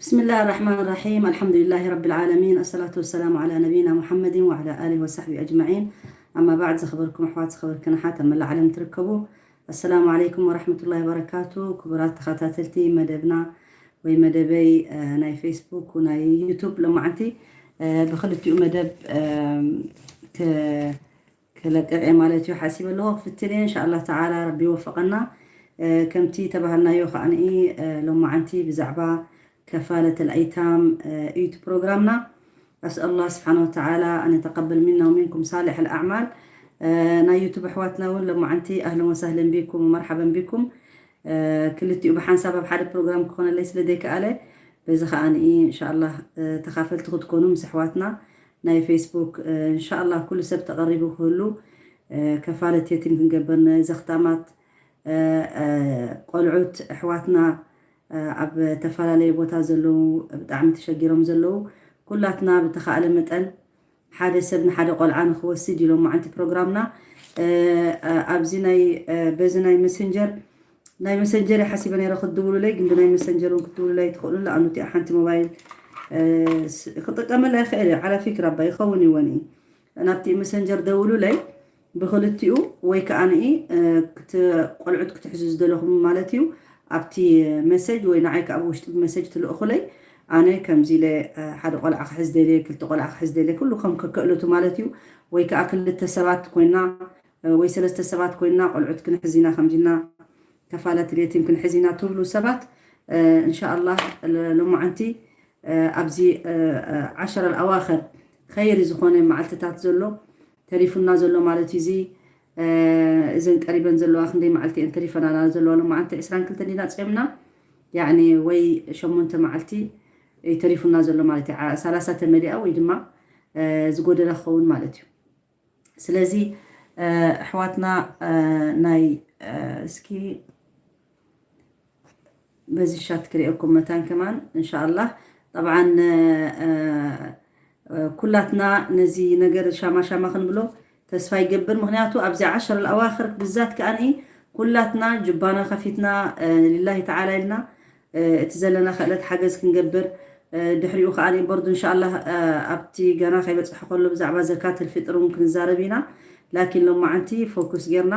بسم الله الرحمن الرحيم. الحمد لله رب العالمين. الصلاة والسلام على نبينا محمد وعلى آله وصحبه أجمعين. أما بعد، ዝኸበርኩም ኣሕዋት፣ ዝኸበርክን ኣሓት ኣብ መላእ ዓለም ትርከቡ፣ ኣሰላሙ ዓለይኩም ወራሕመቱላሂ ወበረካቱ። ክቡራት ተኸታተልቲ መደብና ወይ መደበይ፣ እ፣ ናይ ፌስቡክ ናይ ዩቱብ፣ ሎማዓንቲ፣ እ፣ ብኽልቲኡ መደብ፣ እ፣ ክ-፣ ክለቅቕ እየ ማለት እዩ ሓሲበ ኣለኹ። ክፍትን እየ፣ እንሻኣላህ ተዓላ ረቢ ይወፈቐና። እ፣ ከምቲ ተባህልናዮ ከዓኒ፣ እ፣ ሎማዓንቲ ብዛዕባ ከፋለት ኣልኣይታም፣ እ፣ እዩ እቲ ፕሮግራምና። أسأل الله سبحانه وتعالى أن يتقبل منا ومنكم صالح الأعمال። እ፣ ናይ ዩቱብ ኣሕዋትና እውን ሎማዓንቲ ኣህለን ወሳህለን ቢኩም ወመርሓበን ቢኩም። እ፣ ክልቲኡ ብሓንሳብ ኣብ ሓደ ፕሮግራም ክኾነለይ ስለ ዘይከኣለ፣ በዚ ከዓኒ እንሻኣላህ፣ እ፣ ተኻፈልቲ ክትኮኑ ምስ ኣሕዋትና ናይ ፌስቡክ፣ እ፣ እንሻኣላህ ኩሉ ሰብ ተቐሪቡ ክህሉ፣ እ፣ ከፋለት የቲም ክንገብር ንዘኽታማት፣ እ፣ እ፣ ቆልዑት ኣሕዋትና፣ እ፣ ኣብ ተፈላለየ ቦታ ዘለዉ፣ ብጣዕሚ ተሸጊሮም ዘለዉ፣ ኩላትና ብተኻእለ መጠን ሓደ ሰብ ንሓደ ቆልዓ ንኽወስድ ኢሎም መዓንቲ ፕሮግራምና፣ እ፣ እ፣ ኣብዚ ናይ፣ እ፣ በዚ ናይ መሰንጀር፣ ናይ መሰንጀር እየ ሓሲበ ነይረ ክትድውሉለይ፣ ግን ብናይ መሰንጀር እውን ክትድውሉለይ ትኽእሉ። ለኣኑ እቲኣ ሓንቲ ሞባይል፣ እ፣ ስ-፣ ክጥቀመላ ይኽእል እየ። ዓላ ፊክራ እባ ይኸውን ይወን እዩ። ናብቲ መሰንጀር ደውሉለይ ብኽልቲኡ፣ ወይ ከዓኒ፣ እ፣ ክት-፣ ቆልዑት ክትሕዙ ዝደለኹም ማለት እዩ። ኣብቲ መሰጅ ወይ ንዓይ ከኣ ብውሽጢ ብመሰጅ ትልእኹለይ። ኣነ ከምዚ ኢለ፣ እ፣ ሓደ ቆልዓ ክሕዝ ደልየ፣ ክልተ ቆልዓ ክሕዝ ደልየ፣ ኩሉ ከም ከክእለቱ ማለት እዩ። ወይ ከኣ ክልተ ሰባት ኮይና፣ እ፣ ወይ ሰለስተ ሰባት ኮይና ቆልዑት ክንሕዝ ኢና ከምዚ ኢልና፣ ከፋለት የቲም ክንሕዝ ኢና ትብሉ ሰባት፣ እ፣ እንሻኣላህ ሎ-፣ ሎማዓንቲ፣ እ፣ ኣብዚ፣ እ፣ እ፣ ዓሸረ ኣልኣዋኽር ኸይሪ ዝኾነ መዓልትታት ዘሎ ተሪፉና ዘሎ ማለት እዩ። እዚ፣ እ፣ እዘን ቀሪበን ዘለዋ ክንደይ መዓልቲ እየን ተሪፈናና ዘለዋ? ሎማዓንቲ ዕስራን ክልተን ዲና ጾምና? ያዕኒ ወይ ሸሞንተ መዓልቲ እዩ ተሪፉና ዘሎ ማለት እዩ። ዓ-፣ ሰላሳ ተመሊኣ ወይ ድማ፣ እ፣ ዝጎደላ ክኸውን ማለት እዩ። ስለዚ፣ እ፣ ኣሕዋትና፣ እ፣ ናይ፣ እ፣ እስኪ በዚ ሻት ክሪኤኩም መታን ከማን እንሻኣላህ። ጠብዓን፣ እ፣ እ፣ ኩላትና ነዚ ነገር ሻማ ሻማ ክንብሎ ተስፋ ይገብር። ምኽንያቱ ኣብዚ ዓሸር ኣልኣዋኽር ብዛት ከኣኒ ኩላትና ጅባና ከፊትና፣ እ፣ ሊላሂ ተዓላ ኢልና፣ እ፣ እቲ ዘለና ክእለት ሓገዝ ክንገብር፣ እ፣ ድሕሪኡ ከኣ በርዱ እንሻኣላህ፣ እ፣ ኣብቲ ገና ከይበጽሐ ከሎ ብዛዕባ ዘካት ኣልፊጥር እውን ክንዛረብ ኢና። ላኪን ሎማዓንቲ ፎኩስ ጌርና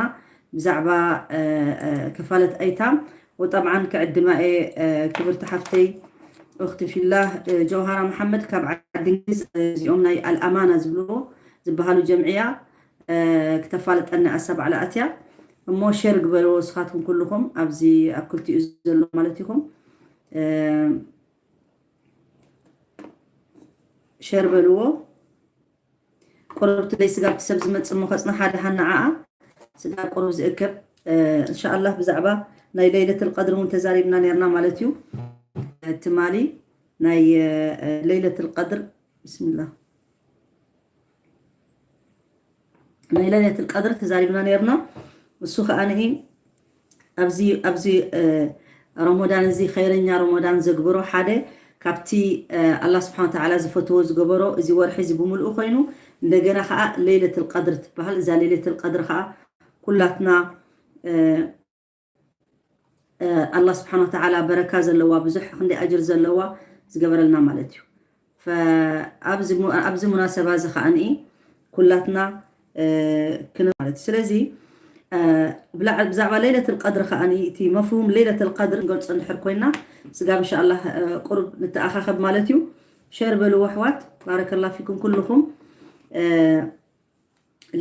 ብዛዕባ፣ እ፣ እ፣ ከፋለት ኣይታም ወጠብዓን ክዕድማ እየ፣ እ፣ ክብርቲ ሓፍተይ፣ እኽቲ ፊላህ፣ እ፣ ጀውሃራ መሓመድ ካብ ዓዲ እንግሊዝ፣ እ፣ እዚኦም ናይ ኣልኣማና ዝብልዎ፣ ዝበሃሉ ጀምዕያ፣ እ፣ ክተፋልጠኒ ኣሳ ባዕላ ኣትያ። እሞ ሼር ግበርዎ እስኻትኩም ኩልኹም ኣብዚ ኣብ ክልቲኡ ዘሎ ማለት ኢኹም። እ፣ ሸር በልዎ። ቁሩብ ትለይ ስጋብ እቲ ሰብ ዝመጽእ እሞ ከጽንሓ ደሓን ንዓኣ። ስጋብ ቁሩብ ዝእከብ፣ እ፣ እንሻኣላህ ብዛዕባ ናይ ለይለተል ቀድር እውን ተዛሪብና ነርና ማለት እዩ። ትማሊ ናይ፣ እ፣ ለይለተል ቀድር፣ ብስምላህ። ናይ ለይለተል ቀድር ተዛሪብና ነርና። እሱ ከኣ ንኢ ኣብዚ፣ ኣብዚ፣ እ፣ ረመዳን እዚ ኸይረኛ ረመዳን ዘግብሮ ሓደ ካብቲ፣ እ፣ ኣላህ ስብሓን ወተዓላ ዝፈትዎ ዝገበሮ እዚ ወርሒ እዚ ብምልኡ ኮይኑ፣ እንደገና ከኣ ለይለተል ቀድር ትበሃል። እዛ ለይለተል ቀድር ከኣ ኩላትና፣ እ፣ እ፣ ኣላህ ስብሓን ወተዓላ በረካ ዘለዋ፣ ብዙሕ ክንደይ ኣጅር ዘለዋ ዝገበረልና ማለት እዩ። ፈ-፣ ኣብዚ ሙ-፣ ኣብዚ ሙናሰባ እዚ ከኣ ንኢ ኩላትና፣ እ፣ ክን-፣ ማለት እዩ። ስለዚ፣ እ፣ ብላዕ-፣ ብዛዕባ ለይለተል ቀድር ከኣ ንኢ እቲ መፍሁም ለይለተል ቀድር ንገልጾ እንድሕር ኮይና፣ ስጋብ እንሻኣላህ፣ እ፣ ቁሩብ ንተኣኻኸብ ማለት እዩ። ሸር በልዎ ኣሕዋት፣ ባረከላ ፊኩም ኩልኹም። እ፣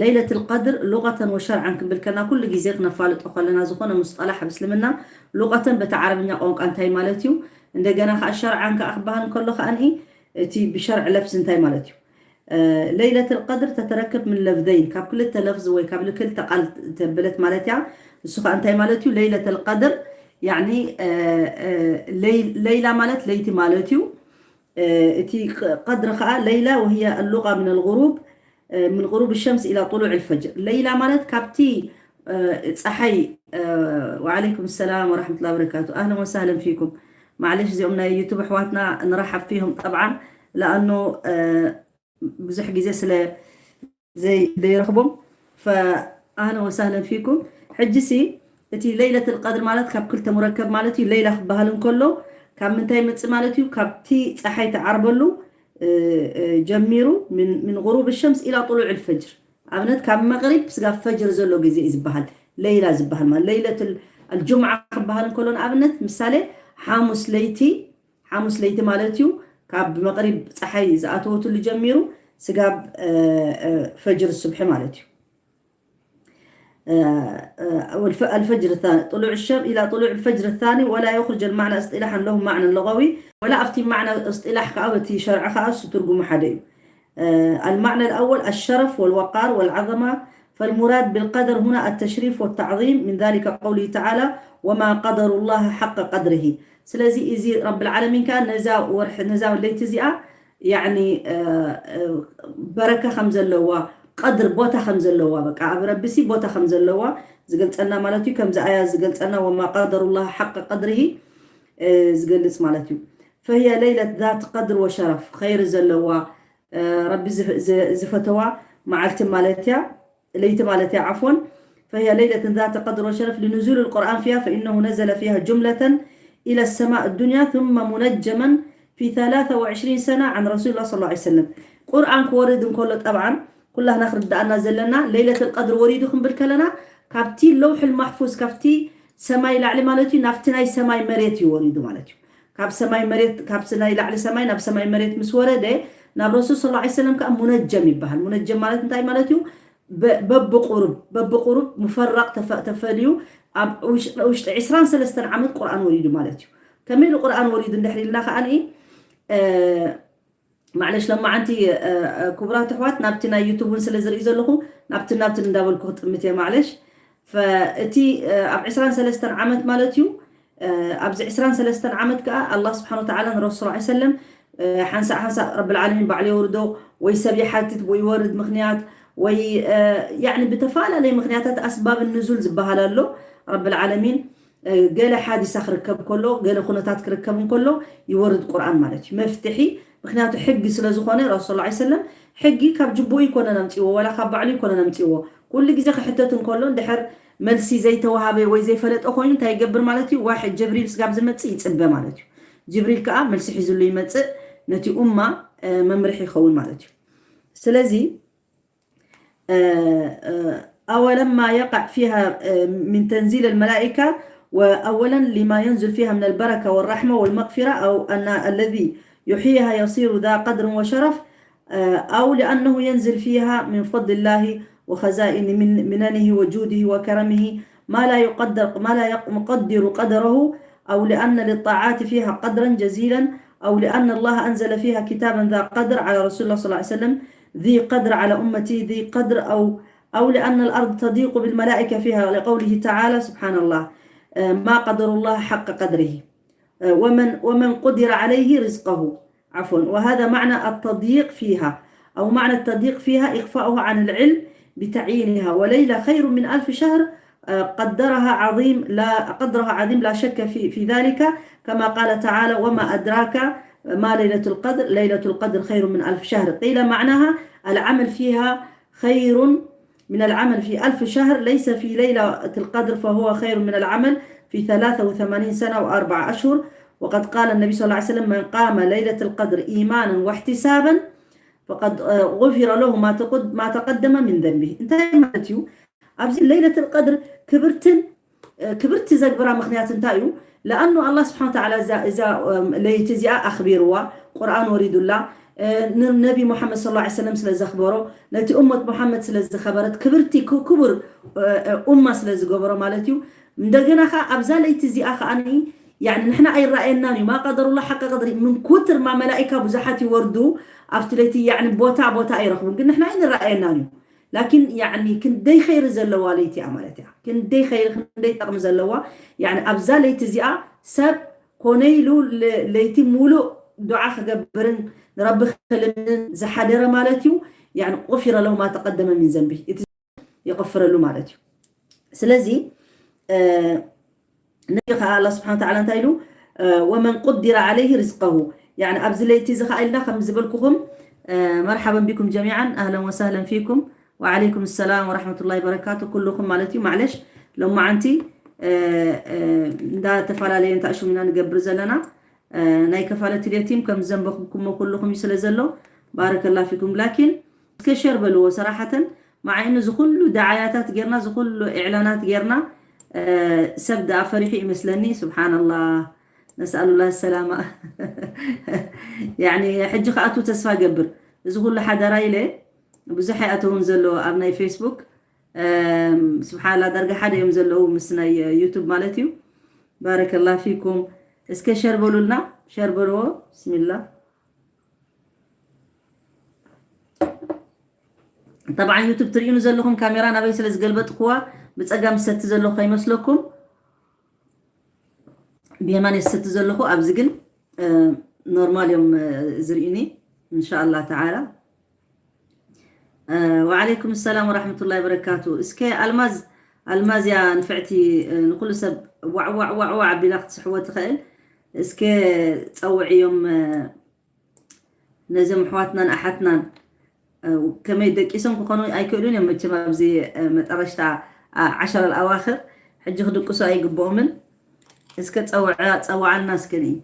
ለይለተል ቀድር ሉቀተን ወሸርዓን ክንብል ከለና ኩሉ ግዜ ክነፋልጦ ከለና ዝኾነ ሙስጠላሕ ኣብ እስልምና ሉቀተን በቲ ዓረብኛ ቋንቋ እንታይ ማለት እዩ፣ እንደገና ከኣ ሸርዓን ከኣ ክበሃል እንከሎ ከኣ ንኢ እቲ ብሸርዕ ለፍዝ እንታይ ማለት እዩ። እ፣ ለይለተል ቀድር ተተረከብ ምን ለፍዘይን፣ ካብ ክልተ ለፍዝ ወይ ካብ ክልተ ቃል ተበለት ማለት እያ። እሱ ከኣ እንታይ ማለት እዩ? ለይለተል ቀድር ያዕኒ፣ እ፣ እ፣ ለይ-፣ ለይላ ማለት ለይቲ ማለት እዩ። እ፣ እቲ ቅ-፣ ቀድሪ ከኣ ለይላ ወህየ ኣሉቃ ምን ኣልጉሩብ፣ እ፣ ምን ጉሩብ ሸምስ ኢላ ጡሉዕ ኣልፈጅር። ለይላ ማለት ካብቲ፣ እ፣ ጸሓይ፣ እ፣ ወዓለይኩም ሰላም ወራሕመቱላሂ ወበረካቱ። ኣህለን ወሳህለን ፊኩም። ማዕለሽ እዚኦም ናይ ዩቱብ ኣሕዋትና ንረሓብ ፊሆም ጠብዓን፣ ለኣኑ፣ እ፣ ብዙሕ ግዜ ስለ ዘይ-፣ ዘይረኽቦም። ፈኣህለን ወሳህለን ፊኩም። ሕጂሲ እቲ ለይለተል ቀድር ማለት ካብ ክልተ ሙረከብ ማለት እዩ። ለይላ ክበሃል እንከሎ ካብ ምንታይ ይመጽእ ማለት እዩ? ካብቲ ፀሓይ ትዓርበሉ ጀሚሩ፣ ምን غروب الشمس إلى طلوع الفجر። ኣብነት ካብ መቕሪብ ስጋብ ፈጅር ዘሎ ግዜ እዩ ዝበሃል ለይላ ዝበሃል። ማለት ለይለት الجمعة ክበሃል እንከሎ ንኣብነት ምሳሌ ሓሙስ ለይቲ ሓሙስ ለይቲ ማለት እዩ። ካብ መቕሪብ ፀሓይ ዝኣተወትሉ ጀሚሩ ስጋብ ፈጅር ስብሒ ማለት እዩ። الفجر الثاني، طلوع الشمس إلى طلوع الفجر الثاني، ولا يخرج المعنى اصطلاحا له معنى لغوي، ولا أفتي معنى اصطلاح كأوتي شرع خاص ترجم حدي. المعنى الأول الشرف والوقار والعظمة، فالمراد بالقدر هنا التشريف والتعظيم، من ذلك قوله تعالى: وما قدر الله حق قدره. ስለዚ እዚ ረብል ዓለሚን ከኣ ነዛ ወርሒ ነዛ ለይቲ እዚኣ ያኒ በረካ ከም ዘለዋ ቀድር ቦታ ከም ዘለዋ በቃ ኣብ ረቢሲ ቦታ ከም ዘለዋ ዝገልጸና ማለት እዩ። ከምዚ ኣያ ዝገልጸና وما قدر الله حق قدره ዝገልጽ ማለት እዩ። فهي ليلة ذات قدر وشرف خير ዘለዋ ረቢ ዝፈተዋ መዓልቲ ማለት እያ። ለይቲ ማለት እያ عفوا. فهي ليلة ذات قدر وشرف لنزول القرآن فيها، فإنه نزل فيها جملة إلى السماء الدنيا ثم منجما في ثلاثة وعشرين سنة عن رسول الله صلى الله عليه وسلم. ቁርኣን ክወርድ እንከሎ ጠብዓን ኩላህና ክርዳኣና ዘለና ለይለት ቀድር ወሪዱ ክንብል ከለና ካብቲ ለውሕ ማሕፉዝ ካብቲ ሰማይ ላዕሊ ማለት እዩ ናብቲ ናይ ሰማይ መሬት እዩ ወሪዱ ማለት እዩ። ካብ ሰማይ መሬት ካብ ናይ ላዕሊ ሰማይ ናብ ሰማይ መሬት ምስ ወረደ ናብ ረሱል صلى الله عليه وسلم ከዓ ሙነጀም ይበሃል። ሙነጀም ማለት እንታይ ማለት እዩ? በብቁሩብ በብቁሩብ ሙፈራቅ ተፈልዩ ኣብ ውሽጢ ዕስራን ሰለስተን ዓመት ቁርኣን ወሪዱ ማለት እዩ። ከመይ ኢሉ ቁርኣን ወሪዱ እንድሕር ኢልና ከዓ ማዕለሽ ለማዓንቲ ክቡራት ኣሕዋት ናብቲ ናይ ዩቱብ እውን ስለ ዝርኢ ዘለኹ ናብቲ ናብቲ እንዳበልኩ ክጥምት እየ ማዕለሽ። እቲ ኣብ ዕስራን ሰለስተን ዓመት ማለት እዩ ኣብዚ ዕስራን ሰለስተን ዓመት ከዓ ኣላህ ስብሓን ወተዓላ ንረሱል ስ ሰለም ሓንሳእ ሓንሳእ ረብል ዓለሚን ባዕሉ የውርዶ ወይ ሰብ ይሓትት ወይ ይወርድ ምክንያት ወይ ያኒ ብተፈላለየ ምክንያታት ኣስባብ ንዙል ዝበሃል ኣሎ። ረብል ዓለሚን ገለ ሓዲሳ ክርከብ ከሎ ገለ ኩነታት ክርከብ እንከሎ ይወርድ ቁርኣን ማለት እዩ መፍትሒ። ምክንያቱ ሕጊ ስለ ዝኾነ ረሱል ስ ሰለም ሕጊ ካብ ጅቡኡ ይኮነን ኣምፅዎ ወላ ካብ ባዕሉ ይኮነን ኣምፅዎ። ኩሉ ግዜ ክሕተት እንከሎ እንድሕር መልሲ ዘይተዋሃበ ወይ ዘይፈለጠ ኮይኑ እንታይ ይገብር ማለት እዩ? ዋሕድ ጀብሪል ስጋብ ዝመፅእ ይፅበ ማለት እዩ። ጅብሪል ከዓ መልሲ ሒዝሉ ይመፅእ ነቲ ኡማ መምርሒ ይኸውን ማለት እዩ። ስለዚ أولما يقع فيها من تنزيل الملائكة، وأولا لما ينزل فيها من البركة والرحمة والمغفرة، أو أن الذي يحييها يصير ذا قدر وشرف، أو لأنه ينزل فيها من فضل الله وخزائن من مننه وجوده وكرمه ما لا يقدر ما لا يقدر قدره، أو لأن للطاعات فيها قدرا جزيلا، أو لأن الله أنزل فيها كتابا ذا قدر على رسول الله صلى الله عليه وسلم، ذي قدر على أمتي ذي قدر، أو أو لأن الأرض تضيق بالملائكة فيها لقوله تعالى سبحان الله ما قدر الله حق قدره، ومن ومن قدر عليه رزقه، عفوا، وهذا معنى التضييق فيها، أو معنى التضييق فيها إخفاؤها عن العلم بتعيينها، وليلة خير من ألف شهر، قدرها عظيم لا قدرها عظيم لا شك في في ذلك، كما قال تعالى وما أدراك ما ليلة القدر، ليلة القدر خير من ألف شهر، قيل معناها العمل فيها خير من العمل في ألف شهر، ليس في ليلة القدر فهو خير من العمل في ثلاثة وثمانين سنة وأربع أشهر، وقد قال النبي صلى الله عليه وسلم من قام ليلة القدر إيمانا واحتسابا فقد غفر له ما تقدم من ذنبه. እንታይ ማለት እዩ ኣብዚ ለይለት ቀድር ክብርትን ክብርቲ ዘግብራ ምክንያት እንታይ እዩ? ለኣኑ ኣላ ስብሓን ተዓላ እዛ ለይቲ እዚኣ ኣኽቢርዋ ቁርኣን ወሪዱላ ነቢ ሙሓመድ ስለ ላ ሰለም ስለ ዘኽበሮ ነቲ እመት ሙሓመድ ስለ ዝኸበረት ክብርቲ ክቡር ኡማ ስለ ዝገበሮ ማለት እዩ። እንደገና ከዓ ኣብዛ ለይቲ እዚኣ ከዓ ንሕና ኣይረኣየናን እዩ ማ ቀደሩላ ሓቂ ቅድሪ ምን ኩትር ማ መላኢካ ብዙሓት ይወርዱ ኣብቲ ለይቲ ቦታ ቦታ ኣይረኽቡን ግን ንሕና ኣይንረኣየናን እዩ። ላኪን ያኒ ክንደይ ኸይሪ ዘለዋ ለይቲ እያ ማለት እያ። ክንደይ ኸይሪ ክንደይ ጠቕሚ ዘለዋ ያኒ ኣብዛ ለይቲ እዚኣ ሰብ ኮነ ኢሉ ለይቲ ሙሉእ ዱዓ ክገብርን ንረቢ ክልምንን ዝሓደረ ማለት እዩ። ያኒ ቁፊረ ለሁ ማ ተቀደመ ሚን ዘንቢ እቲ ይቕፍረሉ ማለት እዩ። ስለዚ ነቢ ከዓ ኣላ ስብሓን ተዓላ እንታይ ኢሉ ወመን ቁዲረ ዓለይህ ርዝቀሁ ያኒ ኣብዚ ለይቲ እዚ ከዓ ኢልና ከም ዝበልኩኹም መርሓበን ቢኩም ጀሚዓን ኣህለን ወሳህለን ፊኩም ወዓለይኩም ሰላም ወራሕመቱላ በረካቱ ኩልኹም ማለት እዩ። ማዕለሽ ሎማዓንቲ እንዳተፈላለየ እንታሽም ኢና ንገብር ዘለና ናይ ከፋለት ልየቲም ከም ዘንበኹምኩሞ ኩልኹም እዩ ስለ ዘሎ፣ ባረከላ ፊኩም። ላኪን እስከ ሸር በልዎ ሰራሓተን። ማዓይኑ ዝኩሉ ደዓያታት ጌርና፣ ዝኩሉ ኢዕላናት ጌርና፣ ሰብ ደኣ ፈሪሑ ይመስለኒ። ስብሓንላህ፣ ነስኣሉላህ ሰላማ። ያኒ ሕጂ ከኣቱ ተስፋ ገብር። እዚ ኩሉ ሓደራ ኢለ ብዙሕ ኣይኣተውን ዘሎ ኣብ ናይ ፌስቡክ። ስብሓንላ፣ ዳርጋ ሓደ እዮም ዘለዉ ምስ ናይ ዩቱብ ማለት እዩ። ባረከላ ፊኩም። እስከ ሸር በሉልና፣ ሸር በልዎ። ብስሚላ። ጠብዓ ዩቱብ ትርእዩኒ ዘለኹም ካሜራ ናበይ ስለ ዝገልበጥኩዋ ብጸጋም ዝሰቲ ዘለኹ ከይመስለኩም። ብየማን የሰቲ ዘለኹ፣ ኣብዚ ግን ኖርማል እዮም ዝርእዩኒ። እንሻኣላ ተዓላ። ወዓለይኩም ሰላም ወራሕመቱላሂ ወበረካቱ። እስከ ኣልማዝ፣ ኣልማዝ እያ ንፍዕቲ፣ ንኩሉ ሰብ ዋዕ ዋዕ ዋዕ ዋዕ ኣቢላ ክትስሕቦ ትኽእል። እስከ ጸውዕዮም ነዞም ኣሕዋትናን ኣሓትናን። ከመይ ደቂሶም ክኾኑ ኣይክእሉን እዮም መቸም። ኣብዚ መጠረሽታ ዓሸር ኣልኣዋኽር ሕጂ ክድቅሱ ኣይግብኦምን። እስከ ጸውዓ-፣ ጸውዓልና እስከ ንኢ።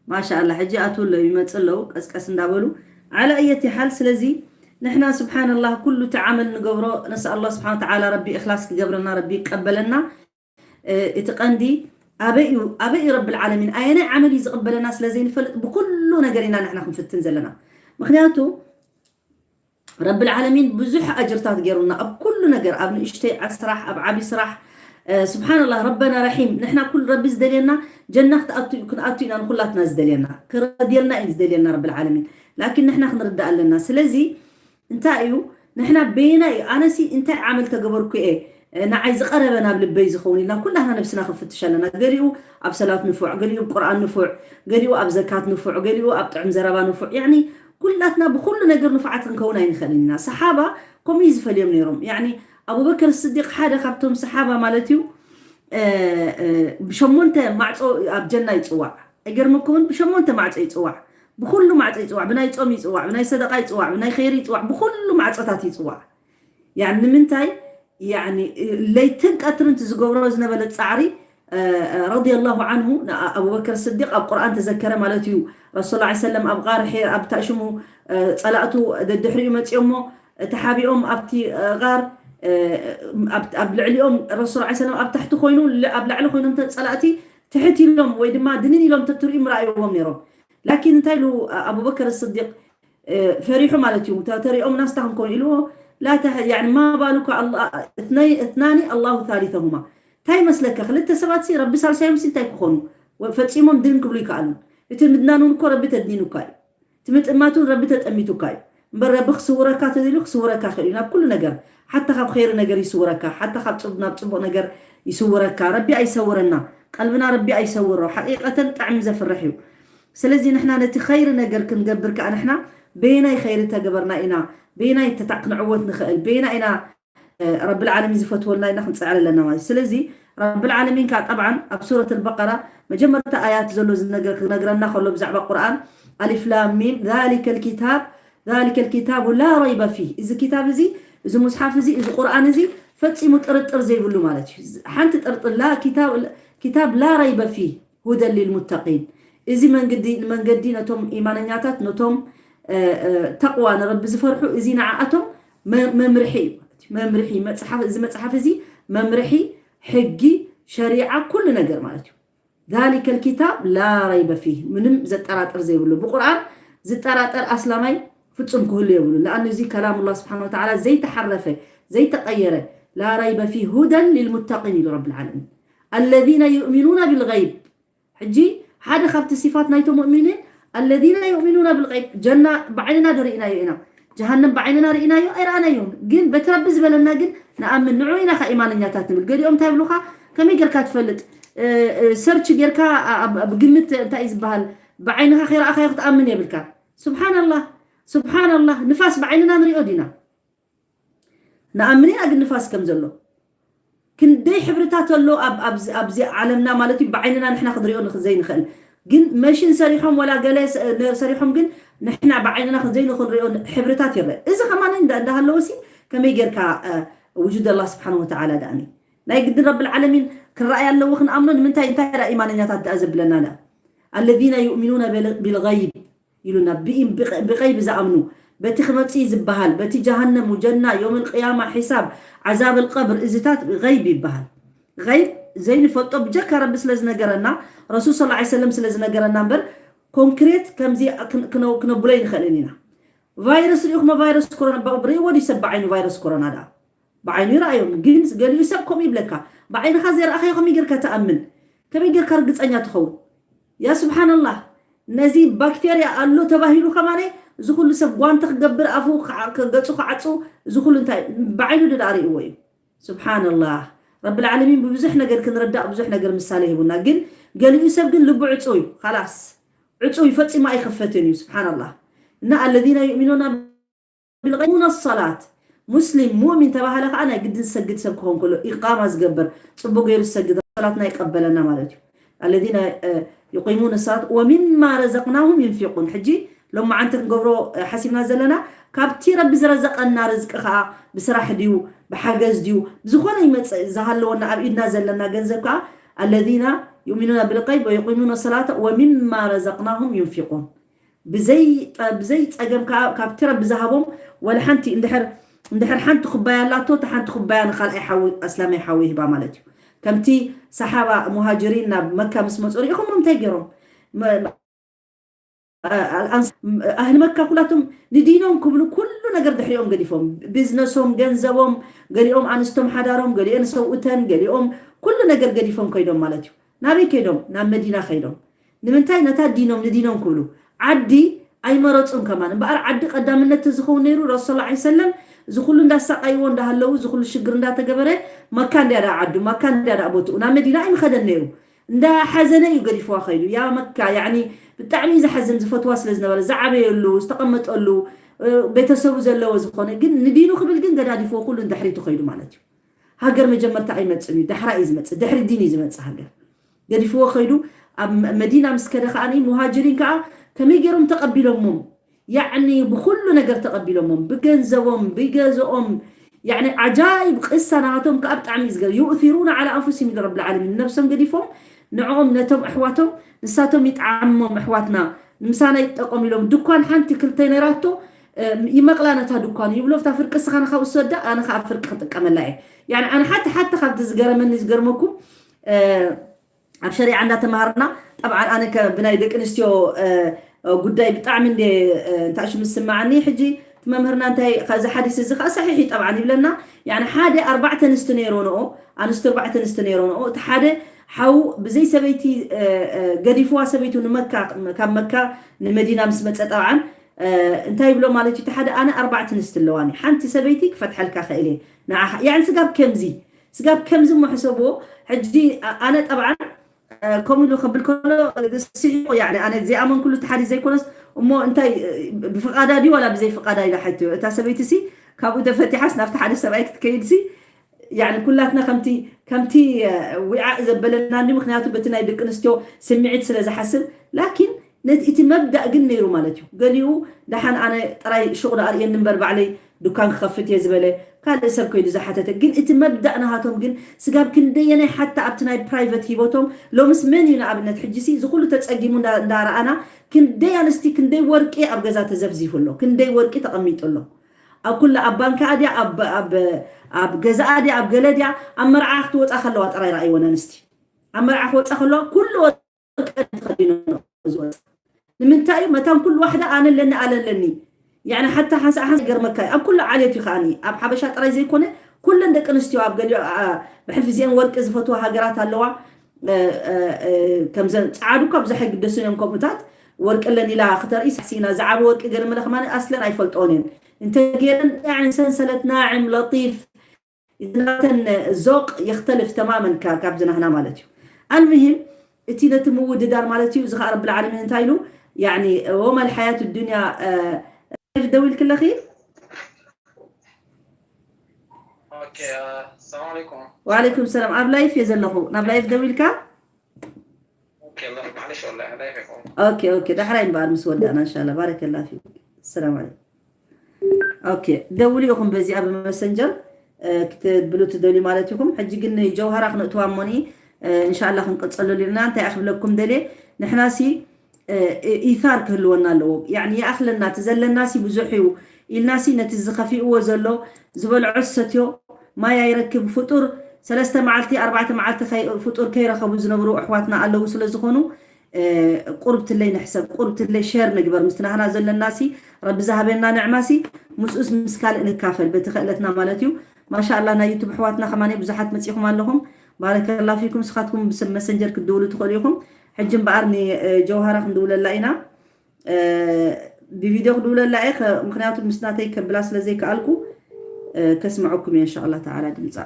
ማሻኣላ፣ ሕጂ ኣትው ኣለዉ፣ ይመጽእ ኣለዉ፣ ቀስቀስ እንዳበሉ ዓላ እየት ይሓል። ስለዚ ንሕና ስብሓንላህ ኩሉ እቲ ዓመል ንገብሮ ነስኣል ኣላህ ስብሓን ወተዓላ ረቢ እኽላስ ክገብረና፣ ረቢ ይቀበለና። እቲ ቀንዲ ኣበይ እዩ፣ ኣበይ እዩ ረብል ዓለሚን፣ ኣየናይ ዓመል እዩ ዝቕበለና ስለ ዘይንፈልጥ ብኩሉ ነገር ኢና ንሕና ክንፍትን ዘለና። ምክንያቱ ረብል ዓለሚን ብዙሕ ኣጅርታት ገይሩና ኣብ ኩሉ ነገር፣ ኣብ ንእሽተይ ስራሕ፣ ኣብ ዓቢ ስራሕ። ስብሓንላህ፣ ረበና ረሒም። ንሕና ኩሉ ረቢ ዝደልየና ጀና ክትኣቱ፣ ክንኣቱ ኢና ንኩላትና ዝደልየና፣ ክረድየልና እዩ ዝደልየና ረብል ዓለሚን። ላኪን ንሕና ክንርዳእ ኣለና። ስለዚ እንታይ እዩ ንሕና በየናይ እዩ፣ ኣነሲ እንታይ ዓመል ተገበርኩ እየ ንዓይ ዝቐረበ ናብ ልበይ ዝኸውን ኢልና ኩላትና ነብስና ክንፍትሽ ኣለና። ገሊኡ ኣብ ሰላት ንፉዕ፣ ገሊኡ ኣብ ቁርኣን ንፉዕ፣ ገሊኡ ኣብ ዘካት ንፉዕ፣ ገሊኡ ኣብ ጥዑም ዘረባ ንፉዕ። ያኒ ኩላትና ብኩሉ ነገር ንፉዓት ክንከውን ኣይንኽእልን ኢና። ሰሓባ ከምኡ እዩ ዝፈልዮም ነይሮም። ያኒ ኣቡበከር ስዲቅ ሓደ ካብቶም ሰሓባ ማለት እዩ። ብሸሞንተ ማዕፆ ኣብ ጀና ይፅዋዕ። ኣይገርመኩምን? ብሸሞንተ ማዕፆ ይፅዋዕ፣ ብኩሉ ማዕፆ ይፅዋዕ፣ ብናይ ፆም ይፅዋዕ፣ ብናይ ሰደቃ ይፅዋዕ፣ ብናይ ኸይሪ ይፅዋዕ፣ ብኩሉ ማዕፆታት ይፅዋዕ። ያኒ ንምንታይ? ያኒ ለይትን ቀትርን እቲ ዝገብሮ ዝነበረ ፃዕሪ ረዲየላሁ ዓንሁ ንኣቡበከር ስዲቅ ኣብ ቁርኣን ተዘከረ ማለት እዩ። ረሱል ላ ሰለም ኣብ ጋር ሒር ኣብ ታሽሙ ፀላእቱ ደድሕሪኡ መፂኦሞ ተሓቢኦም ኣብቲ ጋር ኣብ ልዕሊኦም ረሱል ላ ሰለም ኣብ ታሕቲ ኮይኑ ኣብ ላዕሊ ኮይኖም ፀላእቲ ትሕት ኢሎም ወይ ድማ ድንን ኢሎም ተትርእዩ ምረኣይዎም ነይሮም። ላኪን እንታይ ኢሉ ኣቡበከር ስዲቅ ፈሪሑ ማለት እዩ። ተሪኦም ናስታ ክንኮኑ ኢልዎ ላ ማ ባሉካ እትናኒ ኣላሁ ታሊተሁማ። እንታይ ይመስለካ ክልተ ሰባት ሲ ረቢ ሳልሳዮም ሲ እንታይ ክኾኑ? ፈፂሞም ድን ክብሉ ይከኣሉ። እቲ ምድናኑን እኮ ረቢ ተድኒኑካ እዩ። እቲ ምጥማቱን ረቢ ተጠሚቱካ እዩ። እምበር ረቢ ክስውረካ ተደልዩ ክስውረካ ክእል እዩ ናብ ኩሉ ነገር። ሓታ ካብ ኸይሪ ነገር ይስውረካ፣ ሓታ ካብ ናብ ፅቡቕ ነገር ይስውረካ። ረቢ ኣይሰውረና፣ ቀልብና ረቢ ኣይሰውሮ። ሓቂቀተን ብጣዕሚ ዘፍርሕ እዩ። ስለዚ ንሕና ነቲ ኸይሪ ነገር ክንገብር ከዓ ንሕና በየናይ ኸይሪ ተገበርና ኢና፣ በየናይ ተታ ክንዕወት ንኽእል፣ በየና ኢና ረብል ዓለሚን ዝፈትወልና ኢና ክንፅዕር ኣለና ማለት እዩ። ስለዚ ረብል ዓለሚን ከዓ ጠብዓን ኣብ ሱረት ኣልበቀራ መጀመርታ ኣያት ዘሎ ዝነገር ክነግረና ከሎ ብዛዕባ ቁርኣን ኣሊፍ ላም ሚም ዛሊከ ልኪታብ ዛሊከ ልኪታቡ ላ ረይበ ፊህ፣ እዚ ኪታብ እዚ፣ እዚ ሙስሓፍ እዚ፣ እዚ ቁርኣን እዚ ፈፂሙ ጥርጥር ዘይብሉ ማለት እዩ። ሓንቲ ጥርጥር ላ ኪታብ ላ ረይበ ፊህ ሁደን ሊልሙተቂን፣ እዚ መንገዲ መንገዲ ነቶም ኢማነኛታት ነቶም ተቕዋ ንረቢ ዝፈርሑ እዚ ንዓኣቶም መምርሒ እዩ። መምርሒ መፅሓፍ እዚ መፅሓፍ እዚ መምርሒ ሕጊ ሸሪዓ ኩሉ ነገር ማለት እዩ። ذلك الكتاب لا ريب فيه ምንም ዘጠራጥር ዘይብሉ ብቁርኣን ዝጠራጠር ኣስላማይ ፍጹም ክህሉ የብሉ። ለኣኑ እዚ ከላም ላ ስብሓን ወተዓላ ዘይተሓረፈ ዘይተቀየረ لا ريب فيه هدى للمتقين ኢሉ ረብል ዓለሚን። الذين يؤمنون بالغيب ሕጂ ሓደ ካብቲ ሲፋት ናይቶም ሙእሚኒን الذين يؤمنون بالغيب ጀና ብዓይንና ዶ ርኢናዮ ኢና፣ ጀሃነም ብዓይንና ርኢናዮ ኣይረኣናዮን፣ ግን በቲ ረቢ ዝበለና ግን ንኣምን፣ ንዑ ኢና ካ ኢማነኛታት ንብል። ገሊኦም እንታይ ይብሉካ፣ ከመይ ጌርካ ትፈልጥ? ሰርች ጌርካ ኣብ ግምት እንታይ እዩ ዝበሃል፣ ብዓይንኻ ከይረኣኻዮ ክትኣምን የብልካ። ስብሓንላህ፣ ስብሓንላህ፣ ንፋስ ብዓይንና ንሪኦ ዲና? ንኣምን ኢና ግን ንፋስ ከም ዘሎ ክንደይ ሕብርታት ኣሎ ኣብዚ ዓለምና ማለት እዩ። ብዓይንና ንሕና ክንሪኦ ዘይንኽእል ግን መሽን ሰሪሖም ወላ ገለ ሰሪሖም ግን ንሕና ብዓይንና ክንዘይንክንሪኦ ሕብርታት ይረአ። እዚ ከማን እንዳሃለወ ሲ ከመይ ጌርካ ውጁድ ኣላ ስብሓን ወተዓላ ደኣኒ ናይ ግድን ረብል ዓለሚን ክረኣይ ኣለዎ ክንኣምኖ ንምንታይ? እንታይ ዳ ኢማነኛታት ደኣ ዘብለና ዳ الذين يؤمنون بالغيب ኢሉና። ብغيب ዝኣምኑ፣ በቲ ክመጽእ ዝበሃል፣ በቲ ጀሃነም፣ ጀና፣ يوم القيامة፣ حساب، عذاب القبر፣ እዚታት غيب ይበሃል። غيب ዘይንፈልጦ ብጀካ ረቢ ስለ ዝነገረና፣ ረሱል صلى الله عليه وسلم ስለ ዝነገረና እምበር ኮንክሬት ከምዚ ክነብሎ ይንኽእልን ኢና። ቫይረስ ሪኢኹሞ ቫይረስ ኮሮና ርእይዎ ድዩ ሰብ ብዓይኑ ቫይረስ ኮሮና ደኣ ብዓይኑ ይረኣዮም። ግን ገሊኡ ሰብ ከምኡ ይብለካ፣ ብዓይንኻ ዘይረኣኻዮ ከመይ ጌርካ ትኣምን? ከመይ ጌርካ ርግጸኛ ትኸውን? ያ ስብሓንላህ፣ ነዚ ባክቴርያ ኣሎ ተባሂሉ ከማነ እዚ ኩሉ ሰብ ጓንቲ ክገብር ኣፉ ገጹ ክዓጹ እዚ ኩሉ እንታይ ብዓይኑ ድዳ ርእይዎ እዩ። ስብሓንላህ፣ ረብል ዓለሚን ብብዙሕ ነገር ክንርዳእ ብዙሕ ነገር ምሳሌ ሂቡና። ግን ገሊኡ ሰብ ግን ልቡ ዕጹ እዩ። ካላስ ዕጹ እዩ፣ ፈጺሙ ኣይኸፈትን እዩ። ስብሓንላህ። እና الذين يؤمنون بالغيب ويقيمون الصلاة، ሙስሊም ሙእሚን ተባሃለ ከዓ ናይ ግድን ዝሰግድ ሰብ ክኾን ከሎ ኢቃማ ዝገብር፣ ጽቡቅ ገይሩ ዝሰግድ፣ ሰላትና ይቀበለና ማለት እዩ። الذين يقيمون الصلاة ومما رزقناهم ينفقون። ሕጂ ሎማዓንቲ ክንገብሮ ሓሲብና ዘለና ካብቲ ረቢ ዝረዘቀና ርዝቂ ከዓ ብስራሕ ድዩ ብሓገዝ ድዩ ብዝኾነ ይመፅእ ዝሃለወና ኣብ ኢድና ዘለና ገንዘብ ከዓ الذين يؤمنون بالغيب ويقيمون الصلاة ومما رزقناهم ينفقون። ብዘይ ብዘይ ጸገም ካብቲ ረቢ ዝሃቦም ወላ ሓንቲ እንድሕር እንድሕር ሓንቲ ኩባያ ኣላቶ እታ ሓንቲ ኩባያ ንካልኣይ ሓዊ ኣስላማይ ሓዊ ይህባ ማለት እዩ። ከምቲ ሰሓባ ሙሃጅሪን ናብ መካ ምስ መፁ ሪኢኹም እንታይ ገይሮም? ኣህሊ መካ ኩላቶም ንዲኖም ክብሉ ኩሉ ነገር ድሕሪኦም ገዲፎም፣ ቢዝነሶም፣ ገንዘቦም፣ ገሊኦም ኣንስቶም ሓዳሮም፣ ገሊኦን ሰብኡተን፣ ገሊኦም ኩሉ ነገር ገዲፎም ከይዶም ማለት እዩ። ናበይ ከይዶም? ናብ መዲና ከይዶም። ንምንታይ? ነታ ዲኖም ንዲኖም ክብሉ። ዓዲ ኣይመረፁን ከማን። እምበኣር ዓዲ ቀዳምነት ተዝኸውን ነይሩ ረሱል ሰለላሁ ዐለይሂ ወሰለም እዚ ኩሉ እንዳሳቃይዎ እንዳሃለዉ እዚ ኩሉ ሽግር እንዳተገበረ መካ እንድያ ደኣ ዓዱ፣ መካ እንድያ ደኣ ቦትኡ። ናብ መዲና ኣይምኸደን ነይሩ። እንዳሓዘነ እዩ ገዲፍዋ ከይዱ። ያ መካ ያኒ ብጣዕሚ እዩ ዝሓዝን ዝፈትዋ ስለ ዝነበረ ዝዓበየሉ ዝተቐመጠሉ ቤተሰቡ ዘለዎ ዝኾነ ግን ንዲኑ ክብል ግን ገዳዲፍዎ ኩሉ ንድሕሪቱ ከይዱ ማለት እዩ። ሃገር መጀመርታ ኣይመፅን እዩ፣ ዳሕራ እዩ ዝመፅእ፣ ድሕሪ ዲን እዩ ዝመፅእ ሃገር። ገዲፍዎ ከይዱ ኣብ መዲና ምስ ከደ ከዓ ሙሃጅሪን ከዓ ከመይ ገይሮም ተቐቢሎሞም ያዕኒ ብኩሉ ነገር ተቐቢሎሞም ብገንዘቦም ብገዝኦም ያዕኒ ዓጃይብ ቅሳ ናቶም ከዓ ብጣዕሚ እዩ ዝገርም يؤثرون على أنفسهم ኢሉ ረብል ዓለሚን ነብሶም ገዲፎም ንዕኦም ነቶም ኣሕዋቶም ንሳቶም ይጠዓሞም ኣሕዋትና ምሳና ይጠቀሙ ኢሎም ድኳን ሓንቲ ክልተ ነይራቶ ይመቕላ ነታ ድኳን ይብሎ ብታ ፍርቂ እስኻ ንካ ውሰዳ ኣነ ከዓ ፍርቂ ክጥቀመላ እየ ያዕኒ ኣነ ሓቲ ሓቲ ካብቲ ዝገረመኒ ዝገርመኩም ኣብ ሸሪዓ እንዳተማሃርና ጠብዓን ኣነ ብናይ ደቂ ኣንስትዮ ጉዳይ ብጣዕሚ እንደ እንታይ ሽሙ ዝስማዓኒ ሕጂ እቲ መምህርና እንታይ እዚ ሓዲስ እዚ ከዓ ሰሒሕ እዩ ጠብዓን ይብለና ያኒ ሓደ ኣርባዕተ ኣንስቲ ነይሮንኦ ኣንስቲ ኣርባዕተ ኣንስቲ ነይሮንኦ እቲ ሓደ ሓው ብዘይ ሰበይቲ ገዲፍዋ ሰበይቱ ንመካ ካብ መካ ንመዲና ምስ መፀ ጠብዓን እንታይ ይብሎ ማለት እዩ እቲ ሓደ ኣነ ኣርባዕተ ኣንስቲ ኣለዋኒ ሓንቲ ሰበይቲ ክፈትሐልካ ክእል እየ ንዓኻ ያኒ ስጋብ ከምዚ ስጋብ ከምዚ እሞ ሕሰብዎ ሕጂ ኣነ ጠብዓን ከምኡ ኢሉ ክብል ከሎ ስሒቁ ያኒ ኣነ ዘይኣመንኩሉ እቲ ሓዲስ ዘይኮነስ እሞ እንታይ ብፍቃዳ ድዩ ዋላ ብዘይ ፍቃዳ ኢላ ሓይቶ እታ ሰበይቲ ሲ ካብኡ ተፈቲሓስ ናብቲ ሓደ ሰብኣይ ክትከይድ ሲ ያኒ ኩላትና ከምቲ ከምቲ ዊዓእ ዘበለና እንዲ ምክንያቱ በቲ ናይ ደቂ ኣንስትዮ ስምዒት ስለ ዝሓስብ ላኪን ነቲ እቲ መብዳእ ግን ነይሩ ማለት እዩ ገሊኡ ደሓን ኣነ ጥራይ ሹቕ ደኣ ርእየኒ እምበር ባዕለይ ዱካን ክኸፍት እየ ዝበለ ካልእ ሰብ ከይዱ ዝሓተተ ግን እቲ መብዳእ ናሃቶም ግን ስጋብ ክንደየናይ ሓታ ኣብቲ ናይ ፕራይቨት ሂቦቶም ሎምስ መን እዩ ንኣብነት ሕጂሲ እዚ ኩሉ ተጸጊሙ እንዳረኣና ክንደይ ኣንስቲ ክንደይ ወርቂ ኣብ ገዛ ተዘፍዚፉ ኣሎ ክንደይ ወርቂ ተቐሚጡ ኣሎ ኣብ ኩላ ኣብ ባንካ ድያ ኣብ ገዛኣ ድያ ኣብ ገለ ድያ ኣብ መርዓ ክትወፃ ከለዋ ጥራይ ረኣይወን ኣንስቲ ኣብ መርዓ ክወፃ ከለዋ ኩሉ ንምንታይ እዩ መታን ኩሉ ዋሕዳ ኣነ ኣለኒ ኣነ ኣለኒ ያኒ ሓታ ሓንሳ ሓንሳ ገርመካ ኣብ ኩሉ ዓሌት እዩ ከዓኒ ኣብ ሓበሻ ጥራይ ዘይኮነ ኩለን ደቂ ኣንስትዮ ኣብ ገሊኦ ብሕልፊ እዚአን ወርቂ ዝፈትዋ ሃገራት ኣለዋ ከምዘን ፀዓዱ እኳ ብዙሕ ኣይግደሱን እዮም ከምኡታት ወርቂ ኣለን ኢላ ክተርኢ ሳሕሲና ዝዓበ ወርቂ ገርመለ ከማን ኣስለን ኣይፈልጠኦን እየን እንተገይረን ሰንሰለት ናዕም ለጢፍ ናተን ዞቕ የኽተልፍ ተማመን ካብዚ ናህና ማለት እዩ ኣልምሂም እቲ ነቲ ምውድዳር ማለት እዩ እዚ ከዓ ረብል ዓለሚን እንታይ ኢሉ ያኒ ወማ ልሓያት ዱንያ ላይፍ ደዊልክለኺ ወዓለይኩም ሰላም ኣብ ላይፍ እየ ዘለኹ ናብ ላይፍ ደዊልካ ኦኬ ኦኬ ዳሕራይ እምበኣር ምስ ወዳእና እንሻላ ባረከላ ፊክ ሰላም ዓለይኩም ኦኬ ደውሉ ኢኹም በዚኣ ብመሰንጀር ክትብሉ ትደልዩ ማለት ኢኹም ሕጂ ግን ጀውሃራ ክነእትዋ እሞኒ እንሻላ ክንቀፀለሉ ኢና እንታይ ክብለኩም ደልየ ንሕናሲ ኢታር ክህልወና ኣለዎ። ያኒ ይኣኽለና፣ እቲ ዘለናሲ ብዙሕ እዩ ኢልናሲ፣ ነቲ ዝኸፊእዎ ዘሎ ዝበልዖ ዝሰትዮ ማይ ኣይረክብ ፍጡር፣ ሰለስተ መዓልቲ ኣርባዕተ መዓልቲ ከይ- ፍጡር ከይረኸቡ ዝነብሩ ኣሕዋትና ኣለዉ። ስለ ዝኾኑ ቁርብትለይ ንሕሰብ፣ ቁርብትለይ ሸር ንግበር፣ ምስቲ ናህና ዘለናሲ ረቢ ዝሃበና ንዕማሲ ምስኡስ ምስ ካልእ ንካፈል፣ በቲ ክእለትና ማለት እዩ። ማሻ ኣላ ናይ ዩቱብ ኣሕዋትና ከማኒ ብዙሓት መፂኹም ኣለኹም። ባረከላ ፊኩም። ንስኻትኩም ብሰብ መሰንጀር ክትድውሉ ትኽእሉ ኢኹም። ሕጂ እምበኣር ንጀውሃራ ክንድውለላ ኢና። ብቪድዮ ክድውለላ እየ፣ ምክንያቱ ምስ ናተይ ከብላ ስለ ዘይከኣልኩ ከስምዐኩም እየ እንሻላ ተዓላ ድምፃ።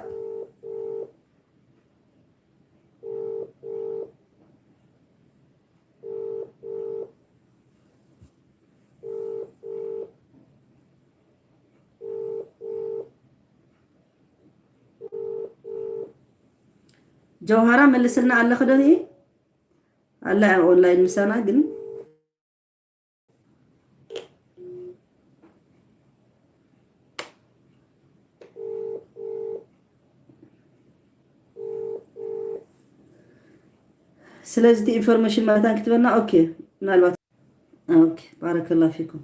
ጀውሃራ መልስልና ኣለኺ ዶ? ኣላ ኦንላይን ምሳና ግን ስለዚ እቲ ኢንፎርሜሽን መታን ክትበና። ኦኬ፣ ምናልባት ኦኬ፣ ባረከላ ፊኩም።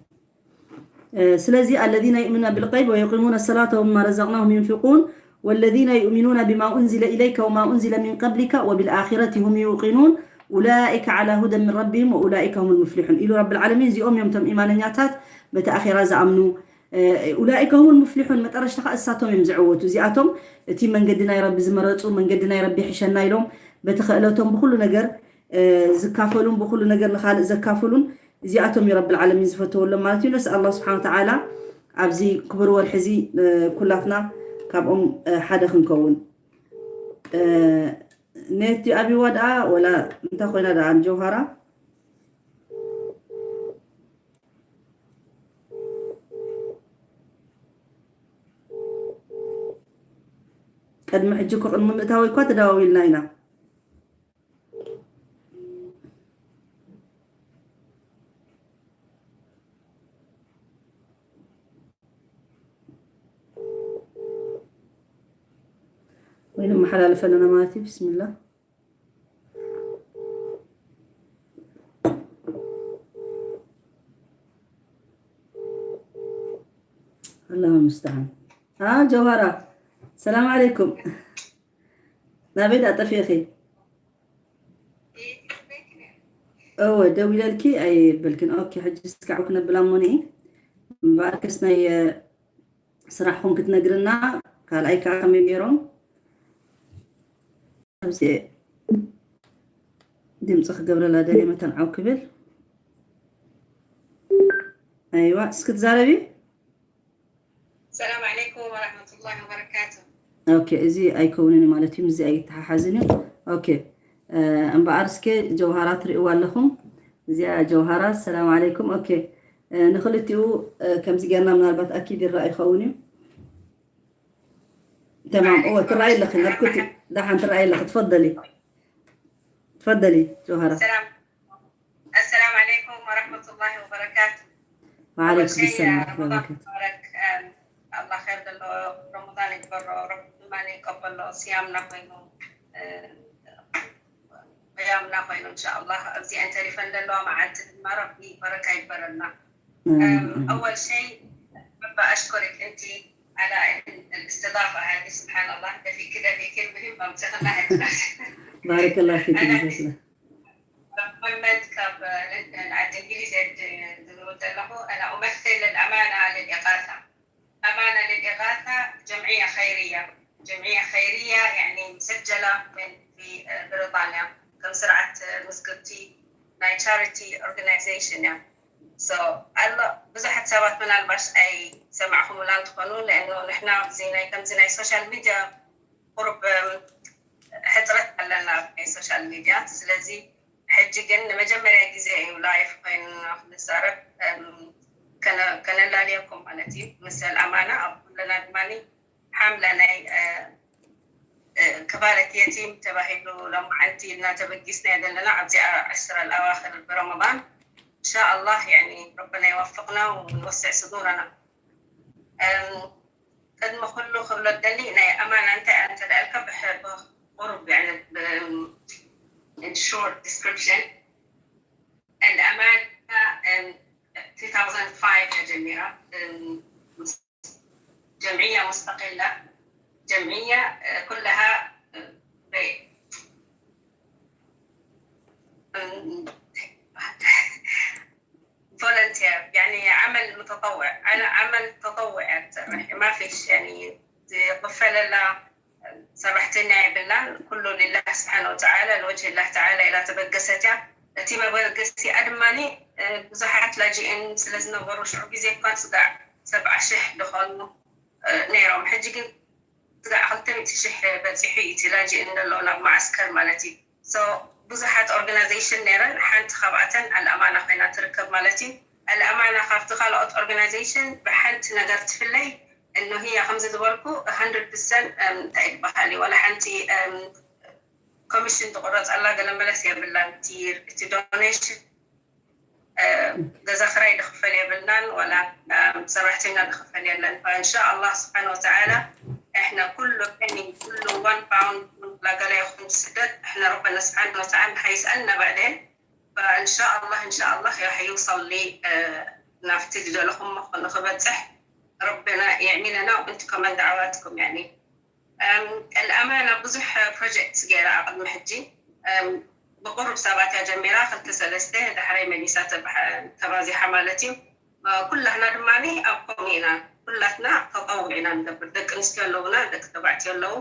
ስለዚ الذين يؤمنون بالغيب ويقيمون الصلاة ومما رزقناهم ينفقون والذين يؤمنون بما أنزل إليك وما أنزل من قبلك وبالآخرة هم يوقنون أولئك على هدى من ربهم وأولئك هم المفلحون ኢሉ ረብል ዓለሚን። እዚኦም እዮም እቶም ኢማነኛታት በቲ ኣኼራ ዝኣምኑ። ኡላኢከ ሁሙል ሙፍሊሑን፣ መጠረሽታ ከዓ እሳቶም እዮም ዝዕወቱ። እዚኣቶም እቲ መንገዲ ናይ ረቢ ዝመረፁ፣ መንገዲ ናይ ረቢ ይሕሸና ኢሎም በቲ ክእለቶም ብኩሉ ነገር ዝካፈሉን ብኩሉ ነገር ንካልእ ዘካፍሉን እዚኣቶም እዩ ረብል ዓለሚን ዝፈተወሎም ማለት እዩ። ነስኣል ኣላህ ስብሓን ወተዓላ ኣብዚ ክቡር ወርሒ እዚ ኩላትና ካብኦም ሓደ ክንከውን። ኔት ድዩ ኣብይዋ ደኣ ወላ እንታይ ኮይና ደኣ ንጀውሃራ? ቅድሚ ሕጂ እኮ ቅድሚ ምእታወይ እኳ ተደዋዊልና ኢና። ወይ ነመሓላልፍ ኣለና ማለት እዩ። ብስሚላ። ኣላሁ ሙስተዓን። አ ጀውሃራ፣ ሰላም ዓለይኩም። ናበይ ደኣ ጠፊእኺ? እወ፣ ደዊለልኪ ኣይበልክን። ኦኬ፣ ሕጂ እስካዕ ክነብላ እሞ ንኢ። እምበኣርከስ ናይ ስራሕኹም ክትነግርና፣ ካልኣይ ከዓ ከመይ ገይሮም ኣብዚ ድምፂ ክገብረላ ደልየ መተን ዓው ክብል። ኣይዋ፣ እስኪ ትዛረቢ። ሰላም ዓለይኩም ወረሕመቱላሂ ወበረካቱ። ኦኬ፣ እዚ ኣይከውንን ማለት እዩ፣ ምስዚ ኣይተሓሓዝን እዩ። ኦኬ፣ እ፣ እምበኣር እስከ ጀውሃራ ትርእይዋ ኣለኹም። እዚኣ ጀውሃራ፣ ሰላም ዓለይኩም። ኦኬ፣ እ፣ ንኽልቲኡ፣ እ፣ ከምዚ ጌርና ምናልባት ኣኪድ ይረኣ ይኸውን እዩ። ተማም፣ እወ፣ ትረኣይ ኣለኺ፣ ናብ ኩቲ ደሓን ትረኣይ ኣለኺ። ትፈደሊ፣ ትፈደሊ ጀውሃራ። ሰላም። السلام عليكم ورحمة الله وبركاته. وعليكم السلام ورحمة الله وبركاته. مبارك. الله خير دلو. رمضان يكبر، رب ما يقبل صيامنا خير. قيامنا خير إن شاء الله. أبزي أنت رفن دلو مع التدمر ربي بركة يكبرنا. أول شيء، حابة أشكرك أنت على الاستضافة هذه. سبحان الله، ده في كده، في كلمة مهمة متغنى. بارك الله فيك، جزاك الله. محمد كاب لندن، على الإنجليزي، أنا أمثل الأمانة للإغاثة. أمانة للإغاثة جمعية خيرية، جمعية خيرية يعني مسجلة من في بريطانيا كم سرعة مسكتي، ناي charity organization يعني. So الله بزحت سوات من البش أي سمعهم ولا تقولون، لأنه نحن زينا كم زينا social media قرب ሕፅረት ኣለና ናይ ሶሻል ሚድያ። ስለዚ ሕጂ ግን ንመጀመርያ ግዜ እዩ ላይፍ ኮይኑ ክንዛረብ ከነላልየኩም ማለት እዩ። መሰል ኣማና ኣብ ኩለና ድማ ሓምለ ናይ ክፋለት የቲም ተባሂሉ ሎማዓንቲ ኢልና ተበጊስና ዘለና ኣብዚኣ ዕስራ ኣዋኽር ብረመዳን። እንሻኣላህ ያኒ ረበና ይወፍቅና ونوسع صدورنا። ቅድሚ ኩሉ ክብሎ ደሊ ናይ ኣማና እንታይ እንተ ደኣልካ ብቁሩብ يعني in short description and ኣማና two thousand five ጀሚራ ጀምዕያ ሙስተቂላ ጀምዕያ ኩላሃ ቮለንቲር يعني عمل متطوع على عمل تطوعي ما فيش يعني ዝኽፈለላ ሰራሕተኛ የብላን ኩሉ ሊላህ ስብሓን ወተዓላ ለወጅህ ላህ ተዓላ ኢላ ተበገሰት እያ እቲ መበገሲኣ ድማ ብዙሓት ላጅእን ስለዝነበሩ ሽዑ ግዜ እኳ ስጋዕ ሰብዓ ሽሕ ዝኾኑ ነይሮም ሕጂ ግን ስጋዕ ክልተ ሚእቲ ሽሕ በፂሑ እዩ እቲ ላጅእን ዘሎ ናብ መዓስከር ማለት እዩ ብዙሓት ኦርጋናይዜሽን ነይረን ሓንቲ ካብኣተን ኣልኣማና ኮይና ትርከብ ማለት እዩ ኣልኣማና ካብቲ ካልኦት ኦርጋናይዜሽን ብሓንቲ ነገር ትፍለይ እኖ ህያ ከምዚ ዝበልኩ hundred percent እንታይ ይበሃል እዩ ዋላ ሓንቲ ኮሚሽን ትቁረፀላ ገለመለስ የብላን እቲ ዶኔሽን ገዛ ክራይ ድኽፈል የብልናን ዋላ ሰራሕተኛ ድኽፈል የለን እንሻ ኣላህ ስብሓን ወተዓላ احنا كل penny كل one pound ላገላ ይኹን ስደት احنا ربنا سبحانه وتعالى حيسألنا بعدين فإن شاء الله إن شاء الله راح يوصل لي ናብቲ ዝደለኹሞ ንኽበፅሕ ربنا يعيننا وانتم كمان دعواتكم يعني الأمانة ብዙሕ projects ገይራ ኣብ ቅድሚ ሕጂ ብቁሩብ ሰባት እያ ጀሚራ ክልተ ሰለስተ ዳሕራይ መሊሳ ተባዚሓ ማለት እዩ ኩላትና ድማ ኣብ ከምኡ ኢና ኩላትና ተጠውዕ ኢና ንገብር ደቂ ኣንስትዮ ኣለውና ደቂ ተባዕትዮ ኣለዉ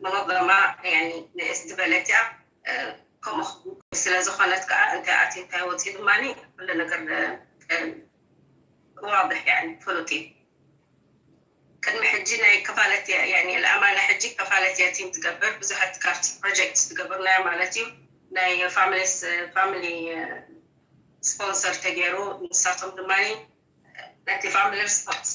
منظمة يعني ንእስ ዝበለት እያ ከምኡ ስለ ዝኾነት ከዓ እንታይ ኣትዩ እንታይ ወፂኡ ድማ ኩሉ ነገር واضح يعني ፍሉጥ እዩ ቅድሚ ሕጂ ናይ ከፋለት የቲም ሕጂ ከፋለት የቲም ትገብር ብዙሓት ካብቲ ፕሮጀክት ዝገበርናዮ ማለት እዩ ናይ ፋሚሊ ፋሚሊ ስፖንሰር ተገይሩ ንሳቶም ድማ ነቲ ፋሚሊ ሪስፖንስ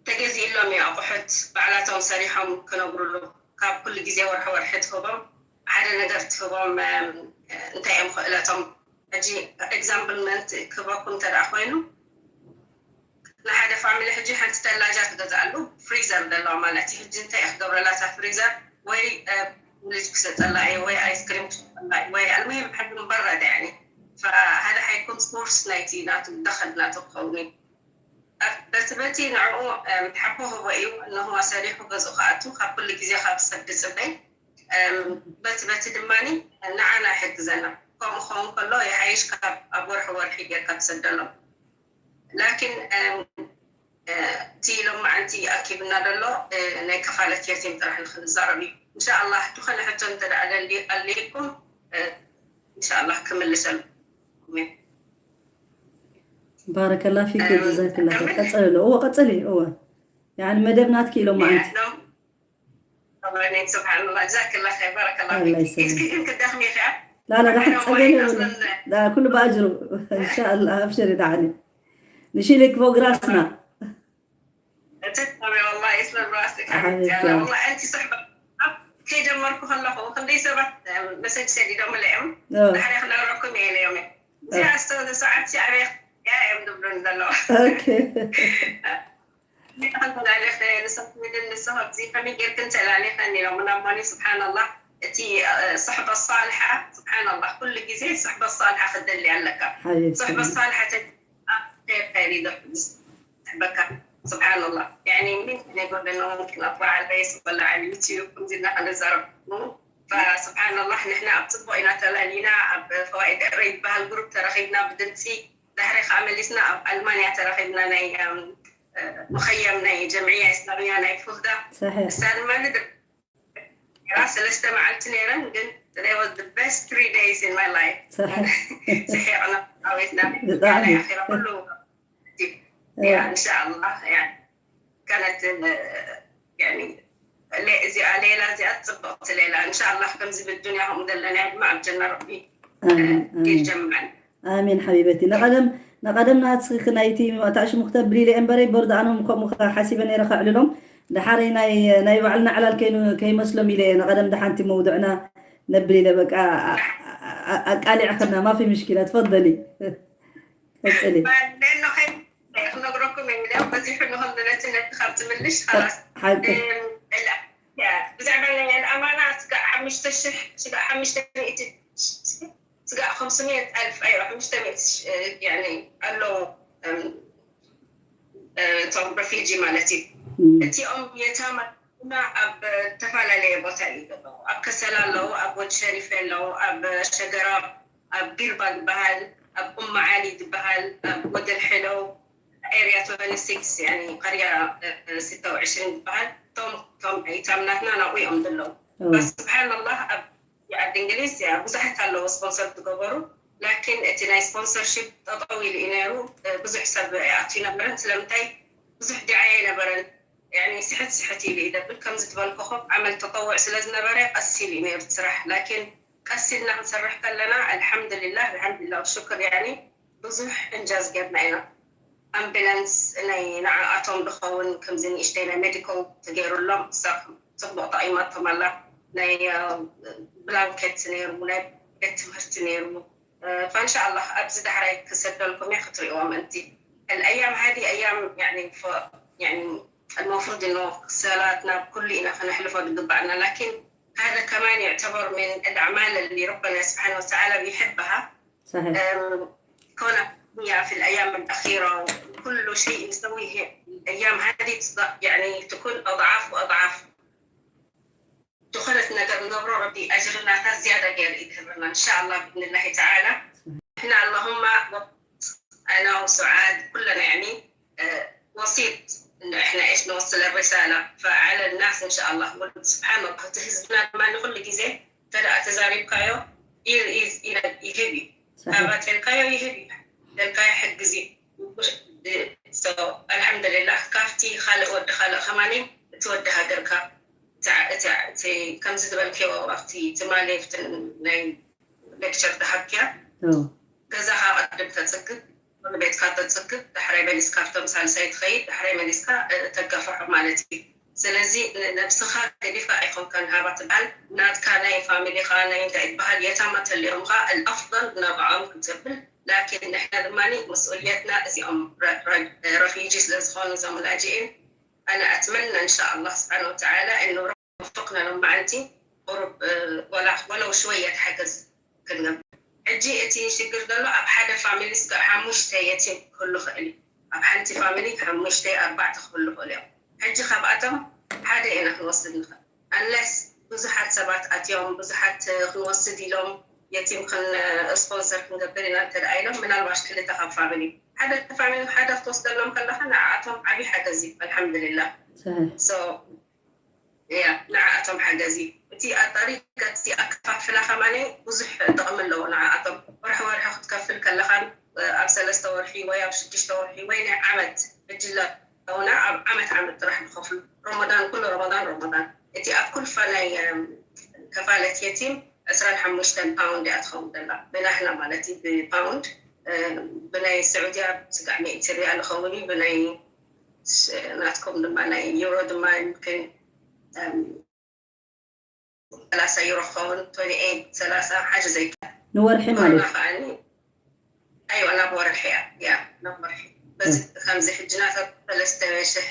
ተገዚእሎም እዩ ኣቑሑት ባዕላቶም ሰሪሖም ክነብሩሉ ካብ ኩሉ ግዜ ወርሒ ወርሒ ትህቦም ሓደ ነገር ትህቦም እንታይ እዮም ክእለቶም ሕጂ example ክህበኩም እንተ ኮይኑ ንሓደ ፋሚሊ ሕጂ ሓንቲ ተላጃ ትገዝኣሉ ፍሪዘር ዘለዋ ማለት እዩ ሕጂ እንታይ ክገብረላ እታ ፍሪዘር ወይ ልጅ ክሰጠላ እዩ ወይ ኣይስክሪም ክሰጠላ እዩ ወይ ኣልሙሂም ሕጂ ምበረደ ያኒ ፈሃደ ሓይኩም ሶርስ ናይቲ ናቱ ደኸል ናቱ ክኸውን እዩ በቲ በቲ ንዕኡ ሓቦ ህቦ እዩ እነሆ ሰሪሑ ገዝኡ ክኣቱ ካብ ኩሉ ግዜ ካብ ሰብ ዝፅበይ በቲ በቲ ድማ ንዓና ይሕግዘና ከምኡ ክኸውን ከሎ ይሓይሽ ካብ ኣብ ወርሒ ወርሒ ጌርካ ትሰደሎም ላኪን እቲ ሎማዓንቲ ኣኪብና ዘሎ ናይ ከፋለት የቲም ጥራሕ ንክንዛረብ እዩ እንሻኣላህ ዝኾነ ሕቶ እንተ ኣለኩም እንሻኣላህ ክምልሰልኩም እየ ባረከላ ፊክ ጀዛክላ ቀጸለ እዎ ቀጸሊ እዎ يعني መደብ ናትኪ ኢሎም ማዓንቲ سبحان الله جزاك الله خير بارك الله فيك يسكن كدخمي خير لا لا راح تسجلي ولا لا كله باجره ان شاء الله ابشري دعني نشيلك فوق راسنا تسلمي والله يسلم راسك حبيبتي والله انت صحبه كي جمركم الله خو خلي سبت مسج سيدي دوم العم نحن خلينا نروحكم الى يومين زي استاذ سعد شعبي يا ام دبلون دلو اوكي ንስኽን ንስኻ ኣብዚ ከመይ ጌርክን ተላሊኸኒ ኢሎም ናማኒ ስብሓንላ እቲ صحبة الصالحة سبحان الله ኩሉ ግዜ صحبة الصالحة ክደሊ ኣለካ صحبة الصالحة በካ سبحان الله يعني من يقول لنا ممكن أطلع على الفيس ولا على اليوتيوب كم زلنا خلينا نزرب فسبحان الله نحن ኣብ ፅቡቅ ኢና ተላሊና ኣብ ፈዋኢድ ዕረ ይበሃል ግሩፕ ተረኺብና ብድምፂ ዳሕሪ ከዓ መሊስና ኣብ ኣልማንያ ተረኺብና ናይ مخيم ናይ جمعية إسلامية ናይ ፉልዳ صحيح እሳ ድማ ንድር ሰለስተ መዓልቲ ነይረን ግን they was the best three days in my life صحيح ስሒቕና ዓዊትና ብጣዕሚ ኣኺራ ኩሉ إن شاء الله يعني كانت يعني እዚኣ ሌላ እዚኣ ፅብቕቲ ሌላ إن شاء الله ከምዚ ብዱንያ ከምኡ ዘለና ድማ ኣብ ጀና ረቢ ይጀምዐን ኣሜን ሓቢበቲ ንቐደም ንቐደም ናትስኺ ናይቲ ማእታዕ ሽሙ ክተብሊ ኢለ እምበረይ በርዶ ኣነ ከምኡ ሓሲበ ነይረ ከዕልሎም ደሓረይ ናይ ናይ ባዕልና ዕላል ከይመስሎም ኢለ እየ ንቐደም ደሓንቲ መውድዕና ነብል ኢለ በቃ ኣቃሊዕኽና ማፊ ምሽኪላ ትፈደሊ ቀፅሊ ክነግረኩም እዮም ኢለ በዚሑ ንኹም ነቲ ነቲ ካብ ትምልሽ خلاص ሓቂ ብዛዕባ ናይ ኣልኣማና ስጋዕ ሓሙሽተ ሽሕ ስጋዕ ሓሙሽተ ሚእቲ ስጋዕ ከምስምየት ኣልፍ ኣይሮ ሓሙሽተ ሚእቲ ሽ- ያኒ ኣለዉ እም፣ እ፣ እቶም ረፊጂ ማለት እዩ። እቲኦም የታማ ድማ ኣብ ዝተፈላለየ ቦታ እዩ ዘለዉ። ኣብ ከሰላ ኣለዉ፣ ኣብ ወዲ ሸሪፍ ኣለዉ፣ ኣብ ሸገራ፣ ኣብ ቢርባ ዝበሃል፣ ኣብ ኡም ዓሊ ዝበሃል፣ ኣብ ወደል ሕለው ኤርያ ትወንቲ ሲክስ ያኒ ቀርያ እ፣ ስተ ወዕሽሪን ዝበሃል እቶም እቶም ኣይታምናትና ናብኡ እዮም ዘለዉ። ስብሓንላህ ኣብ ዓዲ እንግሊዝ ያ ብዙሓት ኣለዉ ስፖንሰር ዝገበሩ፣ ላኪን እቲ ናይ ስፖንሰርሽፕ ጠጠው ኢሉ እዩ ነይሩ። ብዙሕ ሰብ ኣይኣቱ ይነበረን። ስለምንታይ? ብዙሕ ድዓያ ኣይነበረን። ያኒ ስሕት ስሕት ኢሉ እዩ ደብል። ከምዚ ዝበልኩኹም ዓመል ተጠውዕ ስለ ዝነበረ ቀስ ኢሉ እዩ ነይሩ እቲ ስራሕ። ላኪን ቀስ ኢልና ክንሰርሕ ከለና ኣልሓምዱሊላህ ኣልሓምዱሊላህ ሽክር ያኒ ብዙሕ እንጃዝ ጌርና ኢና። ኣምቡላንስ ናይ ንዓኣቶም ዝኸውን ከምዚ ንእሽተይ ናይ ሜዲካል ተገይሩሎም እሳ ጽቡቕ ጠቒማቶም ኣላ። ናይ ብላንኬት ነይሩ ናይ ቤት ትምህርቲ ነይሩ። فإن شاء الله ኣብዚ ዳሕራይ ክሰደልኩም እየ ክትሪእዎም። እንቲ الأيام هذه أيام يعني المفروض إنه ሰላትና ኩሉ ኢና ክነሕልፎ ዝግባእና لكن هذا كمان يعتبر من الأعمال اللي ربنا سبحانه وتعالى بيحبها. صحيح. كونها في الأيام الأخيرة وكل شيء نسويه الأيام هذه يعني تكون أضعاف وأضعاف. دخلت نقدر نبرو ربي أجرنا زيادة غير إدهرنا إن شاء الله بإذن الله تعالى. إحنا اللهم أنا وسعاد كلنا يعني وسيط إنه إحنا إيش نوصل الرسالة فعلى الناس إن شاء الله. سبحان الله تهزنا ما نقول لك زين ترى تزاريب كايو إير إيز إلى يهبي. صحيح. تلقايو يهبي تلقايو حق زين. So الحمد لله كافتي خالق ود خالق خماني تود هاجركا. ከምዚ ዝበልክዮ ኣብቲ ትማሊ ኣብቲ ናይ ሌክቸር ዝሃብክያ ገዛኻ ቅድም ተፅግብ፣ ቤትካ ተፅግብ፣ ዳሕራይ መሊስካ ኣብቶም ሳልሳይ ትኸይድ፣ ዳሕራይ መሊስካ ተጋፍሖ ማለት እዩ። ስለዚ ነብስኻ ገዲፍካ ኣይኮንካን ሃባ ትበሃል፣ ናትካ ናይ ፋሚሊኻ ናይ እንታይ ትበሃል የታማ ተሊኦምኻ ኣልኣፍል ናብዖም ክትብል ላኪን ንሕና ድማ መስኡልየትና እዚኦም ረፊጂ ስለዝኾኑ እዞም ላጅኢን ኣነ ኣትመና እንሻ ኣላህ ስብሓን ወተዓላ እንውረ ወፍቅና ሎም መዓልቲ ቁሩብ ወላ ወለው ሽወየት ሓገዝ ክንገብር። ሕጂ እቲ ሽግር ዘሎ ኣብ ሓደ ፋሚሊ ስጋዕ ሓሙሽተ የቲም ክህሉ ክእል እዩ። ኣብ ሓንቲ ፋሚሊ ሓሙሽተ ኣርባዕተ ክህሉ ክእል እዮም። ሕጂ ካብኣቶም ሓደ ኢና ክንወስድ ንኽእል። ኣንለስ ብዙሓት ሰባት ኣትዮም ብዙሓት ክንወስድ ኢሎም የቲም ስፖንሰር ክንገብር ኢና እንተ ኢሎም ምናልባሽ ክልተ ካብ ፋሚሊ ሓደ ፋሚሊ ሓደ ክትወስደሎም ከለኻ ንዓኣቶም ዓብዪ ሓገዝ እዩ። ኣልሓምዱሊላህ። ንዓኣቶም ሓገዝ እዩ። እቲ ኣጣሪካ እቲ ኣከፋፍላ ከማነ ብዙሕ ጥቕሚ ኣለዎ። ንዓኣቶም ወርሒ ወርሒ ክትከፍል ከለኻን ኣብ ሰለስተ ወርሒ ወይ ኣብ ሽዱሽተ ወርሒ ወይ ናይ ዓመት ሕጂ ኣለውና ኣብ ዓመት ዓመት ጥራሕ ዝኸፍሉ ረመዳን ኩሉ ረመዳን ረመዳን እቲ ኣብ ኩልፋ ናይ ከፋለት የቲም ዕስራን ሓሙሽተን ፓውንድ እያ ትኸውን ዘላ ብናህና ማለት እዩ ብፓውንድ ብናይ ስዑድያ ስጋዕ ሚእቲ ሪያል ይኸውን እዩ ብናይ ናትኩም ድማ ናይ ዩሮ ድማ ይምክን ሰላሳ ዩሮ ክኸውን ትወንቲ ኤይት ሰላሳ ሓዚ ዘይከ ንወርሒ ማለት እዩ። ከዓኒ ኣይዋ ናብ ወርሒ እያ ያ ናብ ወርሒ በዚ ከምዚ ሕጂ ናታ ሰለስተ ሽሕ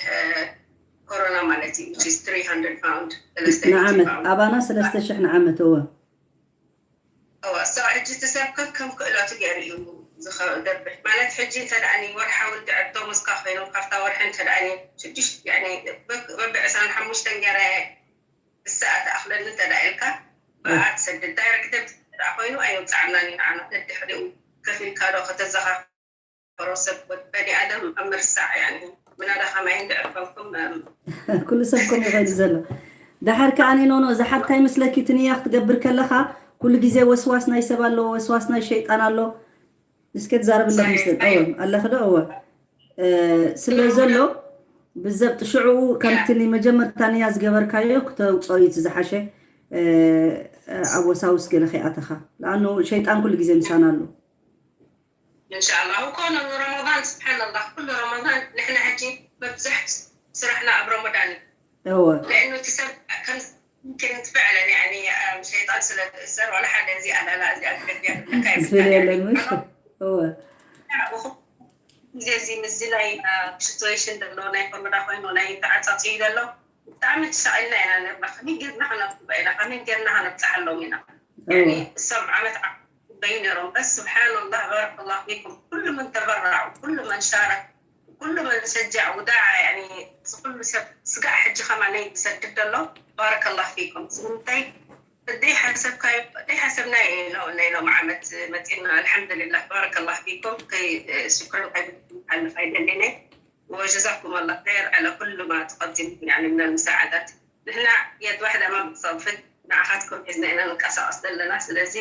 ኮሮና ማለት እዩ which is three hundred pound ሰለስተ ሽሕ ንዓመት pound። ኣባና ሰለስተ ሽሕ ንዓመት እወ እወ so ሕጂ እቲ ሰብ ከከም ክእለቱ ገይሩ እዩ ዝገብር ማለት ሕጂ እንተ ደኣ ወርሓዊ ድዕብቶ ምስካ ኮይኖም ካብታ ወርሒ እንተ ደኣ ሽዱሽተ ያኒ በብ ዕስራን ሓሙሽተን ገይረ ብሰኣ ትኣኽለኒ እንተ ደኣ ኢልካ ብኣ ትሰድድ direct debt እንተ ደኣ ኮይኑ ኣይውፅዓናን እዩ ንዓና ደድሕሪኡ ከፊልካ ዶ ከተዘኻኽሮ ሰብ በኒ ኣደም ኣብ ምርሳዕ ያኒ ምናዳ ከማይ እንድዕር ኮንኩም ኩሉ ሰብ ከምኡ ኮይኑ ዘሎ ደሓር ከኣ ኖኖ እዛ ሓብታይ ምስለኪ ትንያ ክትገብር ከለኻ ኩሉ ግዜ ወስዋስ ናይ ሰብ ኣሎ ወስዋስ ናይ ሸይጣን ኣሎ እስከ ትዛረብ ኣለኹ መስለኒ እወ ኣለኺ ዶ እወ ስለ ዘሎ ብዘብጥ ሽዑ ከምቲ ንመጀመርታ ንያ ዝገበርካዮ ክተውፅኦ እዩ እቲ ዝሓሸ ኣብ ወሳውስ ገለ ከይኣተኻ ለኣኑ ሸይጣን ኩሉ ግዜ ምሳና ኣሎ እንሻላ እኮ ረመዳን ስብሓንላ ኩሉ ረመዳን ንሕና ሕጂ መብዛሕት ስራሕና ኣብ ረመዳን እዩ እወ ለእኑ እቲ ሰብ ከም يمكن فعلا يعني شيطان ስለ ትእሰር ዋላ ሓደ እዚ ኣላላ እዚ ኣግደግያ ዝብል የለን ምሽ እወ ግዜ እዚ ምስዚ ናይ ሲትዌሽን ዘሎ ናይ ኮሮና ኮይኑ ናይ ተዓፃፂ ዘሎ ብጣዕሚ ተሳኢልና ኢና ነርና ከመይ ጌርና ከነብፅሖ ኢና ከመይ ጌርና ከነብፅሓሎም ኢና እሶም ዓመት በይነሮም በስ ስብሓንላህ ባረከላሁ ፊኩም ኩሉ መን ተበራዑ ኩሉ መን ሻረክ ኩሉ መን ሸጃዕ ውዳዓ ያኒ እዚ ኩሉ ሰብ ስጋዕ ሕጂ ከማነይ ዝሰድድ ዘሎ ባረከላህ ፊኩም ስምንታይ ደይ ሓሰብካዮ ደይ ሓሰብናዮ ኢና ናይ ሎም ዓመት መፂና ኣልሓምዱሊላህ ባረከላህ ፊኩም ከይ ሽክርን ከይሓልፍ ኣይደሊነ وجزاكم الله خير على كل ما تقدموا يعني من المساعدات ንሕና የድ ዋሕዳ ማ ብትፀንፍት ንዓኻትኩም ሒዝና ኢና ንንቀሳቀስ ዘለና ስለዚ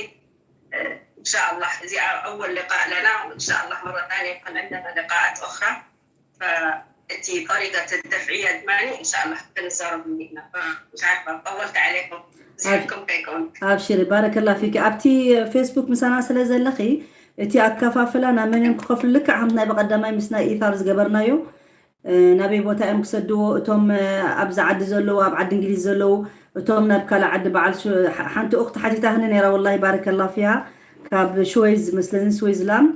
እንሻኣላህ እዚኣ ኣወል ልቃእ ለና እንሻኣላህ መረታን የኮን ዕንደና ልቃኣት ኦኽራ እቲ ጠሪቀት ደፍዕያ ድማ እንሻኣላህ ክንዛረብ ኢና ምሻዓርፋ ጠወልቲ ዓለይኩም ዝሕልኩም ከይከውን ኣብሽሪ ባረከላ ፊኪ ኣብቲ ፌስቡክ ምሳና ስለ ዘለኺ እቲ ኣከፋፍላ ናብ መን እዮም ክኸፍሉ ልክዕ ከምቲ ናይ በቀዳማይ ምስ ናይ ኢታር ዝገበርናዮ ናበይ ቦታ እዮም ክሰድዎ እቶም ኣብዚ ዓዲ ዘለዉ ኣብ ዓዲ እንግሊዝ ዘለዉ እቶም ናብ ካልእ ዓዲ በዓል ሓንቲ ኡክቲ ሓቲታህኒ ነይራ ወላሂ ባረከላ ፊሃ ካብ ሽወይዝ መስለኒ ስዊዝላንድ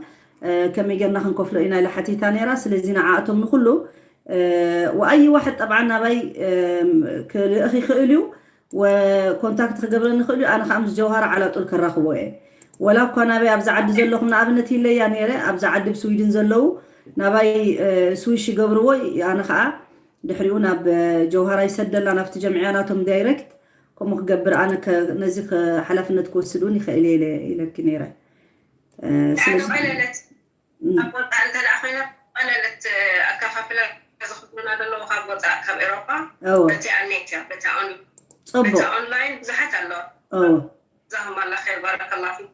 ከመይ ገርና ክንከፍሎ ኢና ኢላ ሓቲታ ነይራ ስለዚ ንዓእቶም ንኩሉ ወኣይ ዋሕድ ጠብዓ ናባይ ክልእኽ ይኽእል እዩ ኮንታክት ክገብረኒ ይኽእል እዩ ኣነ ከዓ ምስ ጀውሃር ዓላጡል ከራኽቦ እየ ወላ እኳ ናበይ ኣብዚ ዓዲ ዘለኹም ንኣብነት ኢለያ ነይረ ኣብዚ ዓዲ ብስዊድን ዘለዉ ናባይ ስዊሽ ይገብርዎ ኣነ ከዓ ድሕሪኡ ናብ ጀውሃር ኣይሰደላ ናብቲ ጀምዕያ ናቶም ዳይረክት ከምኡ ክገብር ኣነ ነዚ ሓላፍነት ክወስድ እውን ይኽእል እየ ኢለኪ ነይረ ቀለለት ኣብ ወፃእ እንተ ደኣ ኮይና ቀለለት ኣከፋፍላ ዝኽፍሉና ዘለዉ ካብ ወፃእ ካብ ኤሮፓ በቲኣ ኔት እያ በታ ኦንላይን ብዙሓት ኣለዋ ዛሁም ኣላ ር ባረከላ ፊ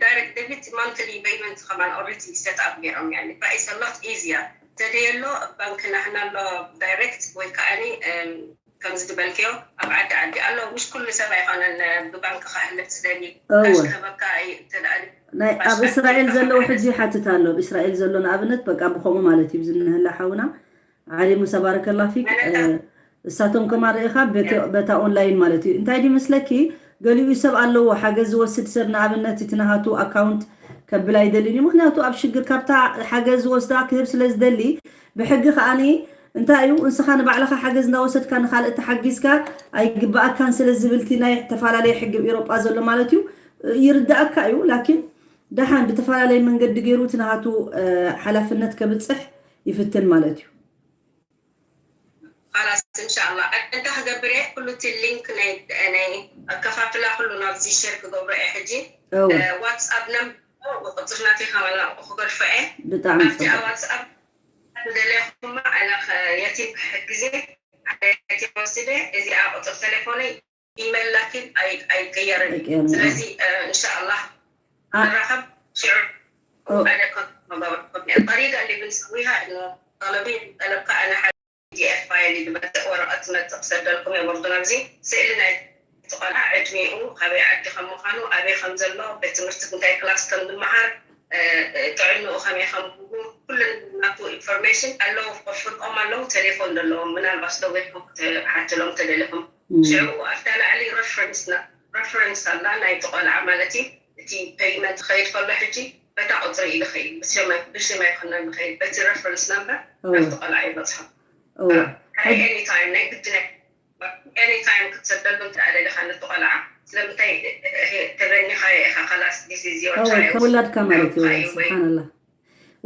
ዳይሬክት ደቢት ማንትሊ ፔይመንት ከማን ኦልሬዲ ሴት ኣፕ ገይሮም ያኒ ባኢስ ኣላት ኢዚያ ተደየሎ ባንክና ህና ኣሎ ዳይሬክት ወይ ከዓኒ ከምዚ ዝበልክዮ ኣብ ዓዲ ዓዲ ኣሎ ምሽ ኩሉ ሰብ ኣይኮነን ብባንክ ክሕልፍ ዝደሊ ካሽ ክህበካ ናይ ኣብ እስራኤል ዘለዉ ሕጂ ይሓትት ኣሎ ኣብ እስራኤል ዘሎ ንኣብነት በቃ ብከምኡ ማለት እዩ ዝንህላ ሓውና ዓሊ ሙሳ ባረከላ ፊክ እሳቶም ከማ ርኢኻ በታ ኦንላይን ማለት እዩ እንታይ ድዩ መስለኪ ገሊኡ ሰብ ኣለዎ ሓገዝ ዝወስድ ሰብ ንኣብነት እቲ ናሃቱ ኣካውንት ከብል ኣይደልን እዩ ምክንያቱ ኣብ ሽግር ካብታ ሓገዝ ዝወስዳ ክህብ ስለ ዝደሊ ብሕጊ ከዓኒ እንታይ እዩ እንስኻ ንባዕልኻ ሓገዝ እንዳወሰድካ ንካልእ ተሓጊዝካ ኣይግባኣካን ስለ ዝብልቲ ናይ ተፈላለየ ሕጊ ኤሮጳ ዘሎ ማለት እዩ ይርዳእካ እዩ ላኪን ደሓን ብተፈላለየ መንገዲ ገይሩ እቲ ናሃቱ ሓላፍነት ከብፅሕ ይፍትን ማለት እዩ خلاص إن شاء الله أنت خبري كل اللينك ني ني كفافلا كل نفسي شير كدوبر إحجي واتساب نم وقتنا في خملا أخبر فإيه ብጣዕሚ واتساب دليكم أنا يتيم حجزي يتيم وسيلة إذا أقطع تليفوني ኢመይል ላኪን ኣይቀየርን እዩ ስለዚ እንሻላ ንራኸብ ሽዑ ጠሪቀ اللي بنسويها انه طلبي طلبك انا حاجة PDF فايل اللي بمتق ورقة متق سدلكم يا برضو نفسي سئلنا تقال عدمي هو خبي عدي خمخانو ابي خمزلو بتمرتك نتاي كلاس كم دمحر ጥዕንኡ ከመይ ከም ኩሉ ናቱ ኢንፎርሜሽን ኣለዉ ክፈልጦም ኣለዉ ቴሌፎን ዘለዎም ምናልባት ደዊልኩም ክትሓትሎም ተደሊኹም ሽዑ ኣብታ ላዕሊ ረፈረንስ ረፈረንስ ኣላ ናይቲ ቆልዓ ማለት እዩ እቲ ፔይመንት ክኸይድ ከሎ ሕጂ በታ ቁፅሪ እዩ ዝኸይድ ብሽም ኣይኮነን ዝኸይድ በቲ ረፈረንስ ነምበር ናብቲ ቆልዓ ይበፅሖ ኤኒታይም ናይ ግድን ኤኒታይም ክትሰደሉ እንተ ደሊኻ ነቲ ቆልዓ ስለምንታይ ተበኒኻዮ ኢኻ ከላስ this is your child ከውላድካ ማለት እዩ ስብሓንላ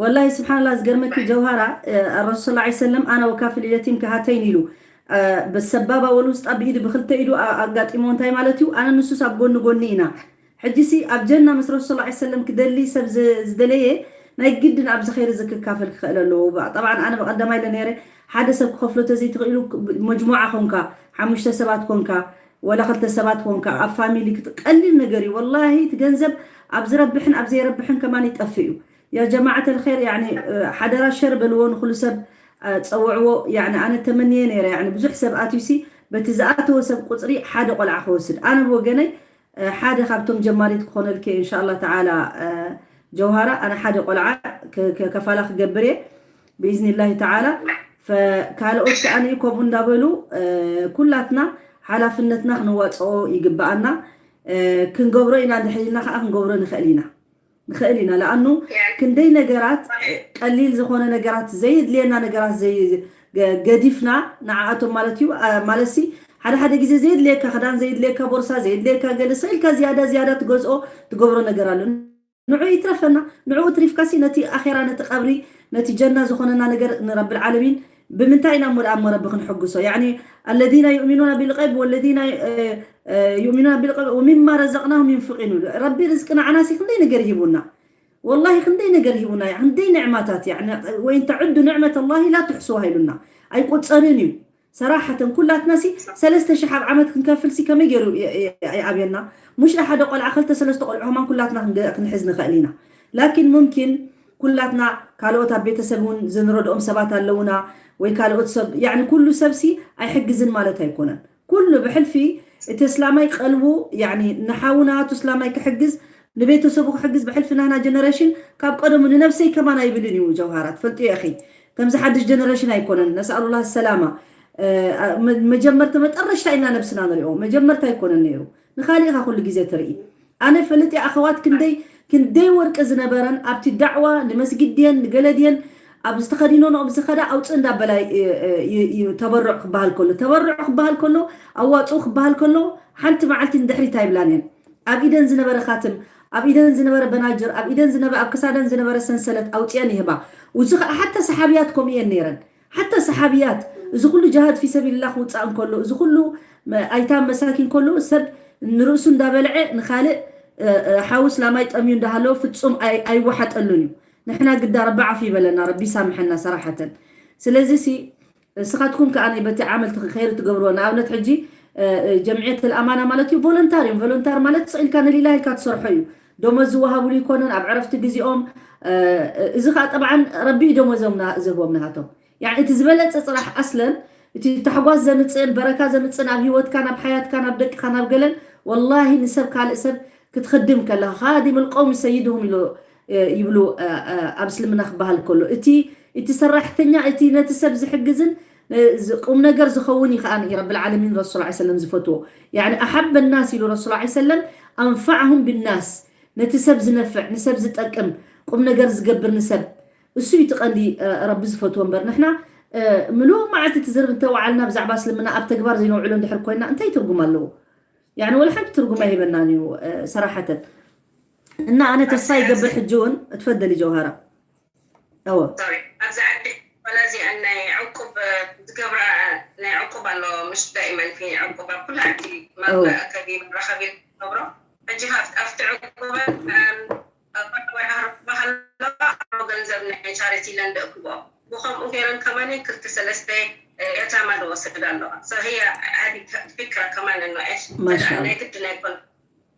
ወላሂ ስብሓንላ ዝገርመኪ ጀውሃራ ረሱል ላ ሰለም ኣና ወካፍል የቲም ከሃተይን ኢሉ በሰባባ ወልውስጣ ብኢድ ብክልተ ኢዱ ኣጋጢሞ እንታይ ማለት እዩ ኣነ ንሱስ ኣብ ጎኒ ጎኒ ኢና ሕጂሲ ኣብ ጀና ምስ ረሱል ላ ሰለም ክደሊ ሰብ ዝደለየ ናይ ግድን ኣብዚ ኸይሪ እዚ ክካፈል ክኽእል ኣለዎ ጠብዓን ኣነ ብቀዳማይ ኢለ ነይረ ሓደ ሰብ ክኸፍሎ ተዘይትኽእሉ መጅሙዓ ኮንካ ሓሙሽተ ሰባት ኮንካ ወላ ክልተ ሰባት ኮንካ ኣብ ፋሚሊ ቀሊል ነገር እዩ ወላሂ እቲ ገንዘብ ኣብ ዝረብሕን ኣብ ዘይረብሕን ከማን ይጠፍእ እዩ ያ ጀማዓት ልኸይር ያኒ ሓደራ ሸር በልዎ ንኩሉ ሰብ ፀውዕዎ ያኒ ኣነ ተመንየ ነይረ ያኒ ብዙሕ ሰብ ኣትዩሲ በቲ ዝኣተወ ሰብ ቁፅሪ ሓደ ቆልዓ ክወስድ ኣነ ብወገነይ ሓደ ካብቶም ጀማሪት ክኾነልኪ እንሻላ ተዓላ ጀውሃራ ኣነ ሓደ ቆልዓ ከፋላ ክገብር እየ ብኢዝኒላሂ ተዓላ ካልኦት ከዓኒ ከምኡ እንዳበሉ ኩላትና ሓላፍነትና ክንዋፅኦ ይግበኣና ክንገብሮ ኢና እንድሕር ኢልና ከዓ ክንገብሮ ንኽእል ኢና ንኽእል ኢና ለኣኑ ክንደይ ነገራት ቀሊል ዝኾነ ነገራት ዘየድልየና ነገራት ገዲፍና ንዓኣቶም ማለት እዩ ማለትሲ ሓደ ሓደ ግዜ ዘየድልየካ ክዳን ዘየድልየካ ቦርሳ ዘየድልየካ ገለ ስኢልካ ዝያዳ ዝያዳ ትገዝኦ ትገብሮ ነገር ኣሎ ንዑ ይትረፈና። ንዑ ትሪፍካሲ ነቲ ኣኼራ፣ ነቲ ቀብሪ፣ ነቲ ጀና ዝኾነና ነገር ንረብል ዓለሚን ብምንታይ ኢና እሞ ደኣ እሞ ረቢ ክንሕግሶ? ያዕኒ፣ الذين يؤمنون بالغيب والذين፣ እ፣ እ፣ يؤمنون بالغيب ومما رزقناهم ينفقون ይብሉ። ረቢ ርዝቂ ንዓናሲ ክንደይ ነገር ሂቡና። ወላሂ ክንደይ ነገር ሂቡና፣ ክንደይ ንዕማታት፣ ያዕኒ፣ وإن تعدوا نعمة الله لا تحصوها ኢሉና። ኣይቁጸርን እዩ። ሰራሓተን ኩላትናሲ ሰለስተ ሽሕ ኣብ ዓመት ክንከፍልሲ ከመይ ገይሩ የ-፣ የ-፣ ይኣብየና? ሙሽ ሓደ ቆልዓ፣ ክልተ ሰለስተ ቆልዑ ከማን ኩላትና ክንገ-፣ ክንሕዝ ንኽእል ኢና። ላኪን ሙምኪን ኩላትና ካልኦት ኣብ ቤተሰብ እውን ዝንረድኦም ሰባት ኣለውና፣ ወይ ካልኦት ሰብ፣ ያዕኒ ኩሉ ሰብሲ ኣይሕግዝን ማለት ኣይኮነን። ኩሉ ብሕልፊ እቲ እስላማይ ቀልቡ፣ ያዕኒ ንሓውና እቲ እስላማይ ክሕግዝ፣ ንቤተሰቡ ክሕግዝ፣ ብሕልፊ ናህና ጀነሬሽን ካብ ቀደሙ ንነብሰይ ከማን ኣይብልን እዩ ጀውሃራ፣ ትፈልጥዮ ኢኺ። ከምዚ ሓድሽ ጀነሬሽን ኣይኮነን። ነስኣሉላህ ሰላማ። እ፣ መ-፣ መጀመርታ መጠረሽታ ኢና ነብስና ንሪኦ። መጀመርታ ኣይኮነን ነይሩ። ንኻሊእኻ ኩሉ ግዜ ትርኢ። ኣነ ፈልጥ እየ ኣኸዋት ክንደይ፣ ክንደይ ወርቂ ዝነበረን ኣብቲ ዳዕዋ ንመስጊድ ድየን ንገለ ድየን ኣብ ዝተኸዲኖን ኣብ ዝኸዳ ኣውፅእ እንዳበላ ይ-፣ ይ-፣ ይ-፣ ተበርዕ ክበሃል ከሎ፣ ተበርዕ ክበሃል ከሎ፣ ኣዋፅኡ ክበሃል ከሎ፣ ሓንቲ መዓልቲ ንድሕሪት ኣይብላን እየን። ኣብ ኢደን ዝነበረ ካትም፣ ኣብ ኢደን ዝነበረ በናጅር፣ ኣብ ኢደን ዝነበረ፣ ኣብ ክሳደን ዝነበረ ሰንሰለት ኣውፅአን ይህባ። እዚ ኸ-፣ ሓታ ሰሓብያት ከምኡ እየን ነይረን። ሓታ ሰሓብያት፣ እዚ ኩሉ ጅሃድ ፊ ሰቢልላህ ክውፃእ እንከሎ፣ እዚ ኩሉ መ-፣ ኣይታም መሳኪን ከሎ፣ ሰብ ንርእሱ እንዳበልዐ ንኻልእ፣ እ፣ እ፣ ሓው እስላማይ ጠምዩ እንዳሃለወ ፍጹም ኣይ-፣ ኣይወሓጠሉን እዩ። ንሕና ግዳ ረቢ ዓፉ ይበለና፣ ረቢ ይሳምሐና ሰራሓተን። ስለዚ ሲ፣ ንስኻትኩም ከኣ ናይ በቲ ዓመል ትኽ-፣ ኸይሪ ትገብርዎ። ንኣብነት ሕጂ፣ እ፣ እ፣ ጀምዕየት ኣልኣማና ማለት እዩ፣ ቮለንታር እዮም። ቮለንታር ማለት ስቕ ኢልካ ንሊላህ ኢልካ ትሰርሖ እዩ። ደሞዝ ዝወሃብሉ ይኮነን፣ ኣብ ዕረፍቲ ግዜኦም፣ እ፣ እ፣ እዚ ኸኣ ጠብዓን ረቢ እዩ ደሞዞም ና-፣ ዝህቦም ናሃቶም። ያዕኒ እቲ ዝበለጸ ጽራሕ ኣስለን፣ እቲ ታሕጓስ ዘምጽእን በረካ ዘምጽእን ኣብ ህይወትካ፣ ናብ ሓያትካ፣ ናብ ደቅኻ፣ ናብ ገለን፣ ወላሂ ንሰብ ካልእ ሰብ ክትኽድም ከለኻ፣ ኻዲም ልቀውሚ ሰይድሁም ኢሉ፣ እ፣ ይብሉ፣ እ፣ እ፣ ኣብ እስልምና ክበሃል ከሎ። እቲ፣ እቲ ሰራሕተኛ፣ እቲ ነቲ ሰብ ዝሕግዝን፣ እ፣ ዝ-፣ ቁም ነገር ዝኸውን እዩ ከኣ ረብል ዓለሚን ረሱል ሰለላሁ ዐለይሂ ወሰለም ዝፈትዎ። ያዕኒ ኣሓበ ናስ ኢሉ ረሱል ሰለላሁ ዐለይሂ ወሰለም ኣንፈዕሁም ብናስ፣ ነቲ ሰብ ዝነፍዕ፣ ንሰብ ዝጠቅም፣ ቁም ነገር ዝገብር ንሰብ፣ እሱ እዩ እቲ ቀንዲ፣ እ፣ ረቢ ዝፈትዎ እምበር ንሕና፣ እ፣ ምሉእ መዓልቲ ትዝርብ እንተወዓልና ብዛዕባ እስልምና ኣብ ተግባር ዘይነውዕሎ እንድሕር ኮይና እንታይ ትርጉም ኣለዎ? ያዕኒ ወላ ሓንቲ ትርጉም ኣይህበናን እዩ፣ እ፣ ሰራሓተን። እና ኣነ ተስፋ ይገብር ሕጂ እውን እትፈደሊ ጀውሃራ። እወ። ሶሪ፣ ኣብዚ ዓዲ ወላ እዚኣን ናይ ዕቁብ፣ እ፣ ዝገብራ ናይ ዕቁብ ኣሎ፣ ምሽ ዳኢመን ፊ ዕቁብ ኣብ ኩሉ ዓዲ እወ። መራኸቢ መራኸቢ ዝገብሮ። ሕጂ ካብ፣ ኣብቲ ዕቁበን፣ እም፣ ኣብ ወርሒ ወርሒ ክረኽባ ከለዋ ኣብ ገንዘብ ናይ ቻሪቲ ኢለን ደእክብኦ። ብኸምኡ ገይረን ከማን ክልተ ሰለስተ፣ እ፣ የታማ ዝወስዳ ኣለዋ። So هي هذه فكرة كمان إنه إيش، ማሻኣላ። ናይ ግድን ኣይኮነን።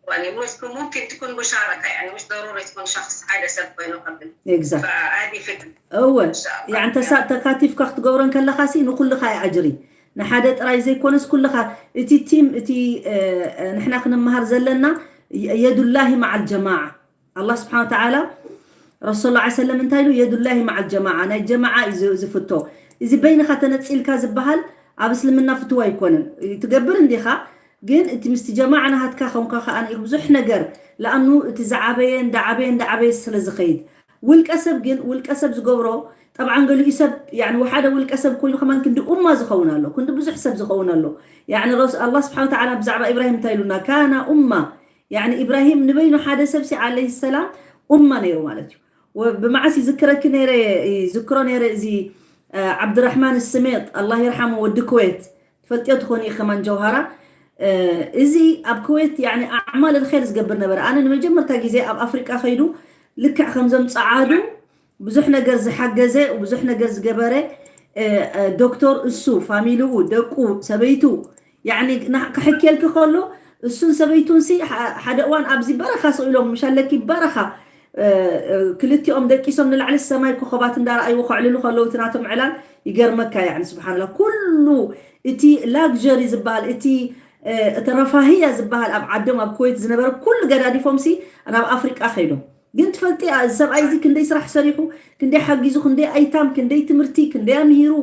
يعني مش ممكن تكون مشاركة، يعني مش ضروري تكون شخص ሓደ ሰብ ኮይኑ ከብል። Exactly። فهذه فكرة። እወ፣ إن شاء الله። ያዕኒ ተሳ-፣ ተካቲፍካ ክትገብሮ እንከለኻሲ ንኩልኻ እዩ ኣጅሪ። ንሓደ ጥራይ ዘይኮነስ ኩልኻ፣ እቲ ቲም፣ እቲ፣ እ፣ እ፣ ንሕና ክንመሃር ዘለና የ-፣ የዱላሂ መዓል ጀማዓ። ኣላህ ስብሓን ወተዓላ ረሱል ሰለላሁ ዐለይሂ ወሰለም እንታይ ኢሉ? የዱላሂ መዓል ጀማዓ፣ ናይ ጀማዓ እዩ ዝ-፣ ዝፍቶ። እዚ በይንኻ ተነፂልካ ዝበሃል ኣብ እስልምና ፍትዋ ኣይኮነን። ትገብር እንዲኻ፣ ግን እቲ ምስቲ ጀማዓ ናሃትካ ኸንካ ኸኣ ብዙሕ ነገር፣ ለኣኑ እቲ ዝዓበየ እንዳዓበየ እንዳዓበየ ስለ ዝኸይድ፣ ውልቀ ሰብ ግን፣ ውልቀ ሰብ ዝገብሮ፣ ጠብዓን ገሊኡ ሰብ፣ ያዕኒ፣ ወሓደ ውልቀ ሰብ ኮይኑ ከማን ክንዲ ኡማ ዝኸውን ኣሎ፣ ክንዲ ብዙሕ ሰብ ዝኸውን ኣሎ። ያዕኒ፣ ረስ-፣ ኣላህ ስብሓን ወተዓላ ብዛዕባ ኢብራሂም እንታይ ኢሉና? ካና ኡማ፣ ያዕኒ፣ ኢብራሂም ንበይኑ ሓደ ሰብ ሲ ዓለይሂ ሰላም ኡማ ነይሩ ማለት እዩ። ወ-፣ ብመዓስ ይዝክረኪ ነይረ፣ ይዝክሮ ነይረ እዚ፣ እ፣ ዓብድራሕማን ስሜጥ፣ ኣላህ ይርሓሙ፣ ወዲ ኩዌት፣ ትፈልጥዮ ትኾኒ ኢኺ ከማን ጀውሃራ። እ፣ እዚ ኣብ ኩዌት፣ ያዕኒ፣ ኣዕማል ልኸይር ዝገብር ነበረ። ኣነ ንመጀመርታ ግዜ ኣብ ኣፍሪቃ ከይዱ ልክዕ ከምዞም ጸዓዱ ብዙሕ ነገር ዝሓገዘ፣ ብዙሕ ነገር ዝገበረ፣ እ፣ እ፣ ዶክተር እሱ፣ ፋሚሊኡ፣ ደቁ፣ ሰበይቱ፣ ያዕኒ፣ ና-፣ ክሕክየልኪ ከሎ፣ እሱን ሰበይቱንሲ፣ ሓ-፣ ሓደ እዋን ኣብዚ በረኻ ስቕ ኢሎም፣ ምሽ ኣለኪ በረኻ፣ እ፣ እ፣ ክልቲኦም ደቂሶም ንላዕሊ ሰማይ ኮኸባት እንዳረኣይዎ ከዕልሉ ከለዉ፣ እቲ ናቶም ዕላል ይገርመካ፣ ያዕኒ፣ ስብሓንላ። ኩሉ እቲ ላግዠሪ ዝበሃል፣ እቲ፣ እ፣ እቲ ረፋህያ ዝበሃል ኣብ ዓዶም፣ ኣብ ኩዌት ዝነበረ ኩሉ ገዳዲፎምሲ ናብ ኣፍሪቃ ከይዶም። ግን ትፈልጢ፣ እ፣ እዚ ሰብኣይ እዚ ክንደይ ስራሕ ሰሪሑ፣ ክንደይ ሓጊዙ፣ ክንደይ ኣይታም፣ ክንደይ ትምህርቲ፣ ክንደይ ኣምሂሩ፣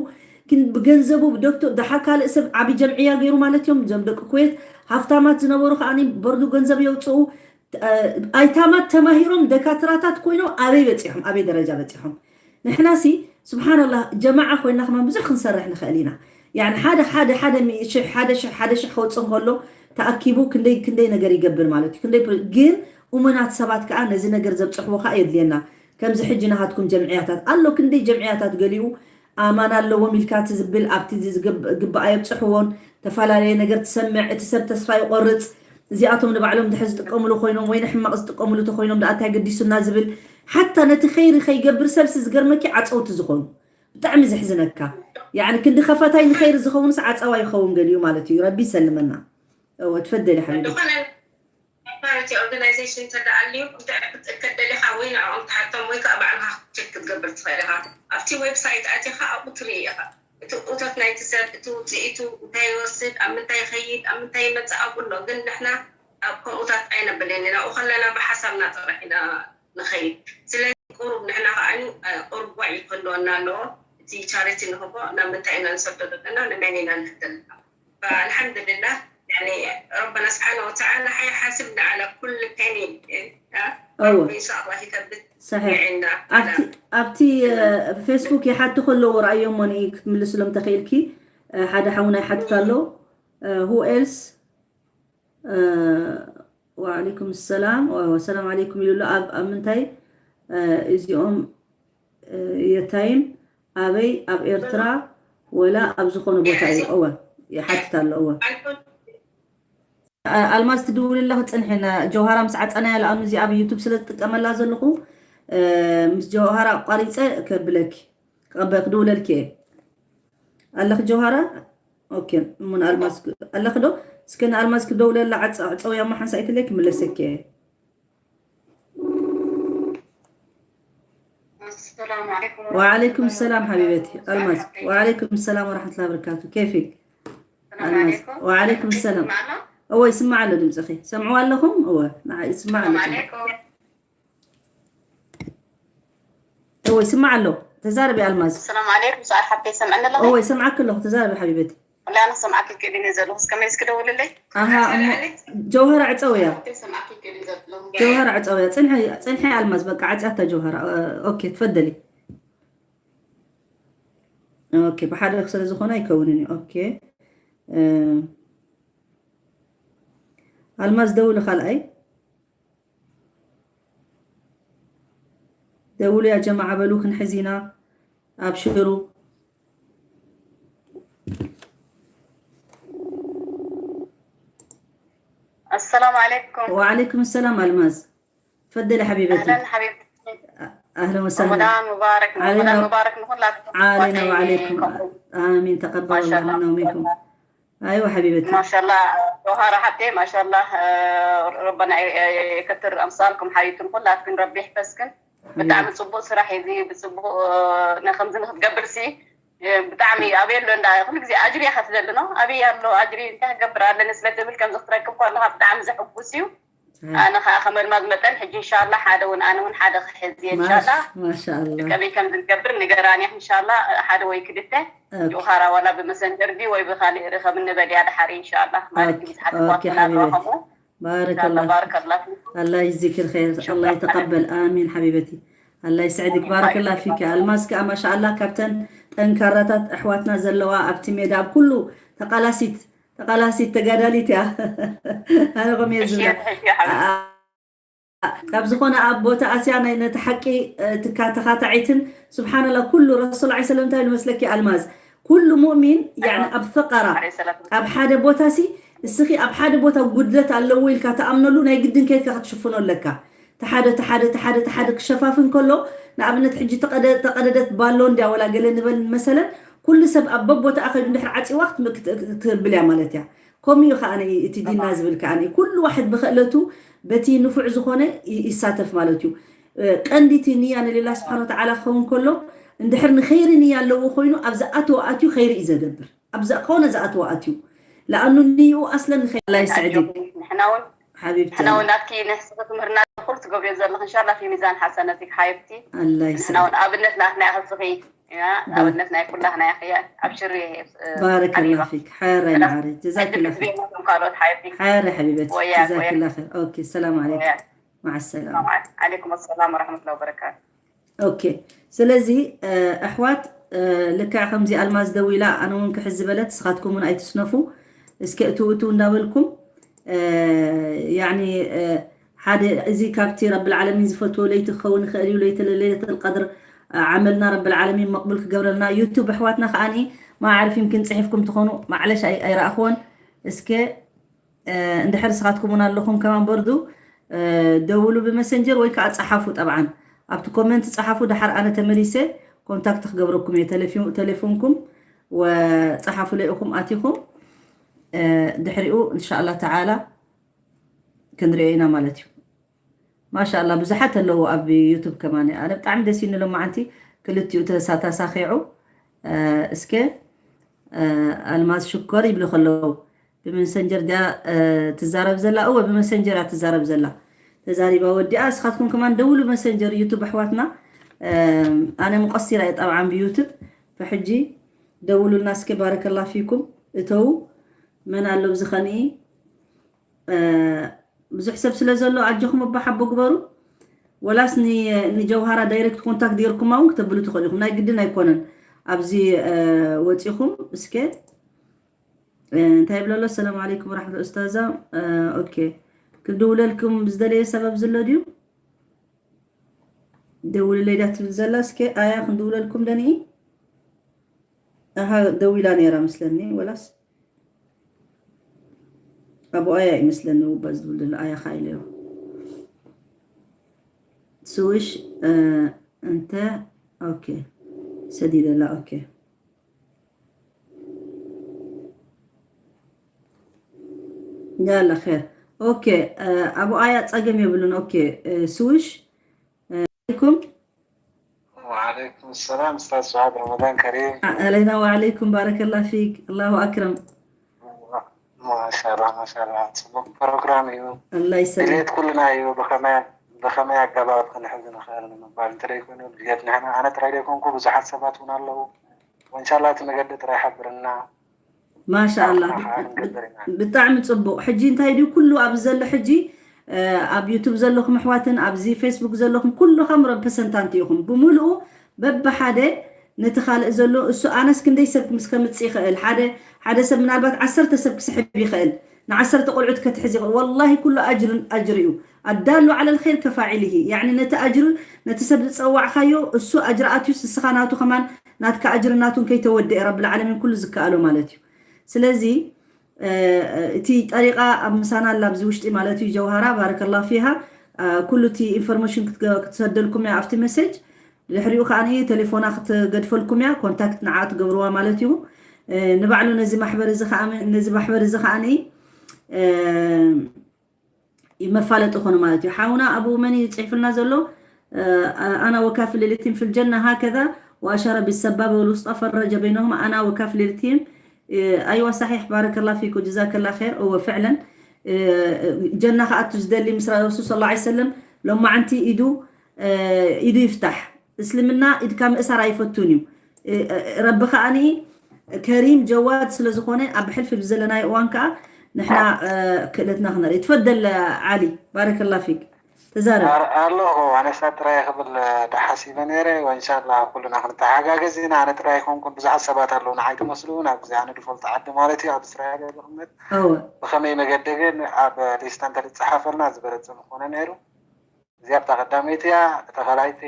ክን-፣ ብገንዘቡ፣ ብዶክተር፣ ደሓር ካልእ ሰብ ዓቢ ጀምዕያ ገይሩ ማለት እዮም። እዞም ደቂ ኩዌት ሃፍታማት ዝነበሩ ከኣ በርዱ ገንዘብ የውፅኡ። እ፣ ኣይታማት ተማሂሮም ደካትራታት ኮይኖም ኣበይ በፂሖም? ኣበይ ደረጃ በፂሖም? ንሕናሲ ስብሓንላህ ጀማዓ ኮይና ከማን ብዙሕ ክንሰርሕ ንኽእል ኢና። ያዕኒ ሓደ፣ ሓደ፣ ሓደ ሚእቲ ሽሕ፣ ሓደ ሽሕ፣ ሓደ ሽሕ ክወፅእ እንከሎ ተኣኪቡ ክንደይ፣ ክንደይ ነገር ይገብር ማለት እዩ። ክንደይ ፕሮ-፣ ግን እሙናት ሰባት ከዓ ነዚ ነገር ዘብፅሕዎ ከዓ የድልየና። ከምዚ ሕጂ ናሃትኩም ጀምዕያታት ኣሎ፣ ክንደይ ጀምዕያታት ገሊኡ ኣማን ኣለዎም ኢልካ እቲ ዝብል ኣብቲ ዝግብ- ግብኣ የብፅሕዎን። ተፈላለየ ነገር ትሰምዕ፣ እቲ ሰብ ተስፋ ይቆርፅ። እዚኣቶም ንባዕሎም ድሕር ዝጥቀምሉ ኮይኖም ወይ ንሕማቕ ዝጥቀምሉ ተኮይኖም ደኣ እንታይ ገዲሱና ዝብል፣ ሓታ ነቲ ኸይሪ ከይገብር ሰብሲ ዝገርመኪ ዓፀውቲ ዝኾኑ። ብጣዕሚ ዘሕዝነካ። ያዕኒ ክንዲ ከፈታይ ንኸይሪ ዝኸውንስ ዓፀዋ ይኸውን ገሊኡ ማለት እዩ። ረቢ ይሰልመና። እወ ትፈደሊ ሓቢቢ። ዝኾነ ቻሪቲ ኦርጋናይዜሽን እንተ ደኣ ኣልዩ፣ ክትእከብ ደሊኻ ወይ ንዕኦም ትሓቶም ወይ ከኣ ባዕልኻ ቸክ ክትገብር ትኽእል ኢኻ። ኣብቲ ዌብሳይት ኣቲኻ ኣብኡ ትርኢ ኢኻ። እቲ እቶት ናይቲ ሰብ፣ እቲ ውጽኢቱ እንታይ ይወስድ፣ ኣብ ምንታይ ይኸይድ፣ ኣብ ምንታይ ይመጽእ ኣብኡ ኣሎ። ግን ንሕና ኣብ ከምኡታት ኣይነብልን ኢና። ኣብኡ ከለና ብሓሳብና ጥራሕ ኢና ንኸይድ። ስለዚ ቁሩብ ንሕና ከኣ ቁሩብ ዋዒ ክህልወና ኣለዎ። እቲ ቻሪቲ ንህቦ ናብ ምንታይ ኢና ንሰዶ ዘለና፣ ንመን ኢና ንህብ ዘለና። فالحمد لله، يعني ربنا سبحانه وتعالى حيحاسبنا على كل كلمة. እወ إن شاء الله يثبت صحيح عنا ኣብቲ ኣብቲ ፌስቡክ ይሓቱ ከለዉ ረኣዮሞ ኒ ክትምልስሎም ተኽኢልኪ ሓደ ሓውና ይሓትት ኣሎ who else وعليكم السلام ሰላም عليكم ኢሉ ኣሎ ኣብ ኣብ ምንታይ እዚኦም የታይም ኣበይ ኣብ ኤርትራ ወላ ኣብ ዝኾነ ቦታ እዩ እወ ይሓትት ኣሎ እወ ኣልማዝ ትድውሊ ኣለኺ ፅንሒ ጀውሃራ ምስ ዓፀናያ ለኣኑ እዚ ኣብ ዩቱብ ስለ ዝጥቀመላ ዘለኹ ምስ ጀውሃራ ኣቋሪፀ ከብለኪ ክድውለልኪ እየ ኣለኺ ጀውሃራ ኦኬ እሞ ንኣልማዝ ኣለኺ ዶ እስከ ንኣልማዝ ክደውለላ ዓፀውያ እሞ ሓንሳእ ኢትለይ ክምለሰኪ እየ وعليكم السلام حبيبتي ألماس وعليكم السلام ورحمة الله وبركاته كيفك ألماس وعليكم السلام እወ ይስማዕ ኣሎ ድምፅኺ ሰምዕዋ ኣለኹም እወ ንዓይ ይስማዕ ኣሎ እወ ይስማዕ ኣሎ ተዛረቢ ኣልማዝ السلام عليكم سؤال حبيت سمعنا لغي እወ ይሰምዓኪ ኣለኹ ተዛረቢ ሓቢበቲ لا أنا سمعك كده نزل بس كمان يسكت أقول لي ኣሃ እሞ ጀውሃራ ዕፀውያ سمعك كده نزل ጀውሃራ ዕፀውያ ፅንሐ ፅንሐ ኣልማዝ በቃ ዓፅያታ ጀውሃራ ኦኬ ትፈደሊ ኦኬ ብሓደ ስለ ዝኾነ ኣይከውንን እዩ ኦኬ ኣልማዝ ደውሊ ካልኣይ ደውሉ ያ ጀማዓ በሉ ክንሕዝ ኢና ኣብሽሩ السلام عليكم وعليكم السلام ألماز تفضلي حبيبتي أهلا حبيبتي أهلا وسهلا رمضان مبارك علينا رمضان و- مبارك نقول لك علينا وعليكم آمين تقبل ما شاء الله منا الله. ومنكم أيوة حبيبتي ما شاء الله جوهرة حبتي ما شاء الله آه، ربنا ي- ي- يكثر أمثالكم حياتكم كلها تكون ربي يحفظكم ብጣዕሚ ፅቡቅ ስራሕ እዚ ብፅቡቅ ከምዚ ንክትገብር ሲ ብጣዕሚ ኣበይ ኣሎ እንዳ ኩሉ ግዜ ኣጅሪ ኢኻ ትደሊ ነው ኣበይ ኣሎ ኣጅሪ እንታይ ክገብር ኣለኒ ስለ ትብል ከምዚ ክትረክብ ከለካ ብጣዕሚ ዘሕጉስ እዩ ኣነ ከዓ ከም ኣልማዝ መጠን ሕጂ እንሻላ ሓደ እውን ኣነ እውን ሓደ ክሕዝ እየ እንሻላ ማሻአላ ከመይ ከም ዝገብር ንገራኒ እንሻላ ሓደ ወይ ክልተ ጆሃራ ዋላ ብመሰንጀር ድዩ ወይ ብካሊእ ርኸብ እንበል እያ ድሓር እንሻላ ማለት እዩ ዝሓተኳ ኦኬ ሓቢበቲ ባረከላ ባረከላ الله يجزيك الخير الله يتقبل آمين حبيبتي الله يسعدك بارك الله فيك ألماس كأ ما شاء الله كابتن ጠንካራታት ኣሕዋትና ዘለዋ ኣብቲ ሜዳ ኣብ ኩሉ ተቃላሲት ተቃላሲት ተጋዳሊት እያ ኣነ ከም እየ ዝብላ ካብ ዝኾነ ኣብ ቦታ ኣስያ ናይ ነቲ ሓቂ ትካ ተኻታዒትን ስብሓንላ ኩሉ ረሱል ዓ ሰለም እንታይ ዝመስለኪ ኣልማዝ ኩሉ ሙእሚን ያኒ ኣብ ፈቀራ ኣብ ሓደ ቦታ ሲ እስኺ ኣብ ሓደ ቦታ ጉድለት ኣለዎ ኢልካ ተኣምነሉ ናይ ግድን ከይድካ ክትሽፍኖ ኣለካ ተሓደ ተሓደ ተሓደ ተሓደ ክሸፋፍን ከሎ ንኣብነት ሕጂ ተቐደደት ባሎ እንድያ ወላ ገለ ንበል መሰለን ኩሉ ሰብ ኣብ በቦታኣ ከይዱ እንድሕር ዓፂዋ ክትብል እያ ማለት እያ ከምኡ እዩ ከዓ እቲ ዲና ዝብል ከዓ ኩሉ ዋሕድ ብክእለቱ በቲ ንፉዕ ዝኾነ ይሳተፍ ማለት እዩ ቀንዲ እቲ ንያ ንሌላ ስብሓን ወተዓላ ክኸውን ከሎ እንድሕር ንኸይሪ ንያ ኣለዎ ኮይኑ ኣብ ዝኣተወ ኣትዩ ኸይሪ እዩ ዘገብር ኣብ ዝኾነ ዝኣተወ ኣትዩ ለኣኑ ንይኡ ኣስለን ንኸይሪ ላይ ስዕዲ ንሕና እውን ሓቢብቲ ንሕና እውን ናትኪ ንሕስኺ ትምህርና ኩሉ ትገብርዮ ዘለኽ እንሻላ ፊ ሚዛን ሓሰነትክ ሓየብቲ ኣላይ ንሕና እውን ኣብነት ናትና ኢኽስኺ ኣብነት ናይ ኩላህና ኢኽያ ኣብሽሪ ባረከላ ፊክ ሓራይ ማዓረይ ጀዛክላ ኸይር ካልኦት ሓየብቲ ሓራይ ሓቢበቲ ወያ ጀዛክላ ኸይር ኦኬ ሰላም ዓለይኩም ማዓ ሰላም ዓለይኩም ሰላም ወረሕመቱላ ወበረካቱ ኦኬ ስለዚ ኣሕዋት ልክዕ ከምዚ ኣልማዝ ደው ኢላ ኣነ እውን ክሕዝ ዝበለት ንስኻትኩም እውን ኣይትስነፉ እስከ እትው እትው እንዳበልኩም ያኒ ሓደ እዚ ካብቲ ረብል ዓለሚን ዝፈትዎ ለይቲ ክኸውን ይኽእል እዩ። ለይቲ ለይለተል ቀድር ዓመልና ረብል ዓለሚን መቕቡል ክገብረልና። ዩቱብ ኣሕዋትና ከዓኒ ማዕርፍ ይምክን ጽሒፍኩም ትኾኑ ማዕለሽ ኣይረኣኽዎን። እስከ እንድሕር ስኻትኩም እውን ኣለኹም ከማን በርዱ ደውሉ ብመሰንጀር ወይ ከዓ ጸሓፉ። ጠብዓን ኣብቲ ኮመንት ጸሓፉ። ድሓር ኣነ ተመሊሰ ኮንታክት ክገብረኩም እየ። ተሌፎንኩም ወጸሓፉ ለይኹም ኣቲኹም ድሕሪኡ እንሻላ ተዓላ ክንሪኦ ኢና ማለት እዩ። ማሻላ ብዙሓት ኣለዉ ኣብ ዩቱብ ከማን። ኣነ ብጣዕሚ ደስ ይንሎ መዓንቲ ክልቲኡ ተሳታሳኺዑ። እስከ ኣልማዝ ሽኮር ይብሉ ከለዉ ብመሰንጀር ድያ ትዛረብ ዘላ? እወ ብመሰንጀር እያ ትዛረብ ዘላ። ተዛሪባ ወዲኣ። እስኻትኩም ከማን ደውሉ መሰንጀር ዩቱብ ኣሕዋትና። ኣነ ምቆሲራ እየ ጠብዓን ብዩቱብ። ፈሕጂ ደውሉልና እስከ። ባረከላ ፊኩም። እተዉ መን ኣሎ ብዝኸንኢ ብዙሕ ሰብ ስለ ዘሎ ኣጆኹም እባ ሓቦ ግበሩ። ወላስ ንጀውሃራ ዳይሬክት ኮንታክት ጌርኩማ እውን ክተብሉ ትኽእሉ ኢኹም። ናይ ግድን ኣይኮነን ኣብዚ ወፂኹም። እስከ እንታይ ይብለሎ? ሰላም ዓለይኩም ወራሕመቱ ኡስታዛ። ኦኬ፣ ክድውለልኩም ዝደለየ ሰበብ ዝሎ ድዩ? ደውልለይ ዳ ትብል ዘላ። እስከ ኣያ ክንድውለልኩም ደንኢ። ኣሃ፣ ደዊላ ነይራ መስለኒ። ወላስ ኣቦ ኣያ ይመስለኒ። ውባ ዝብል ዘሎ ኣያ ካይለዮ ስውሽ እንተ ኦኬ ሰዲደላ። ኦኬ ያላ ኸር። ኦኬ ኣቦ ኣያ ጸገም የብሉን። ኦኬ ስውሽ عليكم. وعليكم السلام أستاذ سعاد، رمضان كريم. علينا وعليكم، بارك الله فيك، الله أكرم. ማሻላ ማሻላ፣ ፅቡቅ ፕሮግራም እዩ። الله يسلمك. ድሌት ኩልና እዩ። ብኸመይ ብኸመይ ኣገባብ ክንሕዝ ንኽእል ንምባል እንተደይኮይኑ ድሌት ንሕና፣ ኣነ ጥራይ ደይኮንኩ ብዙሓት ሰባት እውን ኣለዉ። ወንሻላ እቲ መገዲ ጥራይ ሓብርና። ማሻኣላ ብጣዕሚ ፅቡቅ። ሕጂ እንታይ ድዩ ኩሉ ኣብዚ ዘሎ ሕጂ ኣብ ዩቱብ ዘለኹም ኣሕዋትን ኣብዚ ፌስቡክ ዘለኹም ኩልኹም ረፕሰንታንት ኢኹም ብምሉኡ በብሓደ ነቲ ካልእ ዘሎ እሱ ኣነስ ክንደይ ሰብ ምስ ከምፅእ ይኽእል ሓደ ሓደ ሰብ ምናልባት ዓሰርተ ሰብ ክስሕብ ይኽእል ንዓሰርተ ቆልዑት ከትሕዝ ይኽእል ወላሂ ኩሉ ኣጅርን ኣጅር እዩ ኣዳሉ ዓለ ልኸይር ከፋዒልሂ ያዕኒ ነቲ ኣጅር ነቲ ሰብ ዝፀዋዕኻዮ እሱ ኣጅር ኣትዩስ እስኻ ናቱ ከማን ናትካ ኣጅር ናቱን ከይተወደአ ረብል ዓለሚን ኩሉ ዝከኣሎ ማለት እዩ ስለዚ እቲ ጠሪቃ ኣብ ምሳና ኣላ ኣብዚ ውሽጢ ማለት እዩ ጀውሃራ ባረከላ ፊሃ ኩሉ እቲ ኢንፎርሜሽን ክትሰደልኩም እያ ኣብቲ መሴጅ ድሕሪኡ ከዓ ቴሌፎና ክትገድፈልኩም እያ ኮንታክት ንዓ ትገብርዋ ማለት እዩ ንባዕሉ ነዚ ማሕበር እዚ ከዓ ነዚ ማሕበር እዚ ከዓ ይመፋለጥ ይኾኑ ማለት እዩ ሓውና ኣብኡ መን እዩ ፅሒፍልና ዘሎ ኣና ወካፍል ልቲም ፍልጀና ሃከዛ ወኣሻረ ብሰባበ ወልውስጣ ፈረጀ በይነሁም ኣና ወካፍል ልቲም ኣይዋ ሳሒሕ ባረከላ ፊኩ ጀዛከላ ር እወ ፍዕለን ጀና ከኣቱ ዝደሊ ምስ ረሱል ስ ላ ሰለም ሎማዓንቲ ኢዱ ኢዱ ይፍታሕ እስልምና ኢድካ ምእሳር ኣይፈቱን እዩ ረቢ ከዓኒ ከሪም ጀዋድ ስለ ዝኾነ ኣብ ሕልፊ ብዘለናዮ እዋን ከዓ ንሕና ክእለትና ክነርኢ ትፈደል ዓሊ ባረከላ ፊክ ተዛረብ ኣለኹ ኣነሳ ጥራይ ክብል ደሓሲበ ነይረ ወንሻላ ኩሉና ክንተሓጋገዝ ኢና ኣነ ጥራይ ኮንኩን ብዙሓት ሰባት ኣለዉ ንዓይ ትመስሉ እውን ኣብዚ ኣነ ድፈልጦ ዓዲ ማለት እዩ ኣብ እስራኤል እየ ዝቕመጥ ብኸመይ መገዲ ግን ኣብ ሊስታ እንተዝፀሓፈልና ዝበለፀ ምኾነ ነይሩ እዚኣ ብታ ቀዳመይቲ እያ እታ ካልኣይቲ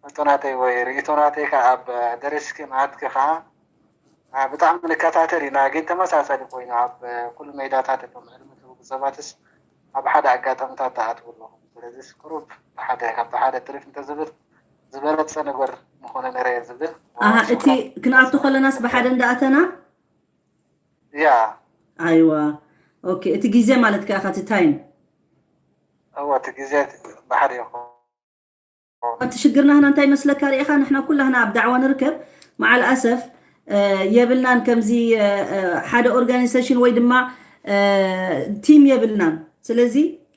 ሕቶ ናተይ ወይ ርእይቶ ናተይ ከዓ ኣብ ደረስኪ ናትኪ ከዓ ብጣዕሚ ንከታተል ኢና ግን ተመሳሳሊ ኮይኑ ኣብ ኩሉ ሜዳታት እቶም ዕልሚ ትህቡ ሰባትስ ኣብ ሓደ ኣጋጣምታት ትኣትዉ ኣለኹም ስለዚ ቅሩብ ሓደ ካብቲ ሓደ ትሪፍ እንተዝብል ዝበለፀ ነገር ምኾነ ነረ ዝብል ኣሃ እቲ ክንኣቱ ከለናስ ብሓደ እንዳኣተና ያ ኣይዋ ኦኬ እቲ ግዜ ማለት ከ እቲ ታይም እወ እቲ ግዜ ብሓደ ይኹን እቲ ሽግርና ህና እንታይ መስለካ ርኢኻ ንሕና ኩላህና ኣብ ዳዕዋ ንርከብ መዓል ኣሰፍ የብልናን ከምዚ ሓደ ኦርጋኒዜሽን ወይ ድማ ቲም የብልናን ስለዚ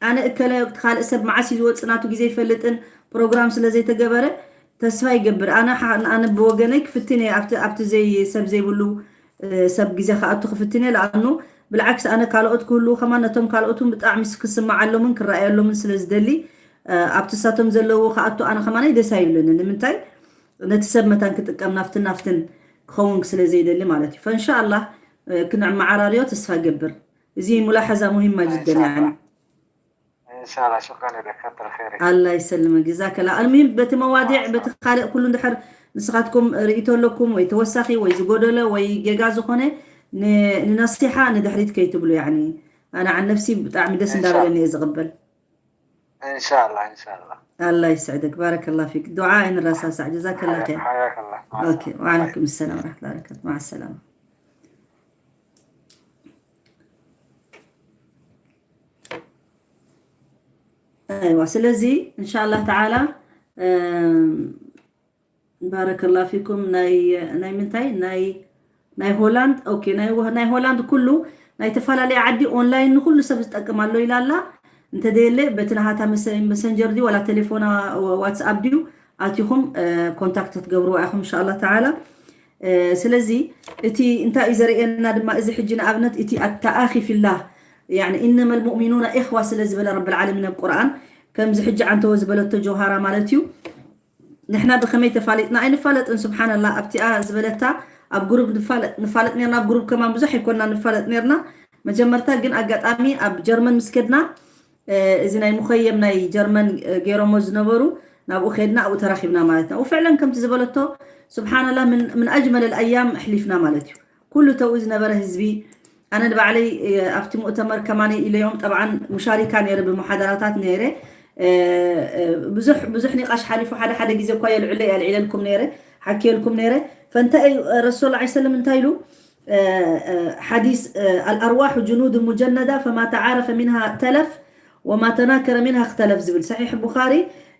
ኣነ እከለ ካልእ ሰብ መዓስ እዩ ዝወፅእ ናቱ ግዜ ይፈልጥን ፕሮግራም ስለ ዘይተገበረ ተስፋ ይገብር ኣነ ኣነ ብወገነይ ክፍትን እየ ኣብቲ ዘይሰብ ዘይብሉ ሰብ ግዜ ክኣቱ ክፍትን እየ ለኣኑ ብልዓክስ ኣነ ካልኦት ክህልዉ ከማን ነቶም ካልኦት እውን ብጣዕሚ ክስምዓሎምን ክረኣየሎምን ስለ ዝደሊ ኣብቲ ሳቶም ዘለዉ ክኣቱ ኣነ ከማነይ ደስ ኣይብለኒ ንምንታይ ነቲ ሰብ መታን ክጥቀም ናፍትን ናፍትን ክኸውን ስለ ዘይደሊ ማለት እዩ ፈንሻ ኣላህ ክንዕመዓራርዮ ተስፋ ገብር እዚ ሙላሐዛ ሙሂማ ጅደን ያኒ إن شاء الله. شكرا لك، كثر خيرك. ኣላ ይሰልመ ጀዛከላ። ኣልሙሂም በቲ መዋዲዕ በቲ ካልእ ኩሉ እንድሕር ንስኻትኩም ርእይቶ ኣለኩም ወይ ተወሳኺ ወይ ዝጎደለ ወይ ጌጋ ዝኾነ ንነሲሓ ንድሕሪት ከይትብሉ። ያኒ ኣነ ዓን ነፍሲ ብጣዕሚ ደስ እንዳበለኒ እየ ዝቕበል። إن شاء الله، إن شاء الله. ኣላ ይስዕደክ፣ ባረከላ ፊክ። ዱዓ ኣይንረሳሳዕ። ጀዛከላ ኸይር። حياك الله. مع ኦኬ፣ السلامة. ወዓለይኩም ሰላም ወረሕመቱላሂ ወበረካቱ። መዓ ሰላማ። ኣይዋ፣ ስለዚ እንሻላ ተዓላ ባረከላ ፊኩም። ናይ ናይ ምንታይ ናይ ናይ ሆላንድ። ኦኬ፣ ናይ ወ- ናይ ሆላንድ ኩሉ ናይ ተፈላለየ ዓዲ ኦንላይን ንኩሉ ሰብ ዝጠቅም ኣሎ ኢላ ኣላ። እንተደየለ በቲ ናሃታ መሰ- መሰንጀር ድዩ ዋላ ቴሌፎና ዋትስኣፕ ድዩ ኣቲኹም ኮንታክት ክትገብርዋ ኢኹም እንሻላ ተዓላ። ስለዚ እቲ እንታይ እዩ ዘርእየና ድማ እዚ ሕጂ ንኣብነት እቲ ኣተኣኺ ፊላህ يعني إنما المؤمنون إخوة ስለ ዝበለ ረብል ዓለሚን ኣብ ቁርኣን ከምዚ ሕጂ ዓንተወ ዝበለቶ ጀውሃራ ማለት እዩ። ንሕና ብኸመይ ተፋሊጥና ኣይንፋለጥን። ስብሓንላ ኣብቲኣ ዝበለታ ኣብ ግሩብ ንፋለጥ ንፋለጥ ነርና። ኣብ ግሩብ ከማን ብዙሕ ኣይኮንና ንፋለጥ ነርና። መጀመርታ ግን ኣጋጣሚ ኣብ ጀርመን ምስ ከድና እዚ ናይ ሙኸየም ናይ ጀርመን ገይሮሞ ዝነበሩ ናብኡ ከድና ኣብኡ ተራኺብና ማለት ነው። ወፍዕለን ከምቲ ዝበለቶ ስብሓንላ ምን ኣጅመል ኣልኣያም ኣሕሊፍና ማለት እዩ። ኩሉ ተውኡ ዝነበረ ህዝቢ ኣነ ንባዕለይ ኣብቲ ሙእተመር ከማነ ኢለዮም ጠብዓን ሙሻሪካ ነይረ ብሙሓደራታት ነይረ። ብዙሕ ብዙሕ ኒቃሽ ሓሊፉ ሓደ ሓደ ግዜ እኳ የልዕለ ያልዒለልኩም ነይረ ሓኪየልኩም ነይረ። ፈንታይ ረሱል ላ ሰለም እንታይ ኢሉ ሓዲስ ኣልኣርዋሑ ጅኑድ ሙጀነዳ ፈማ ተዓረፈ ሚንሃ ተለፍ ወማ ተናከረ ሚንሃ እክተለፍ ዝብል ሰሒሕ ቡኻሪ።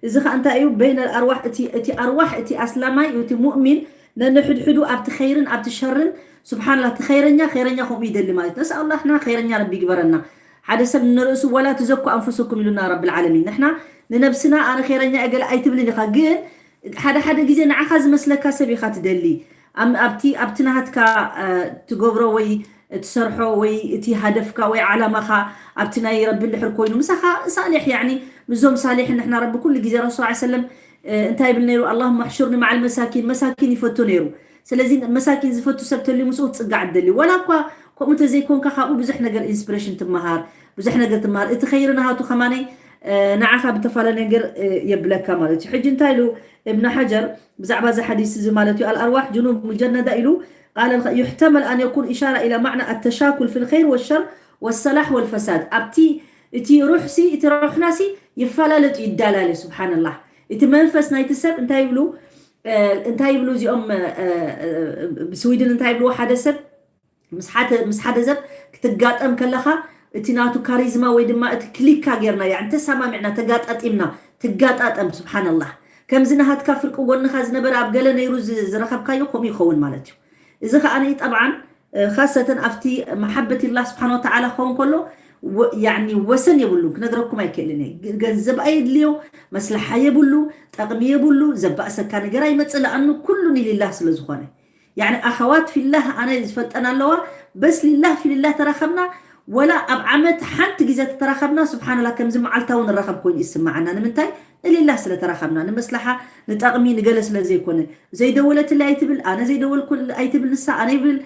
እዚ ከዓ እንታይ እዩ በይነ ኣርዋሕ እቲ ኣርዋሕ እቲ ኣስላማይ እቲ ሙእሚን ነንሕድሕዱ ኣብቲ ኸይርን ኣብቲ ሸርን ስብሓንላ እቲ ኸይረኛ ኸይረኛ ከምኡ ይደሊ ማለት ነስ ኣላህና ኸይረኛ ረቢ ይግበረና። ሓደ ሰብ ንርእሱ ወላ ትዘኩ ኣንፍሱኩም ኢሉና ረብል ዓለሚን። ንሕና ንነብስና ኣነ ኸይረኛ እገለ ኣይትብልን ኢኻ ግን ሓደ ሓደ ግዜ ንዓኻ ዝመስለካ ሰብ ኢኻ ትደሊ። ኣብቲ ኣብቲ ናሃትካ ትገብሮ ወይ ትሰርሖ ወይ እቲ ሃደፍካ ወይ ዓላማኻ ኣብቲ ናይ ረቢ እንድሕር ኮይኑ ምሳኻ ሳሌሕ ያኒ ምዞም ሳሌሕ ንሕና ረቢ ኩሉ ግዜ ረሱል ላ ሰለም እንታይ ይብል ነይሩ ኣላሁመ ኣሕሹርኒ መዓል መሳኪን መሳኪን ይፈቱ ነይሩ። ስለዚ መሳኪን ዝፈቱ ሰብ ተልዩ ምስኡ ትፅጋዕ ትደሊ ወላ እኳ ከምኡ ተዘይኮንካ ካብኡ ብዙሕ ነገር ኢንስፕሬሽን ትመሃር ብዙሕ ነገር ትመሃር እቲ ኸይሪ ናሃቱ ከማነይ ንዓኻ ብተፋለ ነገር የብለካ ማለት እዩ። ሕጂ እንታይ ኢሉ እብን ሓጀር ብዛዕባ እዚ ሓዲስ እዚ ማለት እዩ ኣልኣርዋሕ ጅኑድ ሙጀነዳ ኢሉ قال يحتمل أن يكون إشارة إلى معنى التشاكل في الخير والشر والصلاح والفساد ኣብቲ እቲ ሩሕሲ እቲ ሩሕናሲ ይፈላለጡ ይዳላለ ስብሓንላህ። እቲ መንፈስ ናይቲ ሰብ እንታይ ይብሉ እንታይ ይብሉ እዚኦም ብስዊድን እንታይ ይብልዎ ሓደ ሰብ ምስ ሓደ ሰብ ክትጋጠም ከለኻ እቲ ናቱ ካሪዝማ ወይ ድማ እቲ ክሊካ ጌርና ያ እንተሰማሚዕና ተጋጣጢምና ትጋጣጠም ስብሓንላህ። ከምዚ ናሃትካ ፍርቂ ጎንኻ ዝነበረ ኣብ ገለ ነይሩ ዝረኸብካዮ ከምኡ ይኸውን ማለት እዩ። እዚ ከዓ ጠብዓን ካሰተን ኣብቲ መሓበት ላ ስብሓን ወተዓላ ክኸውን ከሎ ወሰን የብሉን ክነግረኩም ኣይክእልን እየ። ገንዘብ ኣየድልዮ መስለሓ የብሉ ጠቕሚ የብሉ ዘባእሰካ ነገር ኣይመፅእ ለኣኑ ኩሉ ንሊላህ ስለ ዝኾነ ያኒ ኣኸዋት ፊላህ ኣነ ዝፈልጠን ኣለዋ በስ ሊላህ ፊልላህ ተራኸብና ወላ ኣብ ዓመት ሓንቲ ግዜ ተተራኸብና ስብሓንላ ከምዚ መዓልታዊ ንራኸብ ኮይኑ ይስማዓና ንምንታይ ንሊላህ ስለ ተራኸብና ንመስላሓ ንጠቕሚ ንገለ ስለ ዘይኮነ ዘይደወለትለይ ኣይትብል ኣነ ዘይደወልኩ ኣይትብል ንሳ ኣነ ይብል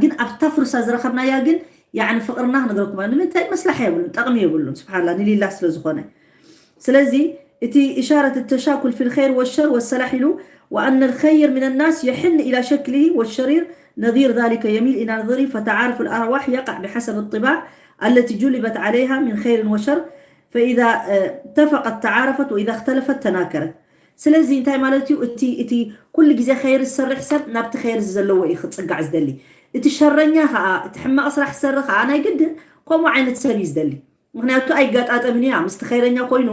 ግን ኣብታ ፍርሳ ዝረኸብናያ ግን ያኒ ፍቕርና ክነግረኩም ንምንታይ መስላሓ የብሉን ጠቕሚ የብሉን ስብሓንላ ንሊላህ ስለ ዝኾነ ስለዚ እቲ إشارة التشاكل في الخير والشر والصلاح ኢሉ وأن الخير من الناس يحن إلى شكله والشرير نظير ذلك يميل إلى نظيره فتعارف الأرواح يقع بحسب الطباع التي جلبت عليها من خير وشر فإذا اتفقت تعارفت وإذا اختلفت تناكرت ስለዚ እንታይ ማለት እዩ እቲ እቲ ኩሉ ግዜ ኸይር ዝሰርሕ ሰብ ናብቲ ኸይር ዘለዎ እዩ ክፅጋዕ ዝደሊ እቲ ሸረኛ ከዓ እቲ ሕማቕ ስራሕ ዝሰርሕ ከዓ ናይ ግድን ከምኡ ዓይነት ሰብ እዩ ዝደሊ ምክንያቱ ኣይጋጣጠምን እያ ምስቲ ኸይረኛ ኮይኑ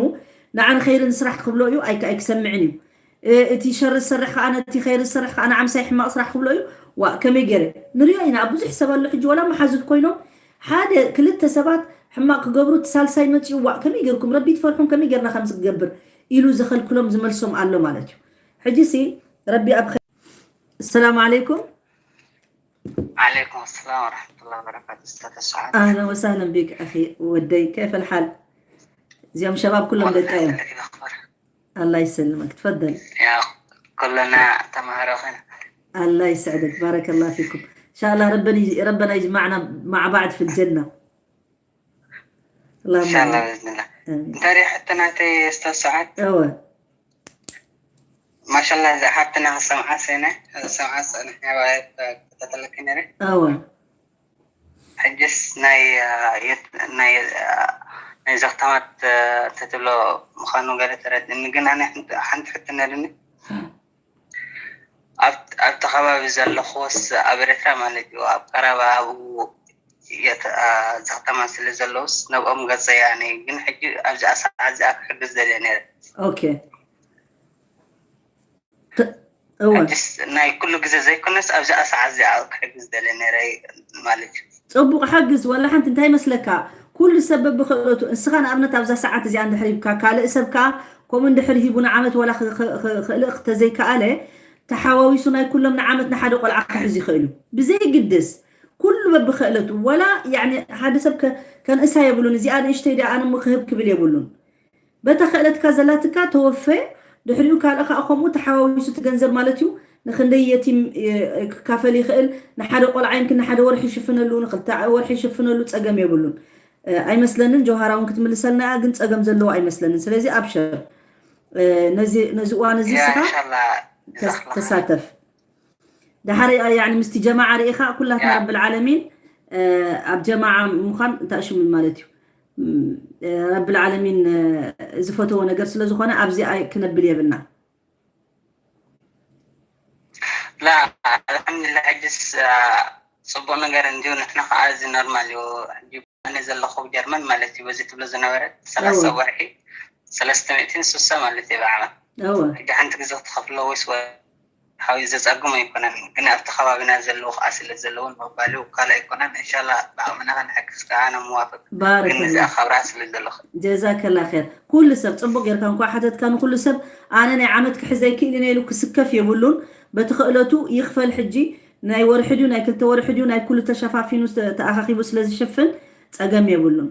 ንዓን ኸይርን ስራሕ ክብሎ እዩ ኣይክሰምዕን እዩ እቲ ሸር ዝሰርሕ ከዓ ነቲ ኸይር ዝሰርሕ ከዓ ንዓምሳይ ሕማቕ ስራሕ ክብሎ እዩ ዋ ከመይ ገይረ ንሪኦ ኢና ብዙሕ ሰብ ኣሎ ሕጂ ወላ መሓዙት ኮይኖም ሓደ ክልተ ሰባት ሕማቕ ክገብሩ እቲ ሳልሳይ መፅኡ ዋ ከመይ ገይርኩም ረቢ ትፈርሑም ከመይ ገይርና ከምዚ ክገብር ኢሉ ዝኸልክሎም ዝመልሶም ኣሎ ማለት እዩ ሕጂ ሲ ረቢ ኣብ السلام عليكم عليكم السلام ورحمة الله وبركاته أستاذ سعد. أهلا وسهلا بك أخي ودي كيف الحال؟ زيام شباب كلهم دقايم. الله يسلمك تفضل. يا كلنا تمهرخنا. الله يسعدك بارك الله فيكم إن شاء الله ربنا ربنا يجمعنا مع بعض في الجنة. اللهم إن شاء الله آمين. بإذن الله. آمين. أنت ريح حتى ناتي أستاذ سعد. أوه. ما شاء الله، إذا حتى ناس سمعة سنة، سمعة سنة، يا وايد تتلك نري. أوه. حجس ناي، آه، يت-، ناي، آه، ناي زغتمات، آه، تتلو مخانو قالت رد. إن قلنا نحن حنت حتى نرني. ኣብ ኣብ ተኸባቢ ዘለኹስ ኣብ ኤርትራ ማለት እዩ፣ ኣብ ቀረባ ኣብኡ የት-፣ ኣ፣ ዘኽተማ ስለ ዘለውስ ነብኦም ገጸ ያኔ። ግን ሕጂ ኣብዚኣ ሰዓት እዚኣ ክሕግዝ ደልየ ነይረ። ኦኬ። ተ-፣ እወ። ሕጅስ ናይ ኩሉ ግዜ ዘይኮነስ ኣብዚኣ ሰዓት እዚኣ ክሕግዝ ደልየ ነይረ ማለት እዩ። ጽቡቕ፣ ሓግዝ። ዋላ ሓንቲ እንታይ መስለካ፣ ኩሉ ሰብ በብኽእለቱ፣ ንስኻ ንኣብነት ኣብዛ ሰዓት እዚኣ እንድሕር ሂብካ፣ ካልእ ሰብ ከኣ ከምኡ እንድሕር ሂቡ ንዓመት ዋላ ኽ-፣ ኽ-፣ ኽ-፣ ክእልእ ተዘይከኣለ፣ ተሓዋዊሱ ናይ ኩሎም ንዓመት ንሓደ ቆልዓ ክሕዝ ይኽእል እዩ። ብዘይግድስ፣ ኩሉ በብኽእለቱ፣ ዋላ ያኒ ሓደ ሰብ ከ-፣ ከንእሳ የብሉን፣ እዚኣ ንእሽተይ ድያ ኣነ እሞ ክህብ ክብል የብሉን። በታ ክእለትካ ዘላትካ ተወፈ፣ ድሕሪኡ ካልእ ከኣ ከምኡ ተሓዋዊሱ እቲ ገንዘብ ማለት እዩ፣ ንኽንደይ የቲም፣ እ፣ ክካፈል ይኽእል፣ ንሓደ ቆልዓ ይምክን ንሓደ ወርሒ ይሽፍነሉ፣ ንኽልተ ወርሒ ይሽፍነሉ፣ ጸገም የብሉን። እ፣ ኣይመስለንን፣ ጀውሃራ እውን ክትምልሰልና እያ፣ ግን ጸገም ዘለዎ ኣይመስለንን። ስለዚ ኣብሽር፣ እ፣ ነዚ፣ ነዚ እዋን እዚ ያ፣ እስኻ ኢንሻላ፣ ተስ-፣ ጀዛክላ። ተሳተፍ። ደሓር፣ ያኒ ምስቲ ጀማዓ ርኢኻ፣ ኩላትና ያ። ረብል ዓለሚን፣ እ፣ ኣብ ጀማዓ ምዃን እንታይ ሽሙ ማለት እዩ? ም፣ እ፣ ረብል ዓለሚን፣ እ፣ ዝፈተዎ ነገር ስለ ዝኾነ ኣብዚ ኣይ-፣ ክነብል የብልና። ላ፣ ኣልሓምዱሊላህ፣ ሕጅስ፣ አ፣ ጽቡቕ ነገር እንድዩ። ንሕና ከኣ እዚ ኖርማል እዩ። ሕጂ ኣነ ዘለኹ ጀርመን ማለት እዩ፣ በዚ ትብሎ ዝነበረ ሰላሳ እወ። ወርሒ ሰለስተ ሚእትን ስሳ ማለት እዩ ብዓመት። እወ። ሕጂ ሓንቲ ግዜ ክትኸፍሎ ወይስ ወርሓዊ ዘጸግም ኣይኮነን፣ ግን ኣብቲ ከባቢና ዘለዉ ከኣ ስለ ዘለዉ ንምባል እዩ፣ ካልእ ኣይኮነን። እንሻላ ብዓቕምና ክንሕግዝ ከኣ ንዋፈቅ። ግን ባረከላህ። እዚኣ ካብርሃ ስለ ዘለኹ። ጀዛከላ ኸይር። ኩሉ ሰብ ጽቡቕ ጌርካ እንኳ ሓተትካ፣ ንኩሉ ሰብ ኣነ ናይ ዓመት ክሕዝ ኣይክእልን እየ ኢሉ ክስከፍ የብሉን። በቲ ክእለቱ ይኽፈል። ሕጂ ናይ ወርሒ ድዩ ናይ ክልተ ወርሒ ድዩ ናይ ኩሉ ተሸፋፊኑ ተ-፣ ተኣኻኺቡ ስለ ዝሽፍን ጸገም የብሉን።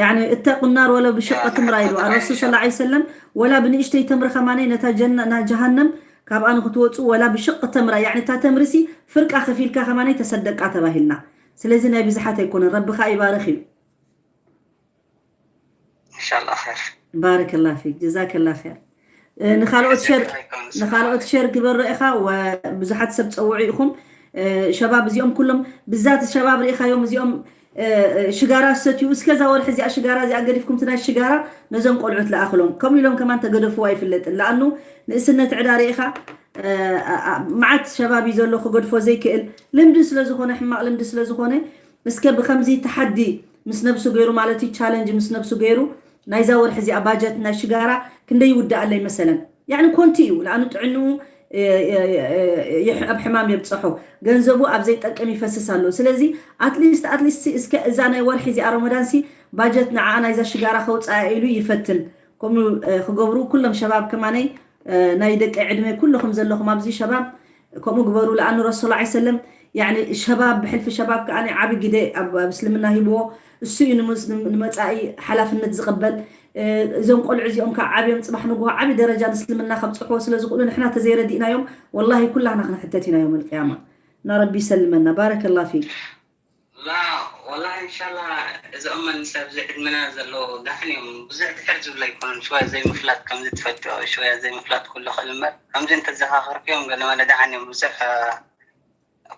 ያኒ እተቁ ናር ወለው ብሽቀ ያ፣ ተምራ ኢሉ ንሓቶ ኣረሱል ጥራይ ሰለላሁ ዐለይሂ ወሰለም፣ ወላ ብንእሽተይ ተምሪ ከማነይ ነታ ጀና-፣ ና ጀሃነም ካብኣ ንክትወፁ ወላ ብሽቅ ተምራ፣ ያኒ እታ ተምሪ ሲ ፍርቃ ከፊልካ ከማነይ ተሰደቃ ተባሂልና። ስለዚ ናይ ብዝሓት ኣይኮነን፣ ረቢ ከዓ ይባርክ እዩ። ኢንሻላህ ኸይር። ባረከላ ፊክ፣ ጀዛከላ ኸይር። እ፣ ንኻልኦት ሸር፣ ንኻልኦት ሸር ግበሮ ኢኻ፣ ወ-፣ ብዙሓት ሰብ ጸውዑ ኢኹም። እ፣ ሸባብ እዚኦም ኩሎም፣ ብዛት ሸባብ ርኢኻዮም፣ እዚኦም፣ እ፣ እ፣ ሽጋራ ዝሰትዩ፣ እስከ እዛ ወርሒ እዚኣ ሽጋራ እዚኣ ገዲፍኩም፣ እቲ ናይ ሽጋራ ነዞም ቆልዑት ለኣኽሎም። ከምኡ ኢሎም ከማን ተገደፍዎ ኣይፍለጥን። ለኣኑ ንእስነት ዕዳ ርኢኻ፣ እ፣ ኣ-፣ ኣ-፣ መዓት ሸባብ እዩ ዘሎ ክገድፎ ዘይክእል። ልምዲ ስለ ዝኾነ፣ ሕማቕ ልምዲ ስለ ዝኾነ፣ እስከ ብኸምዚ ተሓዲ ምስ ነብሱ ገይሩ ማለት እዩ፣ ቻለንጅ ምስ ነብሱ ገይሩ፣ ናይዛ ወርሒ እዚኣ ባጀት ናይ ሽጋራ ክንደይ ይውድኣለይ መሰለን? ያኒ ኮንቲ እዩ፣ ለኣኑ ጥዕንኡ፣ እ፣ እ፣ እ፣ ይሕ-፣ ኣብ ሕማም የብጽሖ። ገንዘቡ ኣብ ዘይጠቅም ይፈስስ ኣሎ። ስለዚ ኣትሊስት፣ ኣትሊስት እስከ እዛ ናይ ወርሒ እዚኣ ረመዳን ሲ ባጀት ንዓ ናይዛ ሽጋራ ከውፅኣ ኢሉ ይፈትን። ከምኡ፣ እ፣ ክገብሩ ኩሎም ሸባብ ከማነይ፣ እ፣ ናይ ደቂ ዕድመ ኩልኹም ዘለኹም ኣብዚ ሸባብ ከምኡ ግበሩ። ለኣኑ ረሱል ዐለይሂ ሰለም፣ ያኒ ሸባብ፣ ብሕልፊ ሸባብ ከኣ ዓቢ ግደ ኣብ፣ ኣብ እስልምና ሂብዎ። እሱ እዩ ንሙስ-፣ ንመጻኢ ሓላፍነት ዝቕበል። እ፣ እዞም ቆልዑ እዚኦም ከኣ ዓብዮም ጽባሕ ንግሆ ዓቢ ደረጃ ንእስልምና ከብጽሕዎ ስለ ዝኽእሉ፣ ንሕና ተዘይረዲእናዮም፣ ወላሂ ኩላህና ክንሕተት ኢና ዮም ኣልቅያማ። እና ረቢ ይሰልመና። ባረከላ ፊክ። ላ፣ ወላሂ፣ እንሻላ፣ እዞም መንእሰይ ኣብዚ ዕድመና ዘለዉ ደሓን እዮም። ብዙሕ ድሕር ዝብሉ ኣይኮኑን። ሽወያ ዘይምፍላጥ ከምዚ ትፈልጥዮ፣ ሽወያ ዘይምፍላጥ ኩሉ ይኽእል እምበር፣ ከምዚ እንተዘኻኸርክዮም፣ ገለ መለ ደሓን እዮም። ብዙሕ፣ እ፣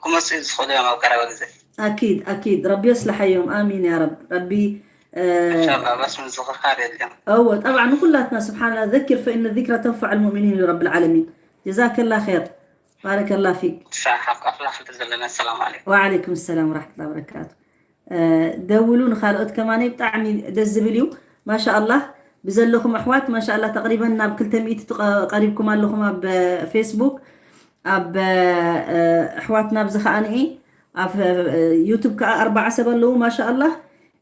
ክመጹ ዝኽእሉ እዮም ኣብ ቀረባ ግዜ። ኣኪድ፣ ኣኪድ። ረቢ የስልሓዮም። ኣሚን ያ ረብ። ረቢ፣ እ፣ እንሻላ፣ በስ ምዝኽኻር የድልዮም። እወ፣ ጠብዓ ንኹላትና፣ ስብሓንላ፣ ዘኪር ፈኢነ ዚክራ ተንፈዕ ልሙእሚኒን ኢሉ ረቢ ልዓለሚን። ጀዛከላ ኸይር። ባረከላ ፊክ። ንሳ ሓፍ ኣፍላ ክልተ ዘለና። ሰላም ዓለይኩም። ወዓለይኩም ሰላም ወራሕመቱላሂ ወበረካቱ። እ፣ ደውሉ ንኻልኦት ከማነይ፣ ብጣዕሚ ደስ ዝብል እዩ። ማሻኣላህ፣ ብዘለኹም ኣሕዋት፣ ማሻኣላህ፣ ተቕሪበን ናብ ክልተ ሚእቲ ትቐ-፣ ቀሪብኩም ኣለኹም ኣብ፣ እ፣ ፌስቡክ፣ ኣብ፣ እ፣ ኣሕዋትና ኣብዚ ከኣ ንኢ፣ ኣብ፣ እ፣ ዩቱብ ከኣ ኣርባዓ ሰብ ኣለዉ። ማሻኣላህ፣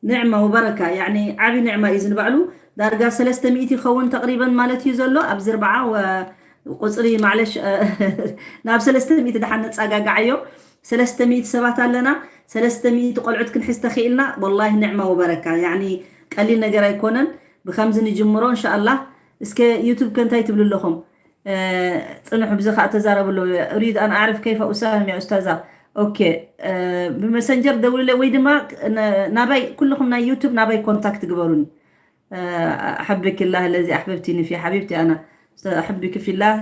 ንዕማ ወበረካ፣ ያኒ ዓቢ ንዕማ እዩ ዝንባዕሉ። ዳርጋ ሰለስተ ሚእቲ ይኸውን ተቕሪበን ማለት እዩ ዘሎ ኣብዚ ኣርባዓ ወ-፣ ቁጽሪ ማዕለሽ፣ እ፣ ናብ ሰለስተ ሚእቲ ደሓን ነጻጋግዓዮ። ሰለስተ ሚእቲ ሰባት ኣለና፣ ሰለስተ ሚእቲ ቆልዑት ክንሕዝ ተኽኢልና፣ ወላሂ ንዕማ ወበረካ። ያኒ ቀሊል ነገር ኣይኮነን። ብኸምዚ ንጅምሮ እንሻኣላህ። እስከ ዩቱብ ከ እንታይ ትብሉ ኣለኹም? እ፣ ጽንሑ፣ ብዚ ከኣ ተዛረቡ ኣለዉ። أريد أن أعرف كيف أساهم يا أستاذة. ኦኬ፣ ብመሰንጀር ደውልለ ወይ ድማ ናባይ፣ ኩልኹም ናይ ዩቱብ ናባይ ኮንታክት ግበሩኒ። أحبك الله الذي أحببتني فيه حبيبتي أنا. أحبك في الله.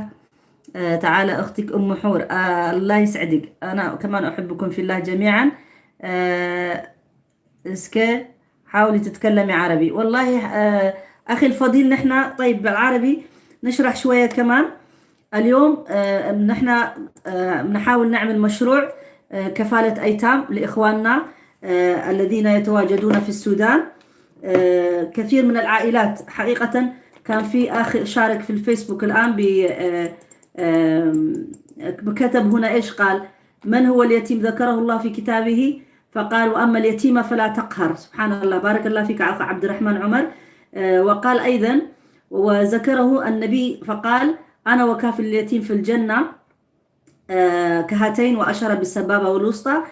تعالى أختك أم حور. الله يسعدك، أنا كمان أحبكم في الله جميعا. እስከ حاولي تتكلمي عربي. والله أخي الفضيل، نحن طيب بالعربي نشرح شوية كمان. اليوم نحن نحاول نعمل مشروع كفالة أيتام لإخواننا الذين يتواجدون في السودان. كثير من العائلات حقيقة، كان في أخ شارك في الفيسبوك الآن ب كتب هنا إيش قال: من هو اليتيم؟ ذكره الله في كتابه فقال: وأما اليتيم فلا تقهر. سبحان الله، بارك الله فيك أخ عبد الرحمن عمر. وقال أيضا، وذكره النبي فقال: أنا وكافل اليتيم في الجنة كهاتين، وأشار بالسبابة والوسطى،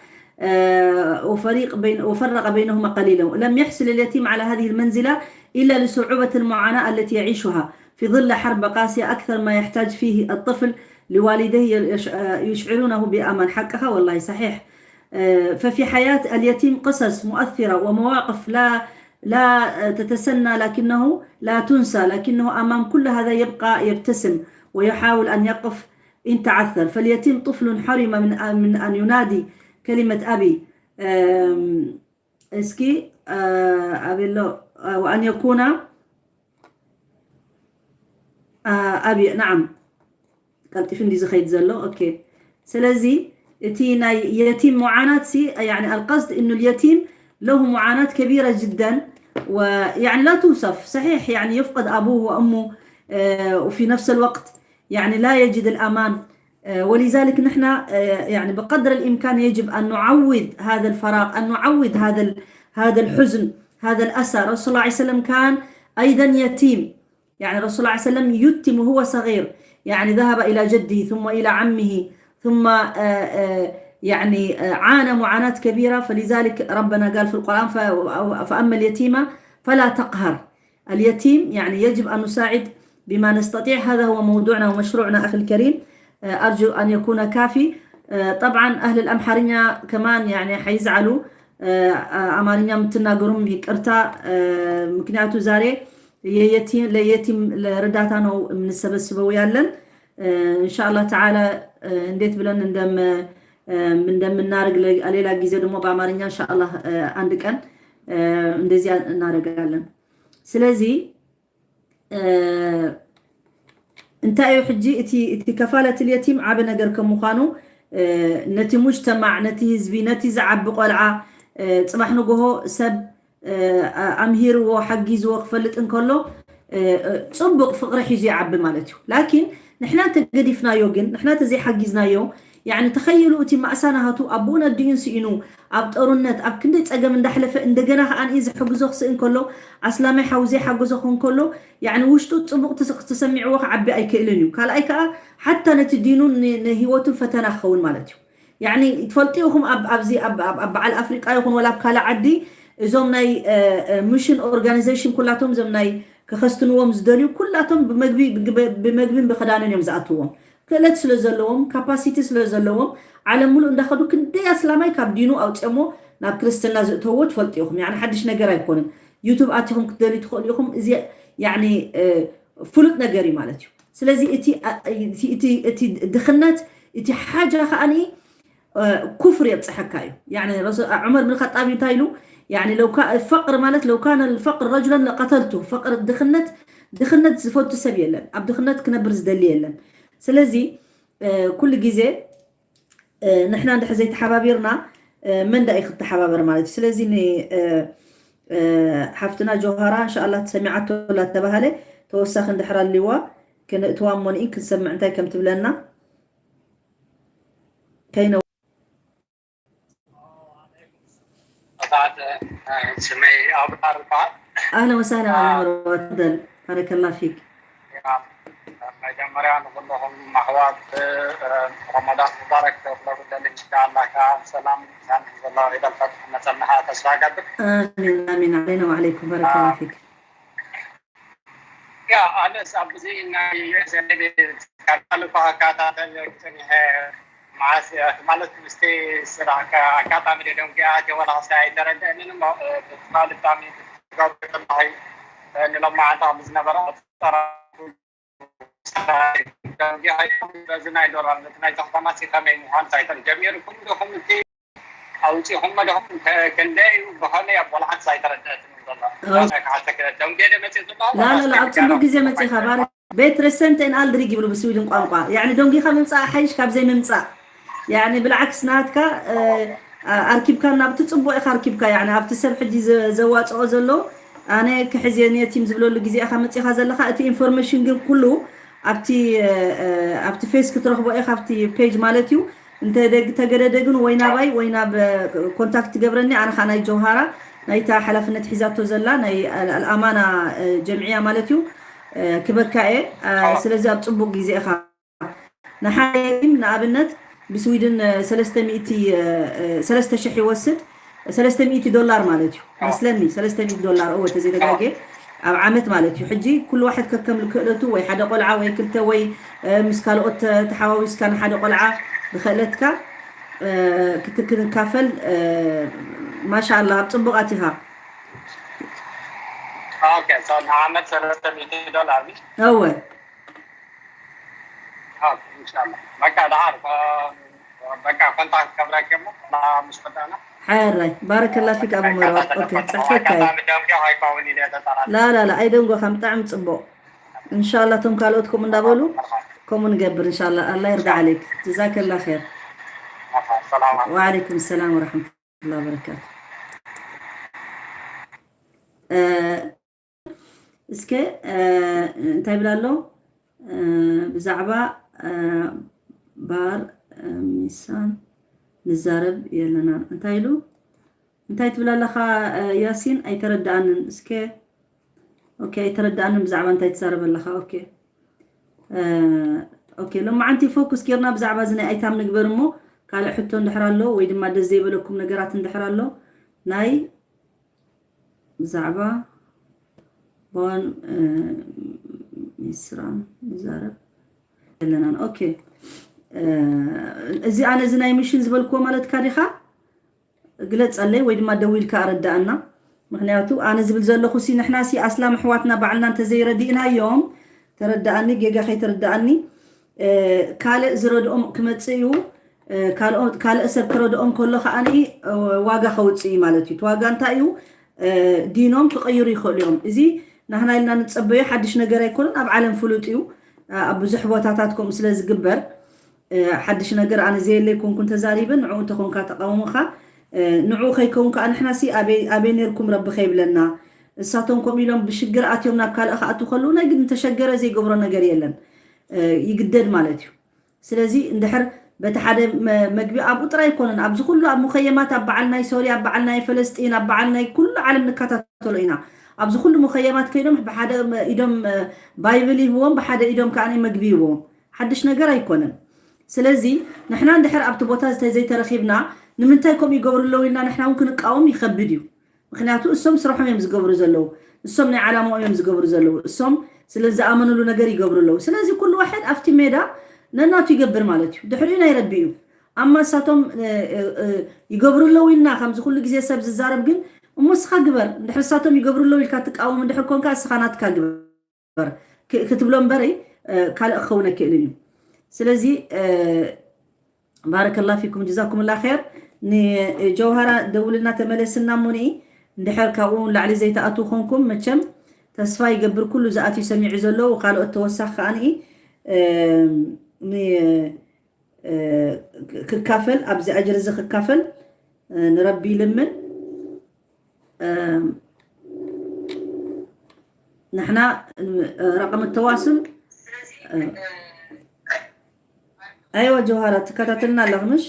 وفريق بين وفرق بينهما قليلا. لم يحصل اليتيم على هذه المنزلة إلا لصعوبة المعاناة التي يعيشها في ظل حرب قاسية، أكثر ما يحتاج فيه الطفل لوالديه يشعرونه بأمان. حقها والله صحيح. ففي حياة اليتيم قصص مؤثرة ومواقف لا لا تتسنى، لكنه لا تنسى، لكنه أمام كل هذا يبقى يبتسم ويحاول أن يقف إن تعثر. فاليتيم طفل حرم من من أن ينادي كلمة أبي. እስኪ ኣቤሎ وأن يكون أبي نعم. ቀልጢፉ እንዲ ዝኸይድ ዘሎ። ኦኬ፣ ስለዚ እቲ ናይ የቲም ሙዓናት ሲ يعني القصد إنه اليتيم له معاناة كبيرة جدا، ويعني لا توصف. صحيح، يعني يفقد أبوه وأمه، وفي نفس الوقت يعني لا يجد الأمان. ولذلك نحن يعني بقدر الإمكان يجب أن نعوض هذا الفراغ، أن نعوض هذا هذا الحزن، هذا الأسى. الرسول صلى الله عليه وسلم كان أيضا يتيم، يعني الرسول صلى الله عليه وسلم يتم وهو صغير، يعني ذهب إلى جده ثم إلى عمه ثم يعني عانى معاناة كبيرة. فلذلك ربنا قال في القرآن: فأما اليتيم فلا تقهر. اليتيم يعني يجب أن نساعد بما نستطيع. هذا هو موضوعنا ومشروعنا أخي الكريم. أرجو أن يكون كافي. طبعا أهل الأمحرية كمان يعني حيزعلوا. ኣማርኛ የምትናገሩም ይቅርታ። ምክንያቱ ዛሬ ለየቲም ለየቲም ለእርዳታ ነው የምንሰበስበው ያለን። እንሻአላህ ተዓላ እንዴት ብለን እንደም እንደምናደርግ ሌላ ጊዜ ደግሞ በአማርኛ እንሻአላህ አንድ ቀን እንደዚያ እናደርጋለን። ስለዚ እንታይ እዩ ሕጂ እቲ እቲ ከፋለት ልየቲም ዓቢ ነገር ከም ምዃኑ ነቲ ሙጅተማዕ፣ ነቲ ህዝቢ፣ ነቲ ዝዓቢ ቆልዓ ጽባሕ ንግሆ ሰብ ኣምሂርዎ ሓጊዝዎ ክፈልጥ እንከሎ ጽቡቕ ፍቕሪ ሒዙ ይዓቢ ማለት እዩ። ላኪን ንሕና እንተገዲፍናዮ ግን ንሕና እንተዘይሓጊዝናዮ ያኒ ተኸይሉ እቲ ማእሳ ናሃቱ ኣቦኡን ኣዲኡን ስኢኑ ኣብ ጦርነት ኣብ ክንደይ ጸገም እንዳሕለፈ እንደገና ከኣ ንኢ ዝሕግዞ ክስእን ከሎ ኣስላማይ ሓዊ ዘይሓገዞ ክኸውን ከሎ ያኒ ውሽጡ ጽቡቕ ተሰሚዕዎ ክዓቢ ኣይክእልን እዩ። ካልኣይ ከኣ ሓታ ነቲ ዲኑን ንህይወቱን ፈተና ክኸውን ማለት እዩ። ያኒ ትፈልጡ ኢኹም ኣብ ኣብዚ ኣብ በዓል ኣፍሪቃ ይኹን ወላ ኣብ ካልእ ዓዲ እዞም ናይ ሚሽን ኦርጋናይዜሽን ኩላቶም እዞም ናይ ከኸስትንዎም ዝደልዩ ኩላቶም ብመግቢ ብመግብን ብክዳንን እዮም ዝኣትዎም። ክእለት ስለ ዘለዎም ካፓሲቲ ስለ ዘለዎም ዓለም ሙሉእ እንዳኸዱ ክንደይ ኣስላማይ ካብ ዲኑ ኣውፅኦሞ ናብ ክርስትና ዝእተውዎ ትፈልጡ ኢኹም። ያኒ ሓድሽ ነገር ኣይኮነን። ዩቱብ ኣቲኹም ክትደልዩ ትኽእሉ ኢኹም። እዚ ያኒ ፍሉጥ ነገር እዩ ማለት እዩ። ስለዚ እቲ ድኽነት እቲ ሓጃ ከዓኒ ኩፍር የብፅሐካ እዩ። ያኒ ዑመር ብን ኸጣብ እንታይ ኢሉ ያኒ ለው ፈቅር ማለት ለው ካነ ፈቅር ረጁለን ለቀተልቱ ፈቅር ድኽነት ድኽነት ዝፈቱ ሰብ የለን። ኣብ ድኽነት ክነብር ዝደሊ የለን። ስለዚ ኩሉ ግዜ ንሕና እንድሕር ዘይተሓባቢርና መን ዳኣ እዩ ክተሓባበር ማለት እዩ። ስለዚ ሓፍትና ጆሃራ እንሻላ ተሰሚዓቶ ላተባሃለ ተወሳኺ እንድሕር ኣልዋ ክንእትዋ እሞ ንኢ ክንሰምዕ እንታይ ከም ትብለና ከይነ ስመይ ኣብራር ይበሃል። ኣህለን ወሳህለን ኣቢ መርዋ ተፈደል። ባረከላ ፊክ። መጀመርያ ንኩልኹም ኣሕዋት ረመዳን ሙባረክ ክብሎ ብደሊ። እንሻላ ከዓ ሰላም ሳኒ ዘሎ ዒደል ፈጥር መፀናሓ ተስፋ ገብር። ኣሚን ኣሚን ዓለይና ወዓለይኩም ባረከላ ፊክ። ያ ኣነስ ኣብዚ ናይ ዩኤስኤድ ካልእ እኳ ክከታተል ክፅንሐ መዓስ ማለት ምስቲ ስራሕ ኣጋጣሚ ደደንጉያ ወላ ክሳይ ኣይተረደእንን እሞ ብትማሊ ብጣዕሚ ትጋብር ከለኺ ንሎማዓንቲ ከም ዝነበረ ኣጠራርጉ በዚ ናይ ዶላር ነቲ ናይ ከተማ ሲ ከመይ ምዃን ሳይተን ጀሚሩ ኩልኹም እቲ ኣውፂኹም መደኹም ከ- ክንደይ እዩ ብኸመይ ኣብ ቆልዓት ሳይተረደእትን ዘሎ ኦይ። ካሓተክለ ደንጌደ መፅእ ዘሎ ላላላ ኣብ ፅቡቅ ግዜ መፅኢኻ ባረ ቤት ረሰንተን ኣልድሪግ ይብሉ ብስዊድን ቋንቋ ያዕኒ ደንጊኻ ምምፃእ ሓይሽ ካብ ዘይምምፃእ ያዕኒ ብልዓክስ ናትካ ኣርኪብካ ናብቲ ፅቡቅ ኢካ ኣርኪብካ ያዕኒ ኣብቲ ሰብ ሕጂ ዘዋፅኦ ዘሎ ኣነ ክሕዝየን እየ ቲም ዝብለሉ ግዜ ኢካ መፂካ ዘለካ እቲ ኢንፎርሜሽን ግን ኩሉ ኣብቲ ኣብቲ ፌስ ክትረክቦ ኢካ ኣብቲ ፔጅ ማለት እዩ እንተ ተገደደ ግን ወይ ናባይ ወይ ናብ ኮንታክት ትገብረኒ ኣነ ከዓ ናይ ጀውሃራ ናይታ ሓላፍነት ሒዛቶ ዘላ ናይ ኣልኣማና ጀምዕያ ማለት እዩ ክበካ እየ ስለዚ ኣብ ፅቡቅ ግዜ ኢካ ንሓደ የቲም ንኣብነት ብስዊድን ሰለስተ ሚእቲ ሰለስተ ሽሕ ይወስድ ሰለስተ ሚእቲ ዶላር ማለት እዩ መስለኒ ሰለስተ ሚእቲ ዶላር እወ ተዘይተጋጌ ኣብ ዓመት ማለት እዩ ሕጂ ኩሉ ዋሕድ ከከም ክእለቱ ወይ ሓደ ቆልዓ ወይ ክልተ ወይ ምስ ካልኦት ተሓዋዊስካ ንሓደ ቆልዓ ብክእለትካ ክትክንካፈል ማሻ ኣላ ኣብ ፅቡቃት ኢኻ ንዓመት ሰለስተ ሚእቲ ዶላር እወ በቃ ደሓር በቃ ኮንታክት ከብረክ እሞ ምስ ወዳእና ሓራይ ባረከላ ፊክ ኣቡ መርዋት ኦኬ ጽሕፈካ እየ ላላላ ኣይደንጎኻ ብጣዕሚ ጽቡቕ እንሻላ እቶም ካልኦት ከምኡ እንዳበሉ ከምኡ ንገብር እንሻላ ኣላ ይርዳ ዓለይክ ጀዛከላ ር ወዓለይኩም ሰላም ወረሕመቱላ በረካቱ እስከ እንታይ ይብል ኣሎ ብዛዕባ ባር ሚሳን ንዛረብ የለና እንታይ ኢሉ እንታይ ትብል ኣለኻ ያሲን ኣይተረዳኣንን እስከ ኦኬ ኣይተረዳኣንን ብዛዕባ እንታይ ትዛረብ ኣለኻ ኦኬ ኦኬ ሎማዓንቲ ፎኩስ ጌርና ብዛዕባ እዚ ናይ ኣይታም ንግበር እሞ ካልእ ሕቶ እንድሕር ኣሎ ወይ ድማ ደስ ዘይበለኩም ነገራት እንድሕር ኣሎ ናይ ብዛዕባ ባን ሚስራን ንዛረብ ኣለናን ኦኬ እዚ ኣነ እዚ ናይ ሚሽን ዝበልክዎ ማለትካ ዲኻ ግለፀለይ ወይ ድማ ደው ኢልካ ኣረዳእና ምክንያቱ ኣነ ዝብል ዘለኹ ሲ ንሕና ሲ ኣስላም ኣሕዋትና ባዕልና እንተዘይረዲእናዮም ተረዳእኒ ጌጋ ከይተረዳእኒ ካልእ ዝረድኦም ክመፅእ እዩ ካልእ ሰብ ክረድኦም ከሎ ከዓ ዋጋ ከውፅእ እዩ ማለት እዩ ዋጋ እንታይ እዩ ዲኖም ክቕይሩ ይኽእሉ እዮም እዚ ናህና ኢልና ንፀበዮ ሓድሽ ነገር ኣይኮነን ኣብ ዓለም ፍሉጥ እዩ ኣብ ብዙሕ ቦታታት ከምኡ ስለ ዝግበር ሓድሽ ነገር ኣነ ዘየለይ ኮንኩን ተዛሪበ ንዕኡ እንተኾንካ ተቃውሞኻ ንዕኡ ከይከውን ከዓ ንሕና ሲ ኣበይ ነርኩም ረቢ ከይብለና እሳቶም ከምኡ ኢሎም ብሽግር ኣትዮም ናብ ካልእ ክኣቱ ከለዉ ናይ ግድ እንተሸገረ ዘይገብሮ ነገር የለን ይግደድ ማለት እዩ ስለዚ እንድሕር በቲ ሓደ መግቢ ኣብኡ ጥራይ ኣይኮነን ኣብዚ ኩሉ ኣብ ሙኸየማት ኣብ በዓል ናይ ሶርያ ኣብ በዓል ናይ ፈለስጢን ኣብ በዓል ናይ ኩሉ ዓለም ንከታተሎ ኢና ኣብዚ ኩሉ ሙኸየማት ከይዶም ብሓደ ኢዶም ባይብል ይህብዎም ብሓደ ኢዶም ከዓ መግቢ ይህብዎም ሓድሽ ነገር ኣይኮነን ስለዚ ንሕና እንድሕር ኣብቲ ቦታ ዝተዘይተረኺብና ንምንታይ ከምኡ ይገብሩ ኣለዉ ኢልና ንሕና እውን ክንቃወም ይኸብድ እዩ ምክንያቱ እሶም ስርሖም እዮም ዝገብሩ ዘለዉ እሶም ናይ ዓላማኦም እዮም ዝገብሩ ዘለዉ እሶም ስለ ዝኣመኑሉ ነገር ይገብሩ ኣለዉ ስለዚ ኩሉ ዋሕድ ኣብቲ ሜዳ ነናቱ ይገብር ማለት እዩ ድሕሪኡ ናይ ረቢ እዩ ኣማ እሳቶም ይገብሩ ኣለዉ ኢልና ከምዚ ኩሉ ግዜ ሰብ ዝዛረብ ግን እሞ እስኻ ግበር እንድሕር እሳቶም ይገብሩ ኣለዉ ኢልካ ትቃወም እንድሕር ኮንካ እስኻ ናትካ ግበር ክትብሎ እምበረይ ካልእ ክኸውን ኣይክእልን እዩ ስለዚ ባረከላ ፊኩም ጀዛኩምላ ር ንጀውሃራ ደውልና ተመለስና እሞ ንኢ እንድሕር ካብኡ ንላዕሊ ዘይተኣትዉ ኮንኩም መቸም ተስፋ ይገብር ኩሉ ዝኣትዩ ሰሚዑ ዘለዉ ካልኦት ተወሳኺ ከዓ ንኢ ክካፈል ኣብዚ ኣጅር እዚ ክካፈል ንረቢ ይልምን ንሕና ረቐም ተዋስል ኣይዋ ጀውሃራ ትከታተልና ኣለኽ ምሽ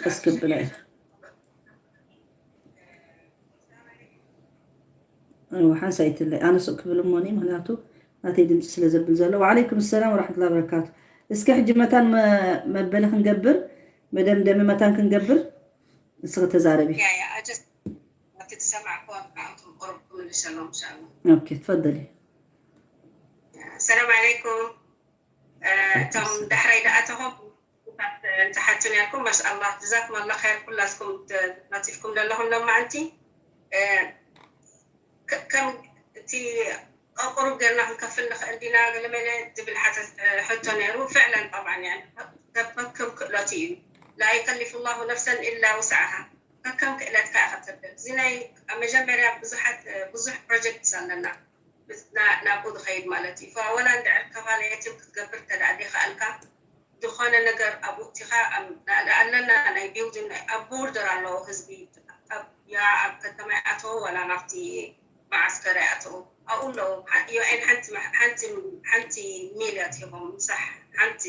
ቀስ ክብላ ሓንሳይትለይ ኣነ ሱቅ ክብል እሞኒ ምክንያቱ ናተይ ድምፂ ስለ ዘብል ዘሎ ወዓለይኩም ሰላም ወራሕመቱላ በረካቱ እስከ ሕጂ መታን መበሊ ክንገብር መደምደሚ መታን ክንገብር እስኺ ተዛረቢ ትፈደሊ ሰላም ዓለይኩም። እቶም ዳሕራይ ደኣተኹም እንተሓቱ ነርኩም ማሻኣላ ጀዛኩም ኣላ ኸይር ኩላትኩም ተሳቲፍኩም ዘለኹም ለማዓንቲ። ከም እቲ ቁሩብ ገርና ክንከፍል ንኽእል ዲና ገለመለ ዝብል ሓተት ሕቶ ነይሩ። ፍዕለን ጠብዓን ከከም ክእለቱ እዩ። ላ ዩከሊፉ ላሁ ነፍሰን ኢላ ውስዓሃ። ከከም ክእለትካ ኢኻ ተብል። እዚ ናይ መጀመርያ ብዙሓት ብዙሕ ፕሮጀክትስ ኣለና ናብኡ ዝኸይድ ማለት እዩ። ወላ እንድዕር ከፋለ የቲም ክትገብር እንተ ደኣ ዘይከኣልካ ዝኾነ ነገር ኣብኡ እቲኻ ኣለና ናይ ቢልዲንግ ኣብ ቦርደር ኣለዎ ህዝቢ ያ ኣብ ከተማ ይኣተው ወላ ናብቲ መዓስከር ይኣተው ኣብኡ ኣለዉ። ዩኤን ሓንቲ ሚል ኣትይቦም ምሳሕ ሓንቲ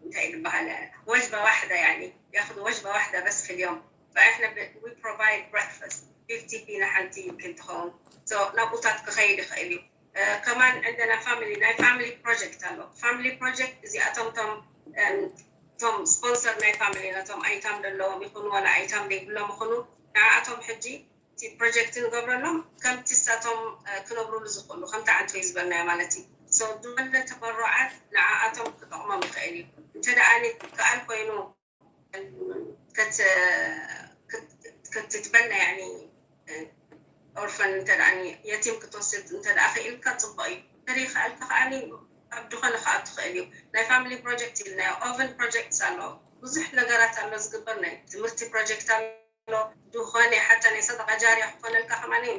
እንታይ ዝበሃል ወጅባ ዋሕዳ ያኒ ياخذوا وجبة واحدة بس في اليوم فإحنا ب- we provide breakfast fifty ب ንሓንቲ يمكن ትኸውን ናብኡታት ክኸይድ ይኽእል እዩ። ከማን عندنا family ናይ family project ኣሎ family project እዚኣቶም ቶም ቶም ስፖንሰር ናይ ፋሚሊ ነቶም ኣይታም ዘለዎም ይኹኑ ዋላ ኣይታም ዘይብሎም ይኹኑ ንዓኣቶም ሕጂ እቲ ፕሮጀክት ንገብረሎም ከምቲ ሳቶም ክነብሩሉ ዝኽእሉ ከምቲ ዓንቶ እዩ ዝበልናዮ ማለት እዩ። ዝወለ ተበረዓት ንዓኣቶም ክጠቕሞም ይኽእል እዩ። እንተ ደኣ ከኣል ኮይኑ ክትትበልና ያኒ ኦርፈን እንተ የቲም ክትወስድ እንተ ክኢልካ ፅቡቅ እዩ። እንተደይከኣልካ ከዓ ኣብ ድኾነ ከዓ ትኽእል እዩ። ናይ ፋሚሊ ፕሮጀክት ኢልናዮ ኦቨን ፕሮጀክት ኣሎ ብዙሕ ነገራት ኣሎ ዝግበር ናይ ትምህርቲ ፕሮጀክት ኣሎ ዝኾነ ሓታ ናይ ሰደቃ ጃርያ ክኾነልካ ከማ ናይ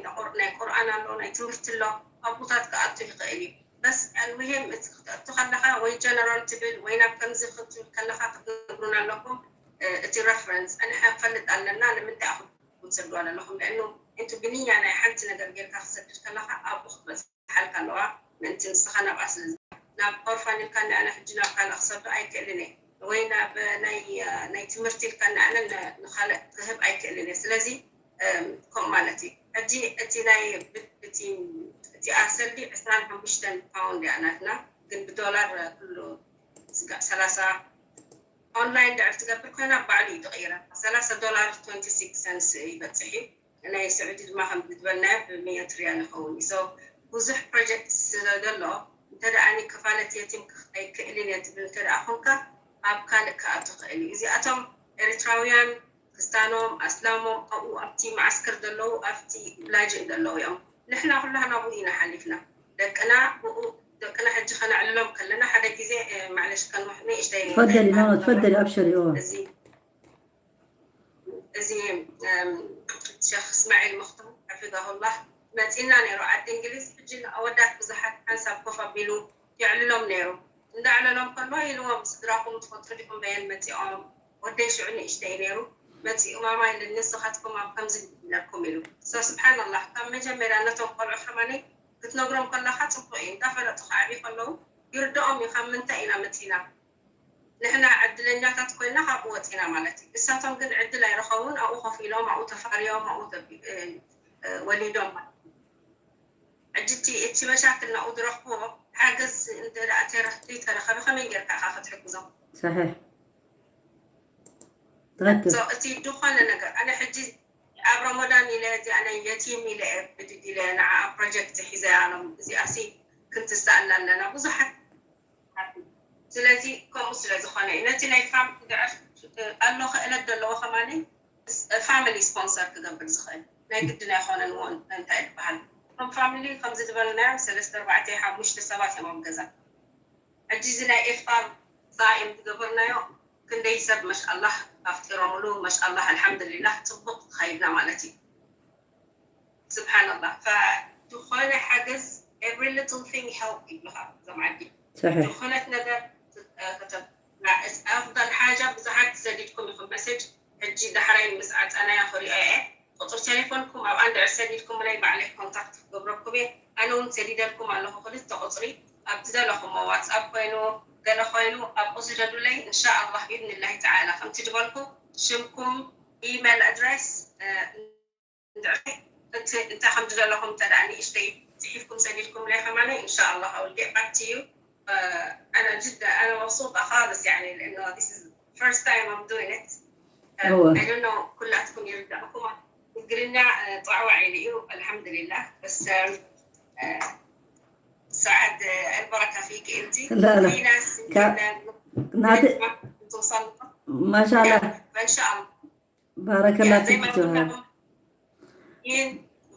ቁርኣን ኣሎ ናይ ትምህርቲ ኣሎ ኣብታት ክኣቱ ይኽእል እዩ። በስ ኣልሙሂም እቲ ክትኣቱ ከለኻ ወይ ጀነራል ትብል ወይ ናብ ከምዚ ክትብል ከለኻ ክትነግሩን ኣለኩም። እቲ ረፈረንስ ኣነ ንፈልጥ ኣለና ንምንታይ ኣኹም ትሰድዋ ዘለኹም ለእኑ እንቱ ብንያ ናይ ሓንቲ ነገር ጌርካ ክሰድድ ከለኻ ኣብኡ ክትበፅሓልካ ኣለዋ። ምእንቲ ንስኻ ናብኣ ስለ ናብ ኦርፋን ኢልካ ንኣነ ሕጂ ናብ ካልእ ክሰዶ ኣይክእልን እየ ወይ ናብ ናይ ናይ ትምህርቲ ኢልካ ንኣነ ንካልእ ክህብ ኣይክእልን እየ። ስለዚ ከምኡ ማለት እዩ። ሕጂ እቲ ናይ እቲ እቲ ኣሰልዲ ዕስራን ሓሙሽተን ፓውንድ እያ ናትና ግን ብዶላር ኩሉ ስጋዕ ሰላሳ ኦንላይን ድዕር ትገብር ኮይና ባዕሉ እዩ ዝቕይረልካ ሰላሳ ዶላር ትወንቲ ሲክስ ሰንስ ይበፅሕ እዩ። ናይ ስዑዲ ድማ ከም ዝበልናዮ ብሚእቲ ሪያል ይኸውን እዩ። ብዙሕ ፕሮጀክት ስለ ዘሎ እንተ ደኣ ክፋለት የቲም ኣይክእልን እየ ትብል እንተ ደኣ ኮንካ ኣብ ካልእ ክኣቱ ክእል እዩ። እዚኣቶም ኤርትራውያን ክስታኖም ኣስላሞም ኣብኡ ኣብቲ መዓስከር ዘለዉ ኣብቲ ብላጅእ ዘለዉ እዮም። ንሕና ኩላህና ብኡ ኢና ሓሊፍና ደቅና ብኡ ደቅና ሕጂ ከነዕልሎም ከለና ሓደ ግዜ ማዕለሽ ከንወሕ ንእሽተይ تفضلي نونو تفضلي ابشري اوه እዚ እዚ ሸክ እስማዒል መክቱም ሓፊዛሁላህ መፂና ነይሩ ዓዲ እንግሊዝ ሕጂ ኣወዳት ብዙሓት ሓንሳብ ኮፍ ኣቢሉ የዕልሎም ነይሩ እንዳዕለሎም ከሎ ኢልዎም ስድራኹም ትፈልጡ ዲኹም በየን መፂኦም ወደይ ሽዑ ንእሽተይ ነይሩ መፂኡ ማማ ኢልኒ ንስኻትኩም ኣብ ከምዚ ኢለኩም ኢሉ so ስብሓንላህ ካብ መጀመርያ ነቶም ቆልዑ ከማኒ ክትነግሮም ከለካ ፅቡቅ እዩ እንዳፈለጡ ክዓብዩ ከለዉ ይርድኦም እዩ ካብ ምንታይ ኢና መፂና ንሕና ዕድለኛታት ኮይና ካብኡ ወፂና ማለት እዩ። እሳቶም ግን ዕድል ኣይረኸቡን ኣብኡ ኮፍ ኢሎም ኣብኡ ተፋርዮም ኣብኡ ወሊዶም ማለት እዩ። ሕጂ እቲ እቲ መሻክል ናብኡ ዝረኽብዎ ሓገዝ እንተ ደኣ ተረኽቢ ተረኸበ ከመይ ጌርካ ኢኻ ክትሕግዞም? صحيح ትኽክል So እቲ ዝኾነ ነገር ኣነ ሕጂ ኣብ ረመዳን ኢለ እዚኣ ናይ የቲም ኢለ እየ ብድድ ኢለ ንዓ ፕሮጀክት ሒዘ ኣሎም እዚኣሲ ክንትስኣላ ኣለና ብዙሓት ስለዚ ከምኡ ስለ ዝኾነ እዩ ነቲ ናይ ፋሚሊ ድዕር ኣሎ ክእለት ዘለዎ ከማኒ ፋሚሊ ስፖንሰር ክገብር ዝኽእል ናይ ግድን ኣይኮነን እውን እንታይ ዝበሃል እቶም ፋሚሊ ከምዚ ዝበልናዮም ሰለስተ ኣርባዕተ ሓሙሽተ ሰባት እዮም ኣብ ገዛ ሕጂ እዚ ናይ ኢፍጣር ሳኢም ዝገበርናዮ ክንደይ ሰብ መሻኣላህ ኣፍጢሮምሉ መሻኣላህ ኣልሓምዱሊላህ ፅቡቅ ተኻይድና ማለት እዩ ስብሓንላህ ዝኾነ ሓገዝ every little thing help ይብልኻ እዞም ዓዲ ዝኾነት ነገር ኣፍضل ሓጃ ብዙሓት ሰዲድኩም ኢኹም መሴጅ ሕጂ ዳሕራይ ምስ ዓፀናያ ክሪኦ እየ ቁፅሪ ቴሌፎንኩም ኣብኣ እንድዕር ሰዲድኩምለይ ባዕለይ ኮንታክት ክገብረኩም እየ ኣነ እውን ሰዲደልኩም ኣለኹ ክልተ ቁፅሪ ኣብ ዝደለኹሞ ዋትስኣፕ ኮይኑ ገለ ኮይኑ ኣብኡ ስደዱለይ እንሻኣላህ ብኢዝኒላሂ ተዓላ ከምቲ ዝበልኩ ሽምኩም ኢሜል ኣድረስ እንታይ ከም ዝደለኹም እንተ ደኣ ንእሽተይ ፅሒፍኩም ሰዲድኩምለይ ከማነ እንሻኣላህ I will get back to you ኣነ ጅዳ ኣነ መብሱጣ ካልስ ያኒ لأنه this is first time I'm doing it I don't know ኩላትኩም ይርዳእኩም ትግርኛ ፃዕዋዕ ኢሉ እዩ ኣልሓምዱሊላህ በስ سعد، البركة فيك انت. لا، لا. في ناس كا- جداً ناتي- توصل. ما شاء الله. فان شاء الله. بارك الله زي فيك ما جوهر. قلنا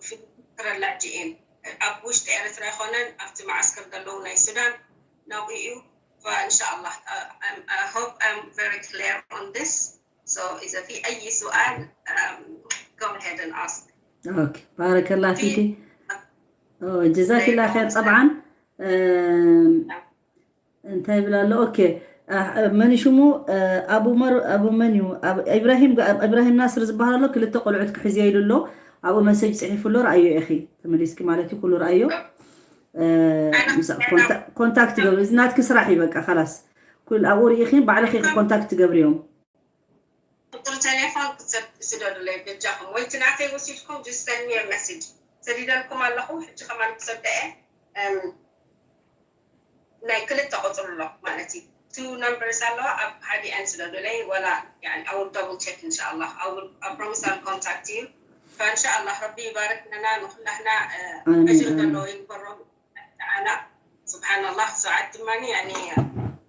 في مصر اللاجئين، ኣብ ውሽጢ ኤርትራ ይኾነን ኣብቲ መዓስከር ዘለዉ ናይ ሱዳን ናብኡ እዩ። فان شاء الله. I hope I'm very clear on this. So إذا في أي سؤال, um, go ahead and ask. اوكي، بارك الله في فيكي. اه، جزاك الله خير. طبعا، آم، እንታይ ይብል ኣሎ? ኦኬ፣ አ፣ መን ሽሙ? አ፣ ኣቡ መር-፣ ኣቡ መን እዩ? ኣብ-፣ ኢብራሂም ጋ-፣ ኢብራሂም ናስር ዝበሃል ኣሎ። ክልተ ቆልዑት ክሕዝዮ ኢሉ ኣሎ። ኣብኡ መሰጅ ጽሒፉ ኣሎ። ረኣዮ ኢኺ፣ ተመሊስኪ ማለት እዩ። ኩሉ ረኣዮ። አ፣ ምስ-፣ ኮንታ-፣ ኮንታክት ገብሪ። እዚ ናትኪ ስራሕ እዩ በቃ፣ خلاص። ኩል ኣብኡ ርኢኺ፣ ባዕልኺ ኮንታክት ትገብሪዮም። ቁፅሪ ቴሌፎን ክትሰድ-፣ ስደዱለይ በጃኹም። ወይ እቲ ናተይ ወሲድኩም just send me a message። ሰዲደልኩም ኣለኹ፣ ሕጂ ከማን ክሰደ እየ። እም፣ ናይ ክልተ ቁፅሪ ኣሎ ማለት እዩ። Two numbers ኣለዋ፣ ኣብ ሓዲአን ስደዱለይ፣ ወላ፣ ያኒ፣ I will double check إن شاء الله. I will, I promise I'll contact you. فإن شاء الله ረቢ ይባርክ ለና ንኩላህና፣ እ፣ ኣሚን፣ ኣጅር ኣሚን። ዘለዎ ይግበሮ ተዓላ። سبحان الله። سعاد ድማ፣ ያኒ፣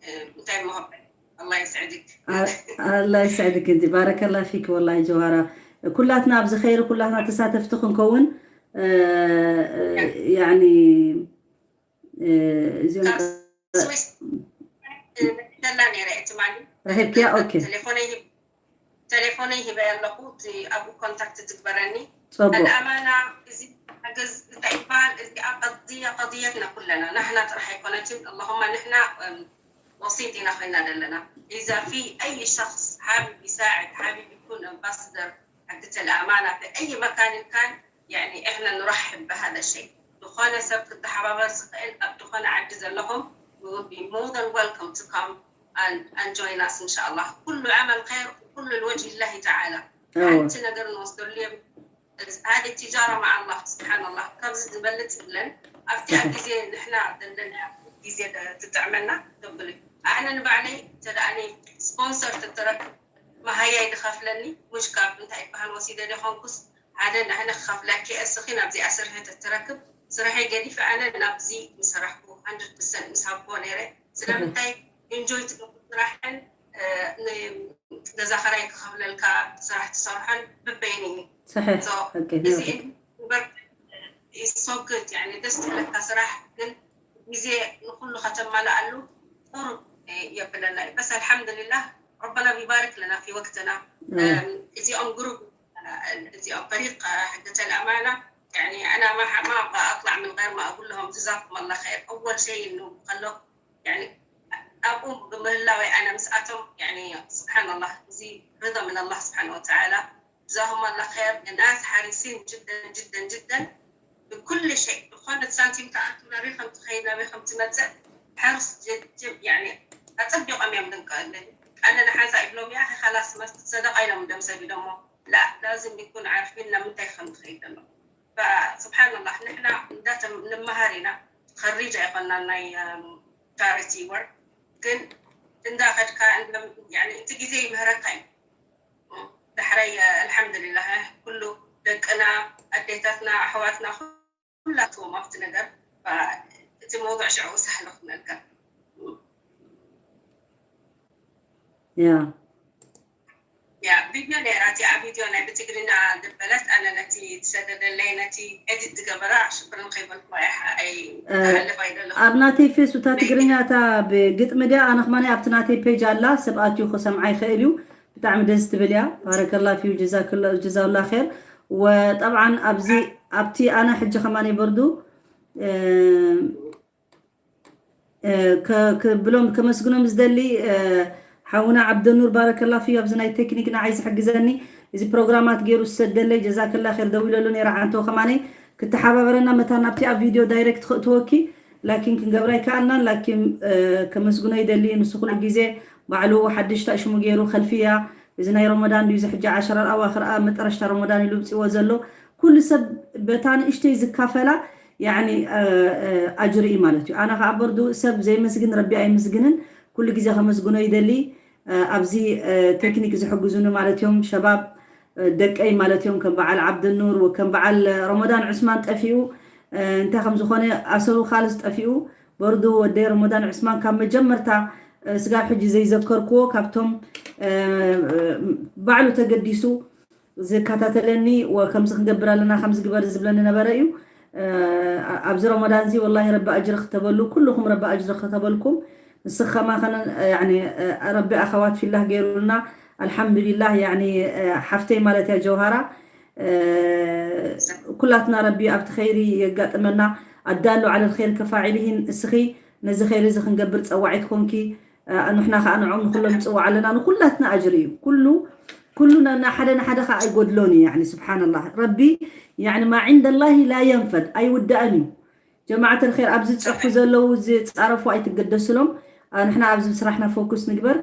እ፣ እንታይ መሆበል። الله يسعدك. አ-፣ ኣላህ ይስዕድክ። እንዲ ባረከላ ፊክ ወላሂ ጀዋራ፣ ኩላትና ኣብዚ ኸይር ኩላትና ተሳተፍቲ ክንከውን፣ እ፣ እ፣ ያኒ፣ እ፣ እዚኦም ካብ ስዊስ፣ እ፣ መጺተላ ነይረ እትማሊ። ረኺብክያ? ኦኬ። ቴሌፎነይ ሂብ-፣ ቴሌፎነይ ሂበ ኣለኹ፣ እቲ ኣብኡ ኮንታክት ትግበረኒ። ጽቡቅ። الأمانة እዚ ሓገዝ እንታይ ይበሃል? እዚኣ ቀضية፣ قضيتنا ኩለና፣ ናህና ጥራሕ ኣይኮነችን። اللهم ንሕና፣ እም፣ ወሲጥ ኢና ኮይና ዘለና። إذا في أي شخص حابب يساعد، حابب يكون أمباسدر حقت الأمانة في أي مكان كان، يعني إحنا نرحب بهذا الشيء. ዝኾነ ሰብ ክተሓባበር ዝኽእል ኣብ ዝኾነ ዓዲ ዘለኹም፣ we will be more than welcome to come and, and join us إن شاء الله. ኩሉ ዓመል ኸይር፣ ኩሉ ልወጅሂ ላሂ ተዓላ። እወ። ሓንቲ ነገር ንወስደሉ የብ-፣ ሃደ ትጃራ መዓ ኣላህ ስብሓን ኣላህ። ካብዚ ዝበልፅ የለን። ኣብቲ ኣብ ግዜ ንሕና ዘለና ግዜ ትጥዕመና ተብል። ኣነ ንባዕለይ እንተ ደኣ እኔ ስፖንሰር ተተረክብ መሃያይ ድኸፍለኒ፣ ሙሽ ካብ እንታይ ይበሃል ወሲደ ደኾንኩስ ሓደ ንሕነ ክኸፍለኪ እየ፣ እስኺ ናብዚኣ ስርሒ ተትረክብ፣ ስርሐይ ገዲፈ ኣነ ናብዚ ምሰራሕኩ፣ ሃንድረድ ፐርሰንት ምስ ሃብኩዎ ነይረ። ስለምንታይ ኢንጆይ ትገብር ስራሕን፣ እ፣ ን-፣ ገዛ ኸራይ ክኸፍለልካ ስራሕ ትሰርሖን ብበይን እዩ። صحيح. So፣ ኦኬ፣ እዚ ኦኬ። እምበር፣ it's so good፣ ያኒ ደስ ትብለካ ስራሕ፣ ግን ግዜ ንኹሉ ከተማልኣሉ ቁሩብ፣ እ፣ የብለና እዩ። በስ ኣልሓምዱሊላህ ረበና ቢባርክ ለና ፊ ወቅትና። እወ። እም፣ እዚኦም ግሩፕ፣ እ፣ እዚኦም ፈሪቅ፣ እ፣ ሕገተ ልኣማና፣ ያኒ ኣና ማ፣ ማ ኣጥላዕ ምን ገይር ማ ኣጉል ለሆም ጀዛኩም ኣላ ኸይር። ኣወል ሸይ ኢሉ ከሎ፣ ያኒ ኣብኡ ብምህላወይ ኣነ ምስኣቶም፣ ያኒ ስብሓን ኣላህ፣ እዚ ርዳ ምን ኣላህ ስብሓን ወተዓላ። ጀዛሁም ኣላህ ኸይር። ናስ ሓሪሲን ጅደን ጅደን ጅደን ብኩል ሸይ። ዝኾነት ሳንቲም ትኣቱ ናበይ ከም ትኸይድ፣ ናበይ ከም ትመፅእ፣ ሕርስ ጀ-፣ ጀ-፣ ያኒ ኣፀቢቖም እዮም ድንቀ-፣ ኣነ ንሓንሳ ይብሎም፣ "ያ ኸላስ፣ መስ-፣ ሰደቃ" ኢሎም ደም ሰዲዶሞ። ላ፣ ላዝም ይኩን ዓርፊን ናብ ምንታይ ከም ትኸይድ ዘሎ። ፈስብሓንላህ፣ ንሕና እንዳተ-፣ ንመሃር ኢና፣ ኸሪጅ ኣይኮናን ናይ፣ እም፣ ቻሪቲ ወርክ፣ ግን እንዳኸድካ፣ እንዳ-፣ ያኒ እቲ ግዜ ይምህረካ እዩ። ዳሕራይ፣ ኣልሓምዱሊላህ፣ ኩሉ ደቅና፣ ኣዴታትና፣ ኣሕዋትና፣ ኩላትዎም ኣብቲ ነገር፣ ፈ-፣ እቲ መውضوع ሽዑ ሳህል ክነልካ። ያ። ያ፣ ቪድዮ ነይራ፣ እቲኣ ቪድዮ ናይ ብትግርኛ ዝበለት፣ ኣነ ነቲ ትሰደደለይ፣ ነቲ ኤዲት ዝገበራ ሽክርን ከይበልኩ ኣይ-፣ ኣይ-፣ እ፣ ክሓልፍ ኣይደለኹ። ኣብ ናተይ ፌስ እታ ትግርኛ እታ ብግጥሚ ድያ? ኣነ ኸማን ኣብቲ ናተይ ፔጅ ኣላ፣ ሰብ ኣትዩ ክሰምዓ ይኽእል እዩ። ብጣዕሚ ደስ ትብል እያ። ባረከላ ፊዩ፣ ጀዛክላ፣ ጀዛውላ ኸይር። ወጠብዓን ኣብዚ፣ ኣብቲ ኣነ ሕጂ ኸማን በርዱ፣ እ፣ እ፣ ከ-፣ ክብሎም፣ ከመስግኖም ዝደሊ፣ እ፣ ሓውና ዓብደኑር፣ ባረከላ ፊዩ፣ ኣብዚ ናይ ቴክኒክ ንዓይ ዝሕግዘኒ፣ እዚ ፕሮግራማት ገይሩ ዝሰደለይ፣ ጀዛከላ ኸይር። ደዊለሉ ነይረ ዓንቶ ኸማነይ ክተሓባበረና፣ መታን ናብቲ ኣብ ቪድዮ ዳይሬክት ክእትወኪ፣ ላኪን ክንገብራ ኣይከኣልናን። ላኪን፣ እ፣ ከመስግኖ ይደሊ፣ ንሱ ኩሉ ግዜ ባዕሉ ሓድሽ ታሽሙ ገይሩ፣ ከልፍያ፣ እዚ ናይ ረመዳን ድዩ፣ እዚ ሕጂ ዓሸራ ኣዋኽር፣ ኣብ መጠረሽታ ረመዳን ኢሉ ብፅዎ ዘሎ፣ ኩሉ ሰብ በታ ንእሽተይ ዝካፈላ፣ ያኒ፣ እ፣ እ፣ ኣጅሪ እዩ ማለት እዩ። ኣነ ኸዓ በርዱ ሰብ ዘይመስግን ረቢ ኣይምስግንን፣ ኩሉ ግዜ ከመስግኖ ይደሊ። እ፣ ኣብዚ፣ እ፣ ቴክኒክ ዝሕግዙኒ ማለት እዮም፣ ሸባብ፣ እ፣ ደቀይ ማለት እዮም፣ ከም በዓል ዓብደኑር ወከም በዓል ረመዳን ዑስማን ጠፊኡ፣ እንታይ ከም ዝኾነ ኣሰሩ ካልስ ጠፊኡ። በርዱ ወደይ ረመዳን ዑስማን ካብ መጀመርታ ስጋብ ሕጂ ዘይዘከርክዎ፣ ካብቶም ባዕሉ ተገዲሱ ዝከታተለኒ፣ ከምዚ ክንገብር ኣለና፣ ከምዚ ግበር ዝብለኒ ነበረ እዩ። ኣብዚ ረመዳን እዚ ወላሂ ረቢ ኣጅሪ ክተበሉ፣ ኩልኹም ረቢ ኣጅሪ ክተበልኩም። ንስኻ ማኸነ ረቢ ኣኸዋት ፊላህ ገይሩልና። ኣልሓምዱሊላህ። ሓፍተይ ማለት እያ ጀውሃራ። ኩላትና ረቢ ኣብቲ ኸይሪ የጋጥመና። ኣዳሉ ዓለል ኸይር ከፋዒልሂን። እስኺ ነዚ ኸይሪ እዚ ክንገብር ፀዋዒት ኮንኪ፣ ንሕና ከዓ ንዖም ንኩሎም ንፅዋዕ ኣለና። ንኩላትና ኣጅሪ እዩ። ኩሉ ኩሉ ናና ሓደ ንሓደ ከዓ ኣይጎድሎን እዩ። ስብሓንላህ። ረቢ ማ ዕንደላሂ ላ የንፈድ፣ ኣይውዳእን እዩ። ጀማዓት ኸይር ኣብዚ ዝፅሕፉ ዘለዉ ዝፃረፉ ኣይትገደስሎም። ንሕና ኣብዚ ስራሕና ፎኩስ ንግበር።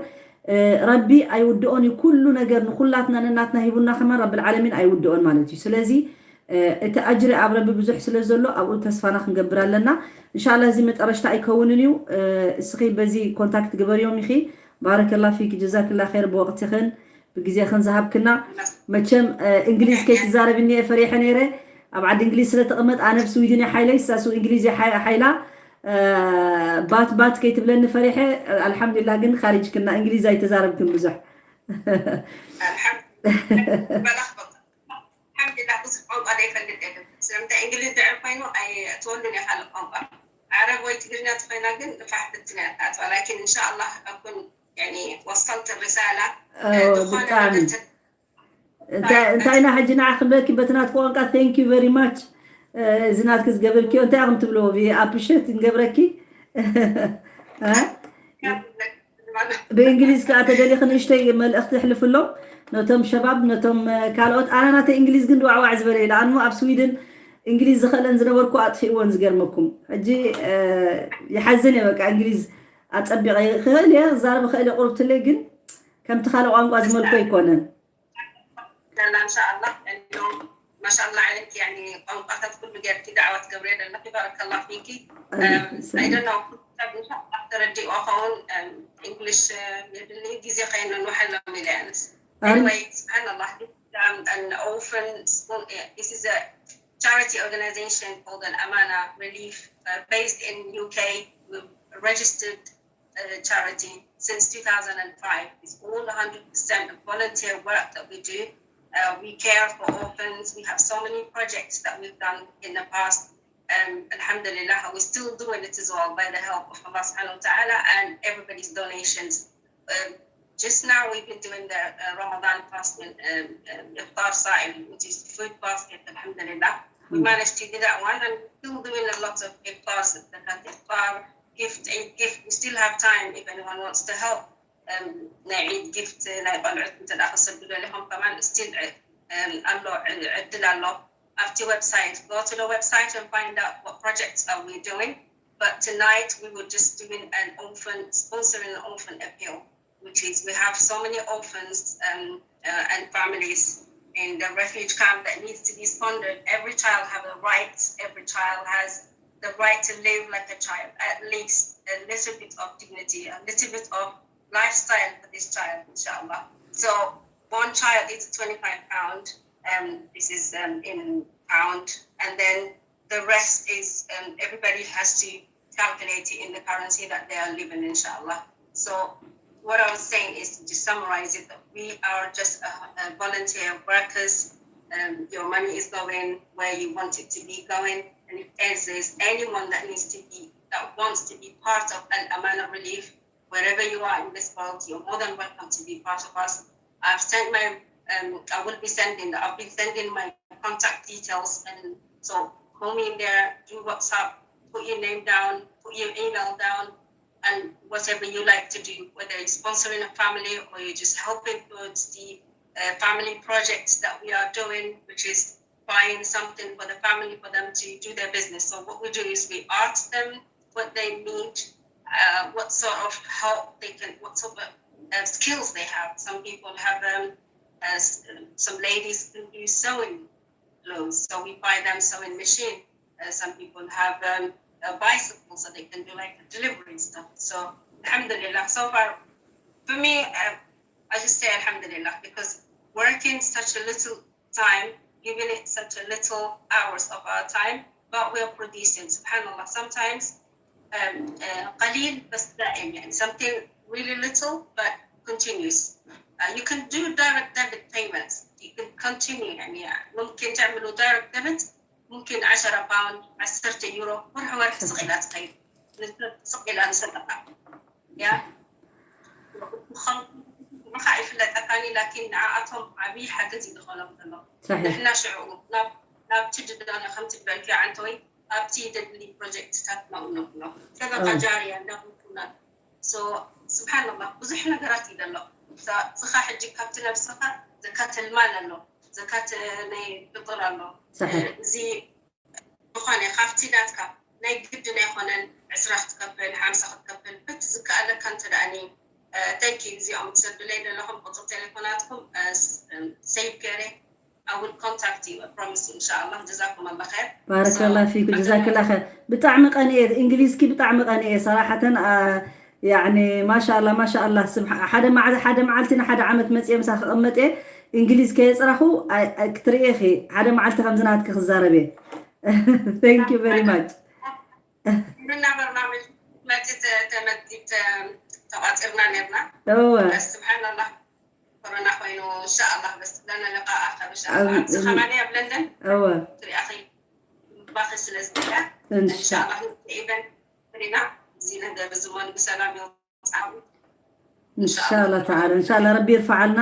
ረቢ ኣይውድኦን እዩ። ኩሉ ነገር ንኩላትና ነናትና ሂቡና ከማን ረብል ዓለሚን ኣይውድኦን ማለት እዩ። ስለዚ እቲ ኣጅሪ ኣብ ረቢ ብዙሕ ስለ ዘሎ ኣብኡ ተስፋና ክንገብር ኣለና። እንሻላ እዚ መጠረሽታ ኣይከውንን እዩ። እስኺ በዚ ኮንታክት ግበርዮም ኢኺ። ባረከላ ፊክ፣ ጀዛክላ ኸይር ብወቅትኽን ብግዜኽን ዝሃብክና። መቸም እንግሊዝ ከይትዛረብ እኒየ ፈሪሐ ነይረ። ኣብ ዓዲ እንግሊዝ ስለ ተቐመጥ ኣነ ብስዊድን እየ ሓይለይ፣ ሳሱ እንግሊዝ እየ ሓይ- ሓይላ። ባት ባት ከይትብለኒ ፈሪሐ። ኣልሓምዱሊላህ ግን ካሪጅክና፣ እንግሊዝ ኣይተዛረብክን ብዙሕ። ኣልሓምዱሊላህ ብዙሕ ቋንቋ ዘይፈልጥ የለን። ስለምንታይ እንግሊዝ ድዕር ኮይኑ ኣይትወልን እየ ካልእ ቋንቋ። ዓረብ ወይ ትግርኛ ተኾይና ግን ፋሕ ብትን እያ ትኣትዋ። ላኪን እንሻኣላህ ኣኩን ወሰልት ርሳላ ዝኾነ ነገር እንታይ ኢና ሕጂ ንዓ ክንበኪ በቲ ናትኪ ቋንቋ thank you very much። እዚ ናትኪ ዝገበርክዮ እንታይ ኢኹም ትብልዎ? ኣፕሪሼት ንገብረኪ። ብእንግሊዝ ከዓ ተደሊኺ ንእሽተይ መልእኽቲ ኣሕልፍሎም ነቶም ሸባብ፣ ነቶም ካልኦት። ኣነ ናተይ እንግሊዝ ግን ድዋዕዋዕ ዝበለ ኢለ ኣንሞ ኣብ ስዊድን እንግሊዝ ዝኽእለን ዝነበርኩ ኣጥፊእዎን ዝገርመኩም። ሕጂ ይሓዝን እየ በቃ እንግሊዝ ኣፀቢቐ ይኽእል እየ ክዛረብ ይኽእል እየ ቁርብትለይ ግን ከምቲ ካልእ ቋንቋ ዝመልኮ ኣይኮነን። ደላ እንሻኣላ ማሻላ ዓለይክ ቋንቋታት ኩሉ ጌርኪ ዳዕዋ ትገብሪ ዘለኪ ባረከላ ፊኪ። ኣይደና ተረዲኦ ኸውን እንግሊሽ የድሊ ግዜ ከይንንውሐሎም ኢለ ኣነስ። Anyway, subhanallah, this is an orphan school. This is a charity organization called Al Amana Relief, uh, based in U K. We've registered uh, charity since two thousand five. It's all one hundred percent volunteer work that we do. Uh, we care for orphans. We have so many projects that we've done in the past. Um, Alhamdulillah, we're still doing it as well by the help of Allah subhanahu wa ta'ala and everybody's donations. Um, just now we've been doing the uh, Ramadan fasting, um, um, iftar sa'im, which is food basket, alhamdulillah. We managed to do that one and we're still doing a lot of iftars, the iftar, gift, Eid gift. We still have time if anyone wants to help. Um, ናይ ዒድ ጊፍት ናይ ቆልዑት እንተ ደኣ ክሰዱ ደሊኹም ከማን still ኣሎ ዕድል ኣሎ። ኣብቲ website, go to the website and find out what projects are we doing. But tonight we were just doing an orphan, sponsoring an orphan appeal, which is we have so many orphans um, uh, and families in the refuge camp that needs to be sponsored. Every child have a right, every child has the right to live like a child, at least a little bit of dignity, a little bit of lifestyle for this child, inshallah. So one child is twenty-five pound, and this is um, in pound, and then the rest is um, everybody has to calculate it in the currency that they are living, inshallah. So what I was saying is to summarize it that we are just a, a volunteer workers. Um, your money is going where you want it to be going, and if there's anyone that needs to be that wants to be part of Al Amana Relief, wherever you are in this world, you're more than welcome to be part of us. I've sent my, um, I will be sending, I've been sending my contact details, and so call me in there, do WhatsApp, put your name down, put your email down, and whatever you like to do, whether you're sponsoring a family or you're just helping towards the uh, family projects that we are doing, which is buying something for the family for them to do their business. So what we do is we ask them what they need, uh, what sort of help they can, what sort of uh, skills they have. Some people have um, uh, some ladies can do sewing clothes, so we buy them sewing machine. Uh, some people have um, a bicycle, so they can do like delivery stuff. So alhamdulillah, so far for me, uh, I just say alhamdulillah because working such a little time, giving it such a little hours of our time, but we are producing. سبحان الله, sometimes um, uh, قليل بس دائم, يعني, something really little but continuous. Uh, you can do direct debit payments. You can continue, يعني, ممكن تعملوا direct debit, ممكن عشرة باوند, عشرة يورو, ورح ورح صغيرة تخيل. صغيرة نصدقها. يا. ንኻ ይፍለጠካኒ, ላኪን ንዓኣቶም ዓብዪ ሓገዝ እዩ ዝኾኖም ዘሎ። ንሕና ሽዑ ናብ ናብ ትድዳነ ከምቲ በልኪ ዓንተወይ ኣብቲ ደድሊ ፕሮጀክትታት ናብኡ ነብሎ ሰደቃ ጃርያ እንዳብኩና. So ስብሓንላህ ብዙሕ ነገራት እዩ ዘሎ። እዚኻ ሕጂ ካብቲ ነብስኻ ዘካተል ማል ኣሎ፣ ዘካተ ናይ ፍጥር ኣሎ። እዚ ዝኾነ ካብቲ ናትካ ናይ ግድን ኣይኮነን ዕስራ ክትከፍል፣ ሓምሳ ክትከፍል፣ በቲ ዝከኣለካ እንተ ደኣ ኒ፣ እ፣ thank you። እዚኦም ትሰዱለይ ዘለኹም ቁጽሪ ቴሌፎናትኩም፣ እ፣ ስ-፣ እ፣ save ገይረ I will contact you, I promise, ኢንሻኣላህ። ጀዛኩም ኣላህ ኸይር። ባረከላህ ፊክ፣ ጀዛክላህ ኸይር። ብጣዕሚ ቀንኤ፣ እንግሊዝኪ ብጣዕሚ ቀንኤ፣ ሰራሓተን፣ አ፣ ያዕኒ፣ ማሻኣላህ፣ ማሻኣላህ። ስብሓ-፣ ሓደ መዓ-፣ ሓደ መዓልቲ ንሓደ ዓመት መጽኤ ምሳኺ ክቕመጥ እየ፣ እንግሊዝ ከየጽራኹ፣ ኣይ፣ ኣይ፣ ክትርኢ ኢኺ። ሓደ መዓልቲ ከምዚ ናትኪ ክዛረብ እየ። Thank you very much። ምና በርናምጅ መጺ ተ-፣ ተመጺ ተ-፣ ተቋጺርና ነርና። እወ። በስ ስብሓንላህ ኮሮና ኮይኑ፣ እንሻኣላህ በስ ለና ለቃ ኣኸር፣ እንሻኣላህ። ኣብዚ ከማን ኣብ ለንደን እወ። ትሪኣኺ ባኺ ስለ ዝብላ፣ እንሻ- እንሻኣላህ ኢቨን ሪና እዚ ነገር እዚ ሞን ብሰላም ይወ-፣ እንሻላ ተዓላ፣ እንሻላ ረቢ ይርፈዓልና፣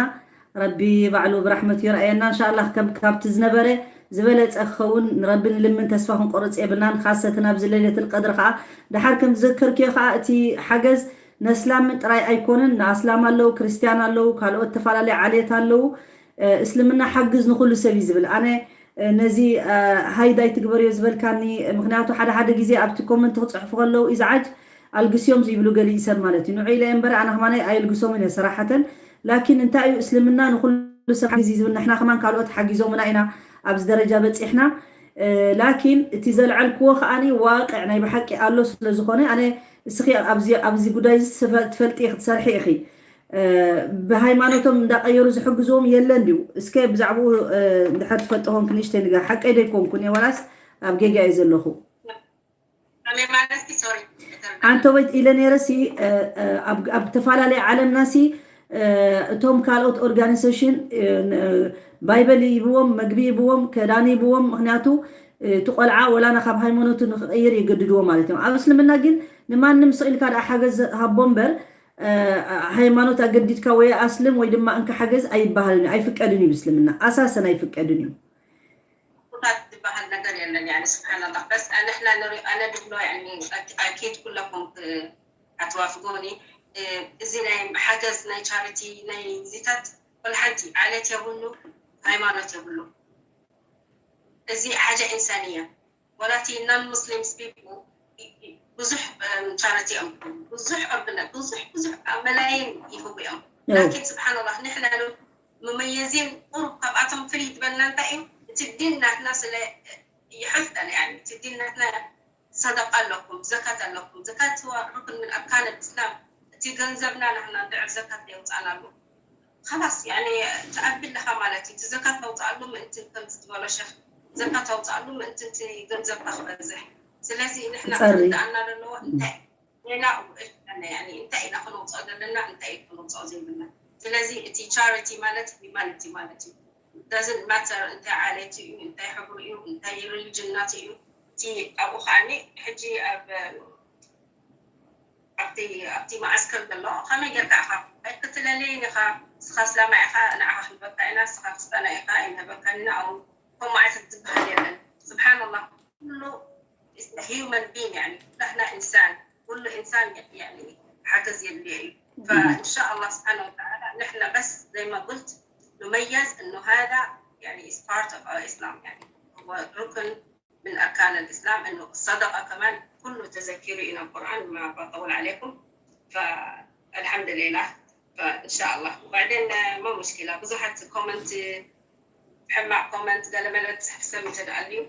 ረቢ ባዕሉ ብራሕመቱ ይርኣየና። እንሻላ ከም ካብቲ ዝነበረ ዝበለጸ ክኸውን ረቢ ንልምን፣ ተስፋ ክንቆርጽ የብልናን። ካሰትን ኣብዚ ለይለትል ቀድሪ ከዓ ደሓር ከም ዝዘከርክዮ ከዓ እቲ ሓገዝ ነስላምን ጥራይ ኣይኮነን፣ ንኣስላም ኣለዉ፣ ክርስትያን ኣለዉ፣ ካልኦት ተፈላለዩ ዓሌት ኣለዉ። እ፣ እስልምና ሓግዝ ንኹሉ ሰብ እዩ ዝብል። ኣነ፣ እ፣ ነዚ፣ እ፣ ሃይድ ኣይትግበርዮ ዝበልካኒ፣ ምኽንያቱ ሓደ ሓደ ግዜ ኣብቲ ኮመንት ክጽሕፉ ከለዉ ኢዝዓጅ ኣልግስዮም ዝይብሉ ገሊኡ ሰብ ማለት እዩ። ንዑ ኢለ እምበር ኣነ ከማናይ ኣየልግሶምን እየ ሰራሓተን። ላኪን እንታይ እዩ እስልምና ንኹሉ ሰብ ሓጊዝ እዩ ዝብል፣ ንሕና ከማን ካልኦት ሓጊዞምና ኢና ኣብዚ ደረጃ በጺሕና። እ፣ ላኪን እቲ ዘልዐልክዎ ከኣኒ ዋቅዕ ናይ ብሓቂ ኣሎ ስለ ዝኾነ ኣነ እስኺ ኣብዚ፣ ኣብዚ ጉዳይ እዚ ትፈ-፣ ትፈልጢ ኢኺ፣ ትሰርሒ ኢኺ። እ፣ ብሃይማኖቶም እንዳቀየሩ ዝሕግዝዎም የለን ድዩ? እስከ ብዛዕባኡ፣ እ፣ እንድሕር ትፈልጦ ኮንክ ንእሽተይ ንገር። ሓቀይ ዶ ይኮንኩን እየ ዋላስ ኣብ ጌጋ እየ ዘለኹ? ከመይ ማለት ሲ፣ ሶሪ፣ ኣይተረዳእኩን። ኣንተ ወይ ኢለ ነይረ ሲ፣ እ፣ እ፣ ኣብ፣ ኣብ ተፈላለየ ዓለምና ሲ፣ እ፣ እቶም ካልኦት ኦርጋኒዜሽን፣ እ፣ ን-፣ እ፣ ባይበል ይብዎም፣ መግቢ ይብዎም፣ ከዳን ይብዎም። ምኽንያቱ፣ እ፣ እቲ ቆልዓ ወላ ናብ ሃይማኖቱ ንክቕይር የገድድዎ ማለት እዮም። ኣብ እስልምና ግን ንማንም ስቕ ኢልካ ደኣ ሓገዝ ሃቦ እምበር፣ እ፣ ሃይማኖት ኣገዲድካ ወይ ኣስልም ወይ ድማ እንካ ሓገዝ ኣይበሃልን እዩ፣ ኣይፍቀድን እዩ ብእስልምና። ኣሳሰን ኣይፍቀድን እዩ። ቁጣት ዝበሃል ነገር የለን። ያኒ ስብሓንላህ። በስ ንሕና ንሪኦ፣ ኣነ ድብሎ፣ ያኒ ኣኪድ ኩለኩም፣ እ፣ ኣትዋፍጎኒ። እ፣ እዚ ናይ ሓገዝ ናይ ቻሪቲ ናይ ዚታት ወላ ሓንቲ ዓሌት የብሉ፣ ሃይማኖት የብሉ። እዚ ሓጃ ኢንሳንያ። ወላ እቲ non Muslims people ብዙሕ፣ እም፣ ቻሪቲ እዮም፣ ብዙሕ ኦርግና-፣ ብዙሕ፣ ብዙሕ መላይን ይህቡ እዮም። ላኪን ስብሓንላህ ንሕና ሉ-፣ መመየዚን ቁሩብ ካብኣቶም ፍልይ ዝበልና እንታይ እዩ? እቲ ዲን ናትና ስለ ይሕፍጠና፣ ያኒ እቲ ዲን ናትና ሰደቃ ኣለኩም፣ ዘካት ኣለኩም። ዘካት هو ركن من أركان الإسلام። እቲ ገንዘብና ናህና እንድዕር ዘካት የውፃእናሉ። خلاص፣ ያኒ ትዓቢ ኣለኻ ማለት እዩ። እቲ ዘካት ተውፅኣሉ ምእንቲ ከምዚ ዝበሎ ሸኽ ዘካት ተውፅኣሉ ምእንቲ እቲ ገንዘብካ ክበዝሕ። ስለዚ ንሕና ክጸሪ። ክርድኣና ዘለዎ እንታይ ሌላ ውእሽ፣ ያኒ እንታይ ኢና ክነውፅኦ ዘለና፣ እንታይ እዩ ክነውፅኦ ዘይብልና። ስለዚ እቲ ቻሪቲ ማለት ሂማኒቲ ማለት እዩ። Doesn't matter እንታይ ዓሌት እዩ፣ እንታይ ሕብሩ እዩ፣ እንታይ ሪሊጅን ናቱ እዩ። እቲ ኣብኡ ከዓኒ ሕጂ ኣብ፣ ኣብቲ፣ ኣብቲ መዓስከር ዘሎ ከመይ ጌርካ ኢኻ ኣይክትለለይን ኢኻ፣ ንስኻ እስላማይ ኢኻ፣ ንዓኻ ክንበካ ኢና፣ ንስኻ ክርስትያናይ ኢኻ፣ ኣይንህበካን ኢና፣ ኣብኡ ከምኡ ዓይነት ዝበሃል የለን። ስብሓንላህ፣ ኩሉ is a human being፣ ያኒ፣ ንሕና ኢንሳን፣ ኩሉ ኢንሳን፣ ያኒ፣ ሓገዝ የድልዮ እዩ። فإن شاء الله سبحانه وتعالى نحن بس زي ما قلت نميز إنه هذا يعني is part of our Islam، يعني هو ركن من أركان الإسلام، إنه الصدقة كمان كله تذكروا إلى القرآن، ما بطول عليكم، فالحمد لله، فإن شاء الله. وبعدين، آه، ما مشكلة، ብዙሓት ኮመንት፣ ሕማቕ ኮመንት ገለመለ ትጽሕፍ ሰብ እንተ ደኣ ኣልዩ፣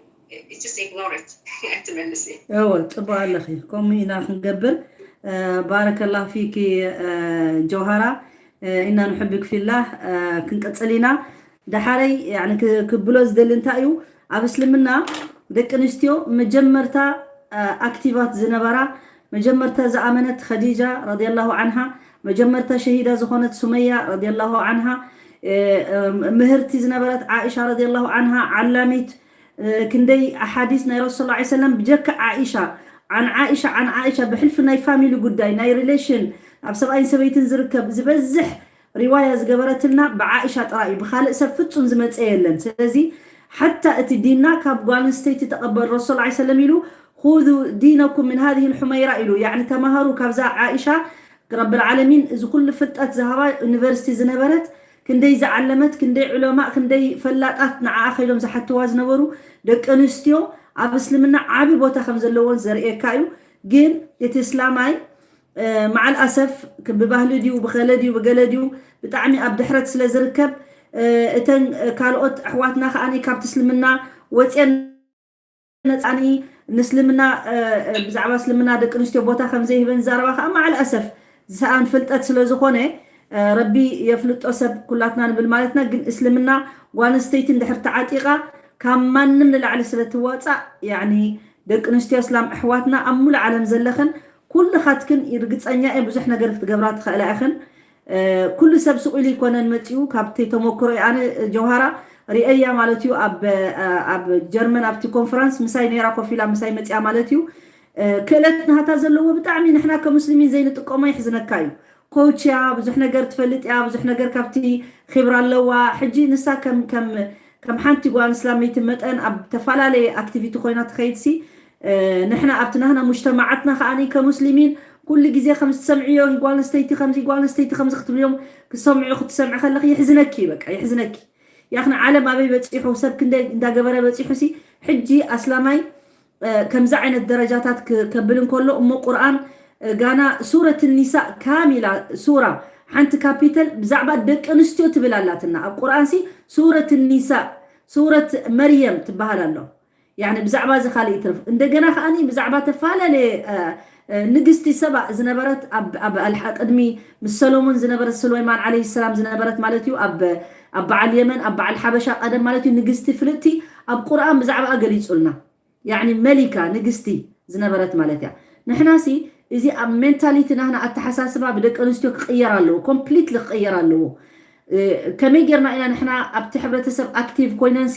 just ignore it፣ ኣይትመልሲ። እወ፣ ጽቡቕ ኣለኺ። ከምኡ ኢና ክንገብር። እ፣ ባረከላሁ ፊኪ፣ እ፣ ጀውሃራ። እ፣ ኢና ንሕብክ ፊላህ፣ እ፣ ክንቅጽል ኢና። ደሓረይ፣ ያኒ፣ ክ-፣ ክብሎ ዝደሊ እንታይ እዩ፣ ኣብ እስልምና ደቂ ኣንስትዮ መጀመርታ ኣክቲቫት ዝነበራ፣ መጀመርታ ዝኣመነት ኸዲጃ ረዲየላሁ ዓንሃ፣ መጀመርታ ሸሂዳ ዝኾነት ሱመያ ረዲየላሁ ዓንሃ፣ ምህርቲ ዝነበረት ዓኢሻ ረዲየላሁ ዓንሃ፣ ዓላሚት ክንደይ ኣሓዲስ ናይ ረሱል ሰለላሁ ዐለይሂ ወሰለም ብጀካ ዓኢሻ፣ ዓን ዓኢሻ፣ ዓን ዓኢሻ ብሕልፊ ናይ ፋሚሊ ጉዳይ፣ ናይ ሪሌሽን፣ ኣብ ሰብኣይን ሰበይትን ዝርከብ ዝበዝሕ ሪዋያ ዝገበረትልና ብዓኢሻ ጥራይ እዩ። ብኻልእ ሰብ ፍጹም ዝመጸ የለን። ስለዚ ሓታ እቲ ዲንና ካብ ጓል ኣንስተይቲ ተቐበል ረሱል ሰለላሁ ዐለይሂ ወሰለም ኢሉ፣ "ኹዙ ዲነኩም ምን ሃዚሂል ሑመይራ" ኢሉ፣ ያዕኒ ተማሃሩ ካብዛ ዓኢሻ። ረብል ዓለሚን እዚ ኩሉ ፍልጠት ዝሃባ ዩኒቨርሲቲ ዝነበረት፣ ክንደይ ዝዓለመት፣ ክንደይ ዑለማእ፣ ክንደይ ፈላጣት ንዓኣ ከይዶም ዝሓትዋ ዝነበሩ ደቂ ኣንስትዮ ኣብ እስልምና ዓቢ ቦታ ከም ዘለዎን ዘርእየካ እዩ። ግን እቲ እስላማይ መዓል ኣሰፍ ብባህሊ ድዩ ብኸለ ድዩ ብገለ ድዩ ብጣዕሚ ኣብ ድሕረት ስለ ዝርከብ፣ እተን ካልኦት ኣሕዋትና ከኣ ካብቲ እስልምና ወፅየን ነፃኒ ንእስልምና፣ ብዛዕባ እስልምና ደቂ ኣንስትዮ ቦታ ከም ዘይህበን ዝዛረባ ከኣ መዓል ኣሰፍ ዝሰኣን ፍልጠት ስለ ዝኾነ፣ ረቢ የፍልጦ ሰብ ኩላትና ንብል ማለትና። ግን እስልምና ጓል ኣንስተይቲ እንድሕር ተዓጢቓ ካብ ማንም ንላዕሊ ስለ ትዋፃእ፣ ያኒ ደቂ ኣንስትዮ እስላም ኣሕዋትና ኣብ ሙሉእ ዓለም ዘለኽን ኩልኻትክን ርግፀኛ እየ ብዙሕ ነገር ክትገብራ ትኽእላ ኢኽን። ኩሉ ሰብ ስቕ ኢሉ ኣይኮነን መፂኡ። ካብቲ ተመክሮ ኣነ ጀውሃራ ርእያ ማለት እዩ። ኣብ ኣብ ጀርመን ኣብቲ ኮንፈረንስ ምሳይ ነይራ ኮፍ ኢላ ምሳይ መፂኣ ማለት እዩ። ክእለት ናታ ዘለዎ ብጣዕሚ ንሕና ከሙስሊሚን ዘይንጥቀሞ የሕዝነካ እዩ። ኮች እያ፣ ብዙሕ ነገር ትፈልጥ እያ፣ ብዙሕ ነገር ካብቲ ኺብራ ኣለዋ። ሕጂ ንሳ ከም ከም ከም ሓንቲ ጓል እስላመይቲ መጠን ኣብ ተፈላለየ ኣክቲቪቲ ኮይና ትኸይድ ሲ፣ ንሕና ኣብቲ ናህና ሙጅተማዓትና ከኣ ከሙስሊሚን ኩሉ ግዜ ከም ትሰምዕዮ ጓል ኣንስተይቲ ከምዚ ጓል ኣንስተይቲ ከምዚ ክትብልዮም ክትሰምዑ ክትሰምዒ ከለኺ ይሕዝነኪ፣ በቃ ይሕዝነኪ። ያኽን ዓለም ኣበይ በፂሑ ሰብ ክንደይ እንዳገበረ በፂሑ ሲ ሕጂ ኣስላማይ ከምዚ ዓይነት ደረጃታት ከብል እንከሎ እሞ ቁርኣን ጋና ሱረት ኒሳ ካሚላ ሱራ ሓንቲ ካፒተል ብዛዕባ ደቂ ኣንስትዮ ትብል ኣላትና ኣብ ቁርኣን ሲ ሱረት ኒሳ ሱረት መርየም ትበሃል ኣሎ። ያኒ ብዛዕባ እዚ ካልእ ይትርፍ እንደገና ከኣኒ ብዛዕባ ተፈላለየ ንግስቲ ሰባ ዝነበረት ኣብ ቅድሚ ምስ ሰሎሞን ዝነበረት ስሎይማን ዓለይሂ ሰላም ዝነበረት ማለት እዩ ኣብ በዓል የመን ኣብ በዓል ሓበሻ ቀደም ማለት እዩ ንግስቲ ፍልጥቲ ኣብ ቁርኣን ብዛዕባኣ ገሊጹልና። ያኒ መሊካ ንግስቲ ዝነበረት ማለት እያ። ንሕናሲ እዚ ኣብ ሜንታሊቲ ናህና ኣተሓሳስባ ብደቂ ኣንስትዮ ክቕየር ኣለዎ፣ ኮምፕሊትሊ ክቕየር ኣለዎ። ከመይ ጌርና ኢና ንሕና ኣብቲ ሕብረተሰብ ኣክቲቭ ኮይነንሲ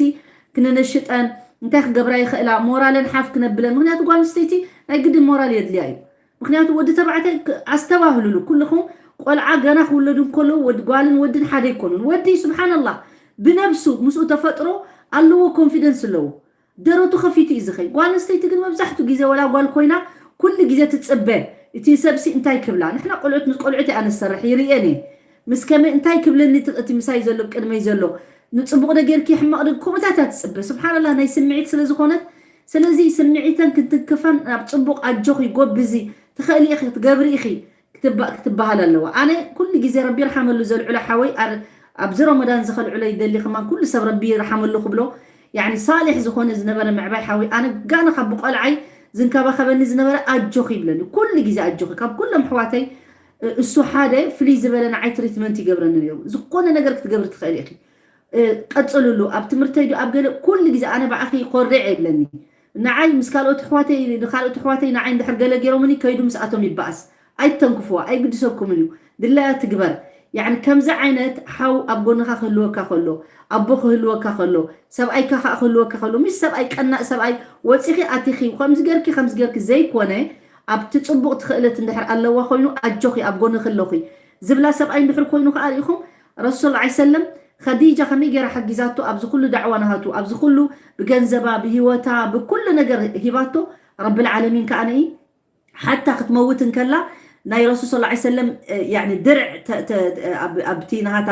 ክንነሽጠን እንታይ ክገብራ ይኽእላ ሞራለን ሓፍ ክነብለን። ምክንያቱ ጓል ኣንስተይቲ ናይ ግድን ሞራል የድልያ እዩ። ምክንያቱ ወዲ ተባዕታይ ኣስተባህሉሉ ኩልኹም ቆልዓ ገና ክውለዱ እንከለዉ ወዲ ጓልን ወድን ሓደ ኣይኮኑን። ወዲ ስብሓንላህ ብነብሱ ምስኡ ተፈጥሮ ኣለዎ፣ ኮንፊደንስ ኣለዎ። ደረቱ ከፊቱ እዩ ዝኸይ። ጓል ኣንስተይቲ ግን መብዛሕትኡ ግዜ ወላ ጓል ኮይና ኩሉ ግዜ ትጽበ። እቲ ሰብሲ እንታይ ክብላ? ንሕና ቆልዑት ምስ ቆልዑት እያ ንሰርሕ፣ ይርእየን እየ። ምስ ከመይ እንታይ ክብለኒ እቲ ምሳይ ዘሎ ቅድመይ ዘሎ ንጽቡቕ ዶ ጌርኪ ሕማቕ ዶ ከምኡታት እያ ትጽበ። ስብሓንላህ ናይ ስምዒት ስለ ዝኾነት ስለዚ ስምዒተን ክንትንክፈን ናብ ጽቡቕ ኣጆኺ ጎብዚ ትኽእሊ ኢኺ ክትገብሪ ኢኺ። ክትበሃል ኣለዋ። ኣነ ኩሉ ግዜ ረቢ ይርሓመሉ ዘልዕሎ ሓወይ ኣብዚ ረመዳን ዝኸልዕሎ ይደሊ ከማን ኩሉ ሰብ ረቢ ይርሓመሉ ክብሎ ያኒ ሳሊሕ ዝኾነ ዝነበረ ምዕባይ ሓወይ ኣነ ጋና ካብ ብቆልዓይ ዝንከባኸበኒ ዝነበረ ኣጆኺ ይብለኒ ኩሉ ግዜ ኣጆኺ ካብ ኩሎም ኣሕዋተይ እሱ ሓደ ፍልይ ዝበለ ንዓይ ትሪትመንት ይገብረኒ ነይሩ። ዝኾነ ነገር ክትገብሪ ትኽእሊ ኢኺ። ቀፅልሉ ኣብ ትምህርተይ ድዩ ኣብ ገለ ኩሉ ግዜ ኣነ ብዓኺ ኮርዕ ይብለኒ። ንዓይ ምስ ካልኦት ኣሕዋተይ ንካልኦት ኣሕዋተይ ንዓይ እንድሕር ገለ ገይሮምኒ ከይዱ ምስኣቶም ይበኣስ ኣይተንክፍዋ ኣይግድሰኩምን እዩ ድላያ ትግበር። ያኒ ከምዚ ዓይነት ሓው ኣብ ጎንኻ ክህልወካ ከሎ ኣቦ ክህልወካ ከሎ ሰብኣይካ ከዓ ክህልወካ ከሎ ምስ ሰብኣይ ቀናእ ሰብኣይ ወፂኺ ኣቲኺ ከምዚ ገርኪ ከምዚ ገርኪ ዘይኮነ ኣብቲ ፅቡቕ ትኽእለት እንድሕር ኣለዋ ኮይኑ ኣጆኺ ኣብ ጎንኺ ኣለኹ ዝብላ ሰብኣይ እንድሕር ኮይኑ ከዓ ርኢኹም ረሱል ላ ሰለም ኸዲጃ ከመይ ገይራ ሓጊዛቶ ኣብዚ ኩሉ ዳዕዋ ናሃቱ ኣብዚ ኩሉ ብገንዘባ ብሂወታ ብኩሉ ነገር ሂባቶ ረብል ዓለሚን ከዓ ነኢ ሓታ ክትመውት እንከላ ናይ ረሱል ስ ሰለም ድርዕ ኣብቲ ናሃታ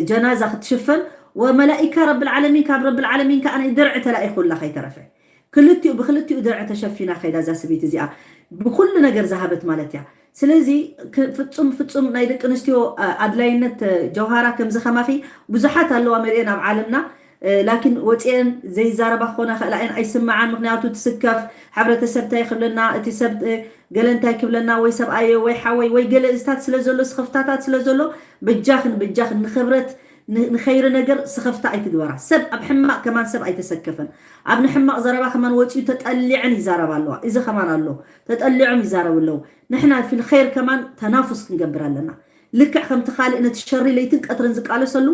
ጀናዛ ክትሽፈን ወመላኢካ ረብል ዓለሚን ካብ ረብል ዓለሚን ከዓ ናይ ድርዕ ተላኢኹላ ከይተረፈ ክልቲኡ ብክልቲኡ ድርዕ ተሸፊና ከይዳ እዛ ስበይቲ እዚኣ ብኩሉ ነገር ዝሃበት ማለት እያ። ስለዚ ፍጹም ፍጹም ናይ ደቂ ኣንስትዮ ኣድላይነት ጀውሃራ ከምዚ ከማኺ ብዙሓት ኣለዋ መሪአን ኣብ ዓለምና ላኪን ወፂአን ዘይዛረባ ክኾና ክእላ እየን ኣይስምዓን። ምክንያቱ እቲ ስከፍ ሕብረተሰብ እንታይ ክብለና እቲ ሰብ ገለ እንታይ ክብለና ወይ ሰብኣየ ወይ ሓወይ ወይ ገለ እዝታት ስለ ዘሎ ስኽፍታታት ስለ ዘሎ በጃኽን በጃኽን ንክብረት ን- ንኸይሪ ነገር ስኸፍታ ኣይትግበራ። ሰብ ኣብ ሕማቕ ከማን ሰብ ኣይተሰከፈን። ኣብ ንሕማቕ ዘረባ ከማን ወፂኡ ተጠሊዐን ይዛረባ ኣለዋ። እዚ ከማን ኣሎ፣ ተጠሊዖም ይዛረቡ ኣለዉ። ንሕና ፊል ኸይር ከማን ተናፉስ ክንገብር ኣለና። ልክዕ ከምቲ ካልእ ነቲ ሸሪ ለይትን ቀትርን ዝቃለሰሉ፣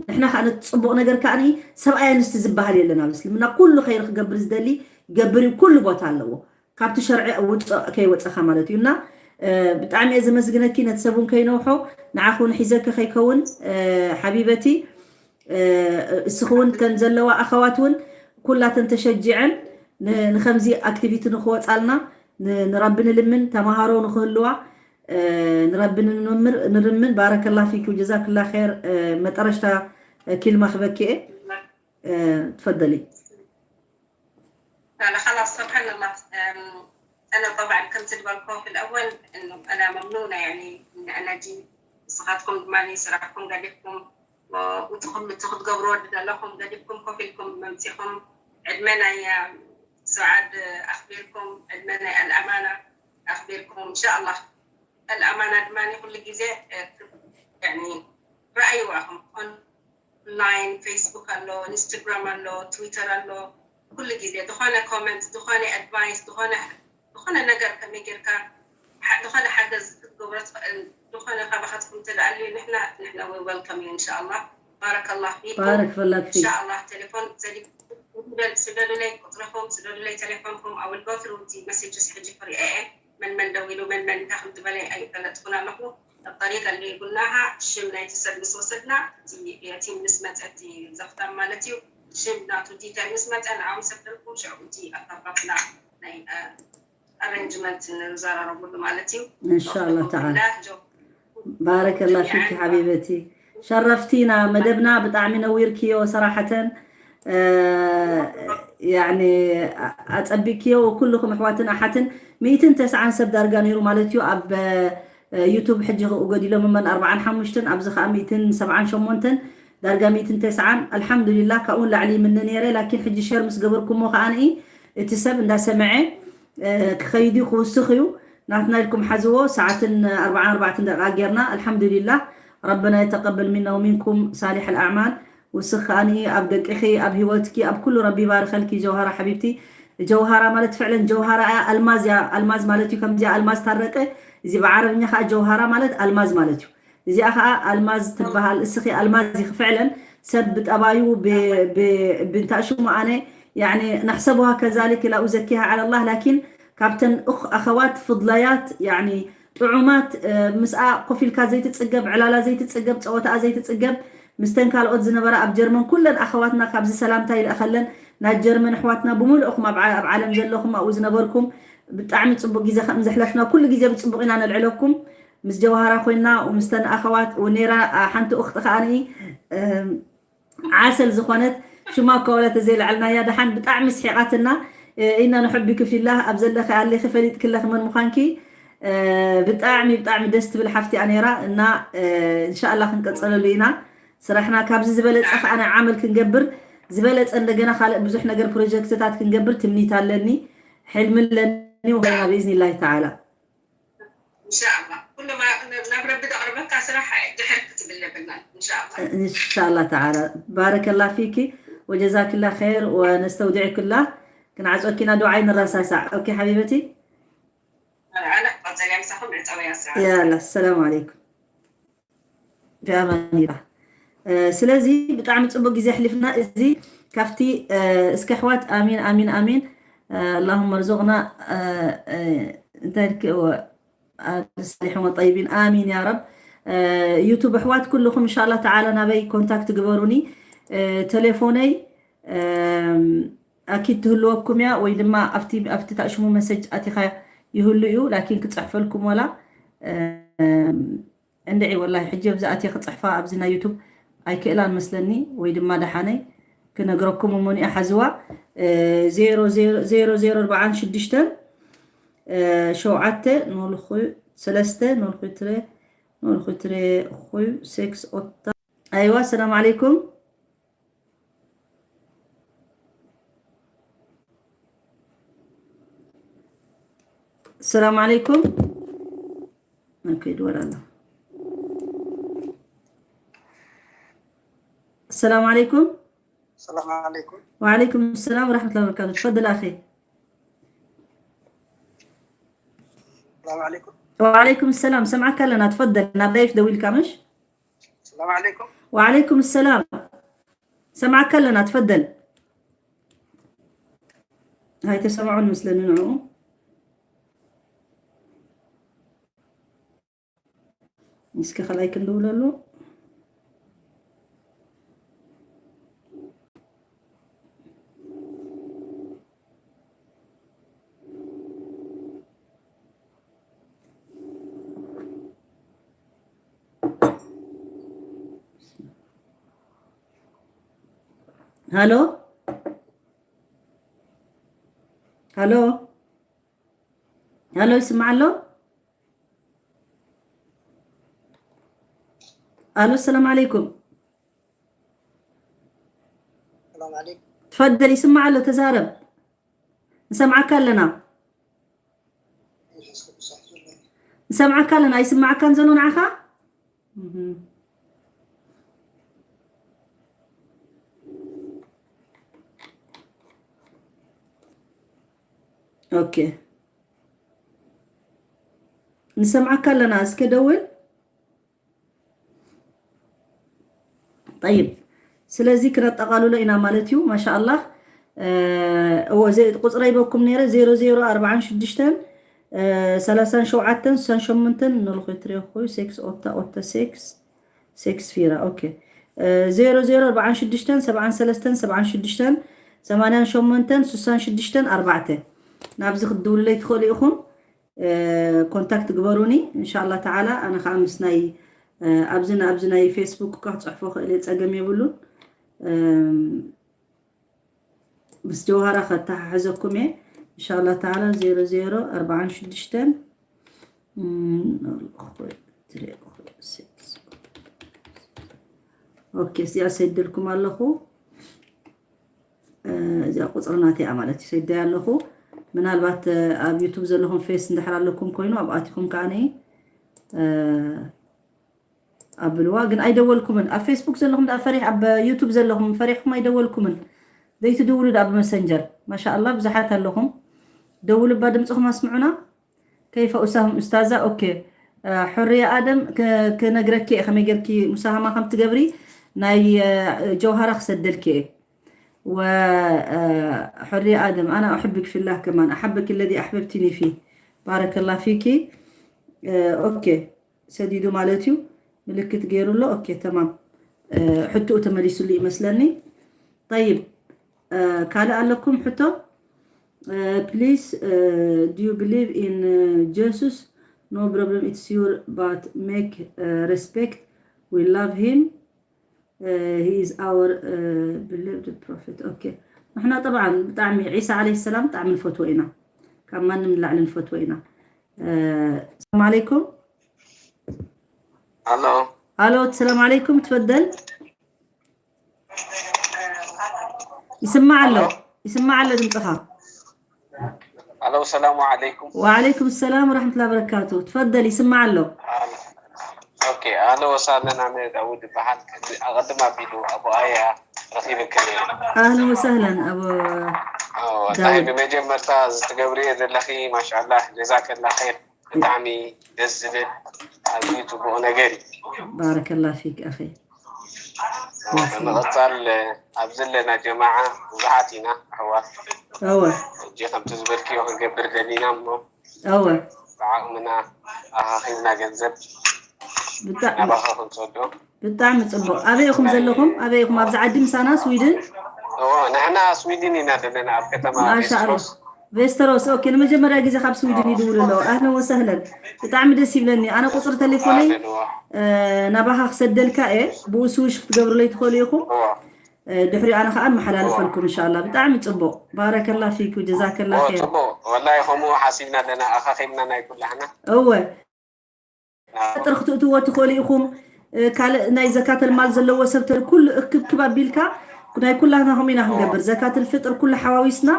ንሕና ከዓ ነቲ ፅቡቕ ነገር ከዓ ንኢ ሰብኣይ ኣንስቲ ዝበሃል የለን። ኣብ እስልምና ኩሉ ኸይር ክገብር ዝደሊ ይገብር እዩ። ኩሉ ቦታ ኣለዎ። ካብቲ ሸርዒ ውፅእ ከይወፀኻ ማለት እዩ። እና ብጣዕሚ እየ ዘመስግነኪ። ነቲ ሰብ እውን ከይነውሖ ንዓኹ ንሒዘኪ ከይከውን ሓቢበቲ። እስኺ እውን ከም ዘለዋ ኣኸዋት እውን ኩላተን ተሸጂዐን ንከምዚ ኣክቲቪቲ ንክወፃልና ንረቢ ንልምን። ተማሃሮ ንክህልዋ ንረቢ ንልምን። ባረከላ ፊኪ ወጀዛክላ ር። መጠረሽታ ኪልማ ክበኪ እየ። ትፈደሊ። لا لا خلاص سبحان الله. أنا طبعا كنت تقول في الأول إنه أنا ممنونة، يعني إن أنا جيت، صغاركم دماني سرحكم قديكم وتخم تخد قبرو لكم قديكم كفلكم ممسيكم. عدمنا يا سعاد أخبركم، عدمنا الأمانة أخبركم إن شاء الله. الأمانة دماني كل جزء يعني رأي واهم online، Facebook ኣሎ፣ ኢንስታግራም ኣሎ፣ ትዊተር ኣሎ። ኩሉ ግዜ ዝኾነ ኮመንት፣ ዝኾነ ኣድቫይስ፣ ዝኾነ ዝኾነ ነገር ከመይ ጌርካ ሐ- ዝኾነ ሓገዝ ክትገብሮ ትኽእል፣ ዝኾነ ካባኻትኩም ተደኣልዩ ንሕና ንሕና we welcome you ኢንሻኣላህ። ባረከላህ ፊኩም። ባረክ ፈላክ ፊክ። ኢንሻኣላህ ቴሌፎን ዘዲ ስደዱለይ ቁፅርኹም፣ ስደዱለይ ቴሌፎንኩም። I will go through the messages ሕጂ ክሪኤ እየ። መን መን ደዊሉ መን መን እንታይ ከም ዝበለ ኣይፈለጥኩን ኣለኹ። ኣብ ጠሪቅ ኣልዒልኩናሃ ሽም ናይቲ ሰብ ምስ ወሰድና እቲ የቲም ምስ መፀ እቲ ዘኽታም ማለት እዩ ሽም ናቱ ዲተል ምስ መፀ ንዓ ምስ ሰደልኩም ሽዑ እቲ ኣካፋፍላ ናይ ኣረንጅመንት ንዘራረቡሉ ማለት እዩ። እንሻላ ተዓላ። ባረከላ ፊኪ ሓቢበቲ። ሸረፍቲና መደብና ብጣዕሚ ነዊርክዮ ሰራሐተን። ያኒ ኣፀቢቅክዮ ኩልኩም ኣሕዋትን ኣሓትን ሚእትን ተስዓን ሰብ ዳርጋ ነይሩ ማለት እዩ። ኣብ ዩቱብ ሕጂ ክኡ ገዲሎም እመን ኣርባዓን ሓሙሽተን ኣብዚ ከዓ ሚእትን ሰብዓን ሸሞንተን ዳርጋ ሚእትን ተስዓን ኣልሓምዱሊላ ካብኡ ንላዕሊ ይምነ ነይረ። ላኪን ሕጂ ሸር ምስ ገበርኩሞ ከዓ ንኢ እቲ ሰብ እንዳሰምዐ ክኸይድ እዩ ክውስኽ እዩ። ናትና ኢልኩም ሓዝዎ ሰዓትን ኣርባዓን ኣርባዕተን ደቂቃ ጌርና ኣልሓምዱሊላ። ረበና የተቀበል ሚና ወሚንኩም ሳሊሕ ኣልኣዕማል። ውስኽ ከኣኒ ኣብ ደቅኺ ኣብ ህይወትኪ ኣብ ኩሉ ረቢ ይባርኸልኪ ጀውሃራ ሓቢብቲ። ጀውሃራ ማለት ፍዕለን ጀውሃራ እያ ኣልማዝ እያ ኣልማዝ ማለት እዩ ከምዚኣ ኣልማዝ ታረቀ። እዚ ብዓረብኛ ከዓ ጀውሃራ ማለት ኣልማዝ ማለት እዩ። እዚኣ ከዓ ኣልማዝ ትበሃል እስኺ ኣልማዝ ኢኺ ፍዕለን ሰብ ብጠባዩ ብእንታሽሙ ኣነ يعني نحسبها كذلك لا أزكيها على الله لكن ካብተን ኡኽ ኣኸዋት ፍድለያት يعني ጥዑማት ምስኣ ኮፍ ኢልካ ዘይትፅገብ ዕላላ ዘይትፅገብ ፀወታኣ ዘይትፅገብ ምስተን ካልኦት ዝነበራ ኣብ ጀርመን ኩለን ኣኸዋትና ካብዚ ሰላምታ ይልእኸለን ናይ ጀርመን ኣሕዋትና ብምልእኹም ኣብ ዓለም ዘለኹም ኣብኡ ዝነበርኩም ብጣዕሚ ፅቡቅ ግዜ ከም ዘሕለፍና ኩሉ ግዜ ብፅቡቅ ኢና ነልዕለኩም ምስ ጀውሃራ ኮይና ምስተን ኣኸዋት ነራ ሓንቲ ኡኽቲ ከዓኒ ዓሰል ዝኾነት ሽማ እኳ ወላ ተዘይለዓልናያ ደሓን ብጣዕሚ ስሒቓትና ኢና ንሕቢኪ ፊላህ ኣብ ዘለኺ ኣለኺ ፈሊጥኪ ኣለኺ መን ምዃንኪ ብጣዕሚ ብጣዕሚ ደስ ትብል ሓፍቲ እያ ነይራ እና እንሻላ ክንቀፀለሉ ኢና ስራሕና ካብዚ ዝበለፀ ከዓ ናይ ዓመል ክንገብር ዝበለፀ እንደገና ካልእ ብዙሕ ነገር ፕሮጀክትታት ክንገብር ትምኒት ኣለኒ ሕልሚ ኣለኒ ወና ብኢዝኒላሂ ተዓላ إن شاء الله كل ما نبرة بدأ ربك سرح جحر كتب اللي بنا إن شاء الله إن شاء الله تعالى بارك الله فيك وجزاك الله خير ونستودعك الله كنعزوكينا دعاء نراساسع أوكي حبيبتي أنا قلت لي أمسحهم عتاوي الساعة يلا السلام عليكم ብኣማኒላ ስለዚ ብጣዕሚ ፅቡቅ ግዜ ኣሕሊፍና እዚ ካብቲ እስከ ኣሕዋት ኣሚን ኣሚን ኣሚን اللهم ارزقنا እንታይ صالحين وطيبين آمين يا رب ዩቱብ ኣሕዋት ኩልኹም እንሻላ ተዓላ ናበይ ኮንታክት ግበሩኒ ቴሌፎነይ ኣኪድ ትህልወኩም እያ ወይ ድማ ኣብቲ ታእሽሙ መሰጅ ኣቲኻ ይህሉ እዩ ላኪን ክፅሕፈልኩም ወላ እንድዒ ወላሂ ሕጂ ኣብዚ ኣትየ ክፅሕፋ ኣብዚ ናይ ዩቱብ ኣይክእላን መስለኒ ወይ ድማ ደሓነይ ክነግረኩም እሞ ኒኣ ሓዝዋ ዜሮ ዜሮ ኣርባዓን ሽዱሽተን ሸውዓተ ኖልኹ ሰለስተ ኖልኹ ትረ ኖልኹ ትረ ኹ ሴክስ ኦታ ኣይዋ ሰላም ዓለይኩም السلام عليكم اوكي دور الله السلام عليكم. السلام عليكم. وعليكم السلام ورحمة الله وبركاته. تفضل أخي. السلام عليكم. وعليكم السلام. سمعك لنا. تفضل. أنا ضيف دوي الكامش. السلام عليكم. وعليكم السلام. سمعك لنا. تفضل. هاي تسمعون مثل نوعه. እስኪ ከላይ ክንድውለሉ። ሃሎ፣ ሃሎ፣ ሃሎ፣ ይስማዕ ኣሎ? ኣሎ፣ ሰላም ዓለይኩም። ሰላም ዓለይኩም። ትፈደል፣ ይስማዕ ኣሎ፣ ተዛረብ። ንሰምዓካ ኣለና። ንሰምዓካ ኣለና። ኣይስማዓካን ዘሎ ንዓኻ? እህ። ኦኬ። ንሰምዓካ ኣለና። እስከ ደውል። ጠይብ፣ ስለዚ ክነጠቓልሎ ኢና ማለት እዩ። ማሻኣላህ። እ፣ እዎ፣ ዘ-፣ ቁፅረይ በኩም ነይረ፣ ዜሮ ዜሮ ኣርባዓን ሽዱሽተን፣ እ፣ ሰላሳን ሸውዓተን ስሳን ሸሞንተን፣ ንልኹ ትሬኹ፣ ሴክስ ኦታ፣ ኦታ ሴክስ፣ ሴክስ ፊራ፣ ኦኬ። እ፣ ዜሮ ዜሮ ኣርባዓን ሽዱሽተን፣ ሰብዓን ሰለስተን፣ ሰብዓን ሽዱሽተን፣ ሰማንያን ሸሞንተን፣ ስሳን ሽዱሽተን፣ ኣርባዕተ። ናብዚ ክትድውሉለይ ትኽእሉ ኢኹም። እ፣ ኮንታክት ግበሩኒ፣ እንሻላ ተዓላ። ኣነ ኸዓ ምስ ናይ፣ እ፣ ኣብዚ ን-፣ ኣብዚ ናይ ፌስቡክ እኳ ክጽሕፎ ክእል እየ፣ ጸገም የብሉን። እም፣ ምስ ጀውሃራ ከተሓሕዘኩም እየ፣ እንሻላ ተዓላ። ዜሮ ዜሮ ኣርባዓን ሽዱሽተን፣ እም፣ ኦኬ፣ እዚኣ ሰይደልኩም ኣለኹ። እ፣ እዚኣ ቁፅሪ ናተይ እያ ማለት እዩ፣ ሰይደያ ኣለኹ። ምናልባት፣ እ፣ ኣብ ዩቱብ ዘለኹም ፌስ እንድሕር ኣለኩም ኮይኑ፣ ኣብ ኣቲኹም ከዓኒ፣ እ፣ ኣብልዋ። ግን ኣይደወልኩምን። ኣብ ፌስቡክ ዘለኹም ደኣ ፈሪሕ-፣ ኣብ ዩቱብ ዘለኹም ፈሪሕኩም ኣይደወልኩምን። ዘይትድውሉ ደኣ ብመሰንጀር። ማሻኣላ፣ ብዙሓት ኣለኹም። ደውሉ እባ፣ ድምፅኹም ኣስምዑና። ከይፈ ኡሳህም ኡስታዛ? ኦኬ። እ፣ ሕርያ ኣደም፣ ክ-፣ ክነግረኪ እየ ከመይ ጌርኪ ሙሳሃማ ከም ትገብሪ። ናይ፣ እ፣ ጀውሃራ ክሰደልኪ እየ። ወ-፣ እ፣ ሕርያ ኣደም፣ ኣና ኡሕብክ ፊላህ ከማን፣ ኣሓበክ ለዚ ኣሕበብቲኒ ፊ። ባረከላ ፊኪ። እ፣ ኦኬ። ሰዲዱ ማለት እዩ። ምልክት ገይሩ ኣሎ። ኦኬ፣ ተማም። እ፣ ሕቶኡ ተመሊሱሉ ይመስለኒ። ጠይብ፣ እ፣ ካልእ ኣለኩም ሕቶ? እ፣ please, እ፣ do you believe in, እ፣ Jesus? No problem, it's your, but make, እ፣ respect. We love him. እ፣ he is our, እ፣ beloved prophet. ኦኬ። ንሕና ጠብዓን ብጣዕሚ ዒሳ ዓለይሂ ሰላም ብጣዕሚ ንፈትዎ ኢና። ካብ ማንም ንላዕሊ ንፈትዎ ኢና። እ፣ ሰላም ዓለይኩም። ኣሎ። ኣሎ፣ ሰላም ዓለይኩም፣ ትፈደል። ይስማዕ ኣሎ፣ ኣሎ። ይስማዕ ኣሎ ድምፅኻ። ኣሎ፣ ሰላሙ ዓለይኩም። ወዓለይኩም ሰላም ወራሕመቱላሂ ወበረካቱ። ትፈደል፣ ይስማዕ ኣሎ። ኣሎ። ኦኬ፣ ኣህለ ወሳለን፣ ኣነ ዳውድ ይበሃል። ቅድ-፣ ኣቐድም ኣቢሉ ኣቡ ኣያ ረኺበክ ነይሩ። ኣህለን ወሰህለን ኣቡ ኣዎ፣ ዳውድ። ታይ ብመጀመርታ እዚ ትገብርዮ ዘለኺ ማሻኣላህ ጀዛከላ ኸይር፣ ብጣዕሚ ደስ ዝብል ኣዝዩ ጽቡቕ ነገር እዩ። ባረከላ ፊክ ኣኺ። ብምቕጻል ኣብዚ ዘለና ጀማዓ ብዙሓት ኢና ኣሕዋት። እወ ሕጂ ከምቲ ዝበልክዮ ክንገብር ደሊና እሞ እወ ብዓቕምና ኣኻኺብና ገንዘብ ብጣዕሚ ናባኻ ክንሰዶ። ብጣዕሚ ጽቡቕ። ኣበይ ኢኹም ዘለኹም? ኣበይ ኢኹም? ኣብዚ ዓዲ ምሳና ስዊድን? እዎ፣ ንሕና ስዊድን ኢና ዘለና ኣብ ከተማ ማሻኣላ። ቬስትሮስ። ቬስተሮስ፣ ኦኬ። ንመጀመርያ ግዜ ካብ ስዊድን ይድውል ኣለዉ። ኣህለን ወሰህለን። ብጣዕሚ ደስ ይብለኒ። ኣነ ቁፅሪ ቴሌፎነይ፣ ኣህለን፣ እዎ። እ፣ ናባኻ ክሰደልካ እየ። ብኡ ስዊሽ ክትገብሩለይ ትኽእሉ ኢኹም። እዎ። እ፣ ድሕሪኡ ኣነ ከዓ ኣመሓላልፈልኩም፣ እንሻላ። ብጣዕሚ ጽቡቕ። ባረከላ ፊክ፣ ጀዛከላ እዎ፣ ኸይር። ጽቡቕ። ወላሂ ከምኡ ሓሲብና ኣለና። ኣኻኺብና ናይ ኩላህና። እወ። ጥሪ ክትእትዎ ትኽእሉ ኢኹም። እ፣ ካልእ ናይ ዘካተል ማል ዘለዎ ሰብ ተል-፣ ኩሉ እክብክብ ኣቢልካ ናይ ኩላትና ከምኡ ኢና ክንገብር። ዘካተል ፍጥር ኩሉ ሓዋዊስና፣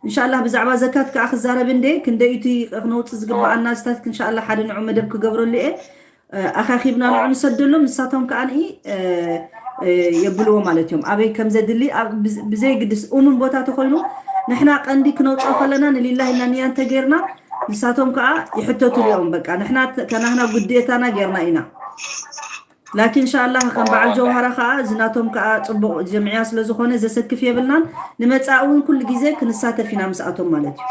እንሻላ፣ ብዛዕባ ዘካት ከዓ ክዛረብ እንደ፣ ክንደይ እቲ ክነውፅእ ዝግበኣና ስታት፣ እንሻላ፣ ሓደ ንዑ መደብ ክገብረሉ እየ። እ፣ ኣኻኺብና ንዑ ንሰደሎም፣ ንሳቶም ከዓ ንኢ፣ እ፣ የብልዎ ማለት እዮም። ኣበይ ከም ዘድሊ ብዘይግድስ እሙን ቦታ ተኮይኑ ንሕና ቀንዲ ክነውፅኦ ከለና ንሊላሂ እና ንያ እንተገይርና ንሳቶም ከዓ ይሕተቱሉ እዮም። በቃ ንሕና ከናህና ግዴታና ገይርና ኢና። ላኪን እንሻላ ከም በዓል ጀውሃራ ከዓ ዝናቶም ከዓ ፅቡቅ ጀምዕያ ስለዝኮነ ዘሰክፍ የብልናን። ንመፃእ እውን ኩሉ ግዜ ክንሳተፍ ኢና ምስኣቶም ማለት እዩ።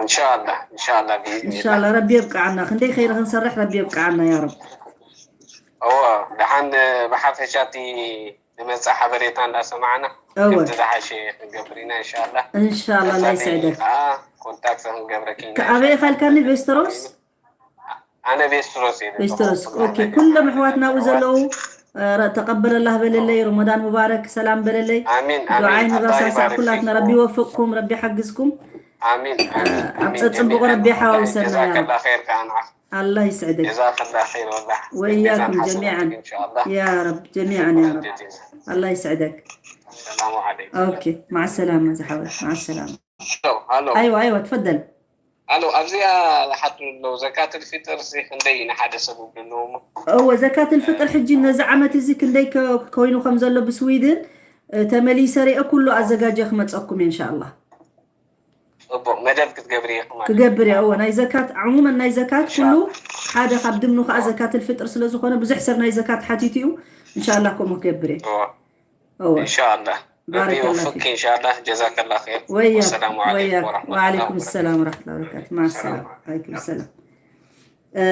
እንሻላ እንሻላ ብኢዝኒ እንሻላ ረቢ የብቅዓና። ክንደይ ከይሪ ክንሰርሕ ረቢ የብቅዓና ያረብ። እዎ ደሓን ብሓፈሻ እቲ ዝመፅእ ሓበሬታ እንዳሰማዕና እወ ከምቲ ዝሓሸ ክንገብር ኢና እንሻላ። እንሻላ ኣላ ይስዕደክ። ከዓ ኮንታክት ክንገብረኪ ኢና ኣበይ ካልካኒ ቬስተሮስ? ኣነ ቬስትሮስ እየ ቬስተሮስ ኦኬ። ኩሎም ኣሕዋትና ኣብኡ ዘለዉ ረ- ተቀበለላህ በለለይ። ረመዳን ሙባረክ ሰላም በለለይ። ኣሚን ዱዓይ ኣሚን። ኣላህ ንረሳሳዕ ይባርክ ኩላትና ፊኩም። ረቢ ይወፍቅኩም፣ ረቢ ይሓግዝኩም። ኣሚን ኣሚን ኣብ ኣሚን። ጸጽቡቁ ጀሚዓን ረቢ ይሓዋውሰና ያ ረብ። ጀዛከላ ኸይር ከኣ ንዓኽ። ኣላህ ይስዕደክ። ጀዛከላ ኸይር ወላሂ። ወያኩም ሚዛን ጀሚዓን ሓሰናትክ ኢንሻኣላህ። ያ ረብ ጀሚዓን ያ ረብ። ጀዛክ። ኣላህ ይስዕደክ። ሰላሙ ዓለይኩም። ኦኬ ማዕ ሰላማ ዝሓወይ ማዕ ሰላማ። ሃሎ ሃሎ ኣይዋ ኣይዋ ትፈደል። ሃሎ ኣብዚኣ ዝሓቱ ኣለዉ ዘካትል ፊጥር ሲ ክንደይ ንሓደ ሰብ ይብሉ ኣለዉ እሞ እወ ዘካትል ፍጥር ሕጂ ነዚ ዓመት እዚ ክንደይ ከ- ኮይኑ ከም ዘሎ ብስዊድን እ፣ ተመሊሰ ሪአ ኩሉ ኣዘጋጀ ክመፀኩም እንሻላ። ጽቡቅ መደብ ክትገብሪ ኢኹም ማለት ክገብር እየ እወ ናይ ዘካት ዕሙመን ናይ ዘካት ኩሉ እንሻላ። ሓደ ካብ ድምኑ ከዓ ዘካትል ፍጥር ስለዝኮነ ብዙሕ ሰብ ናይ ዘካት ሓቲቱ እዩ። እንሻላ ከምኡ ክገብር እየ። እዎ እወ ኢንሻአላህ ረቢ ባረከላ ይወፍቅ ፊክ። ኢንሻአላህ ጀዛከላ ኸይር ወያኩም ወሰላሙ ዓለይኩም ወያኩም ወረሕመቱላሂ ወዓለይኩም ወበረካቱ ሰላም ወረሕመቱላሂ ወበረካቱ ማዓ ሰላም። ወዓለይኩም ሰላም። እ፣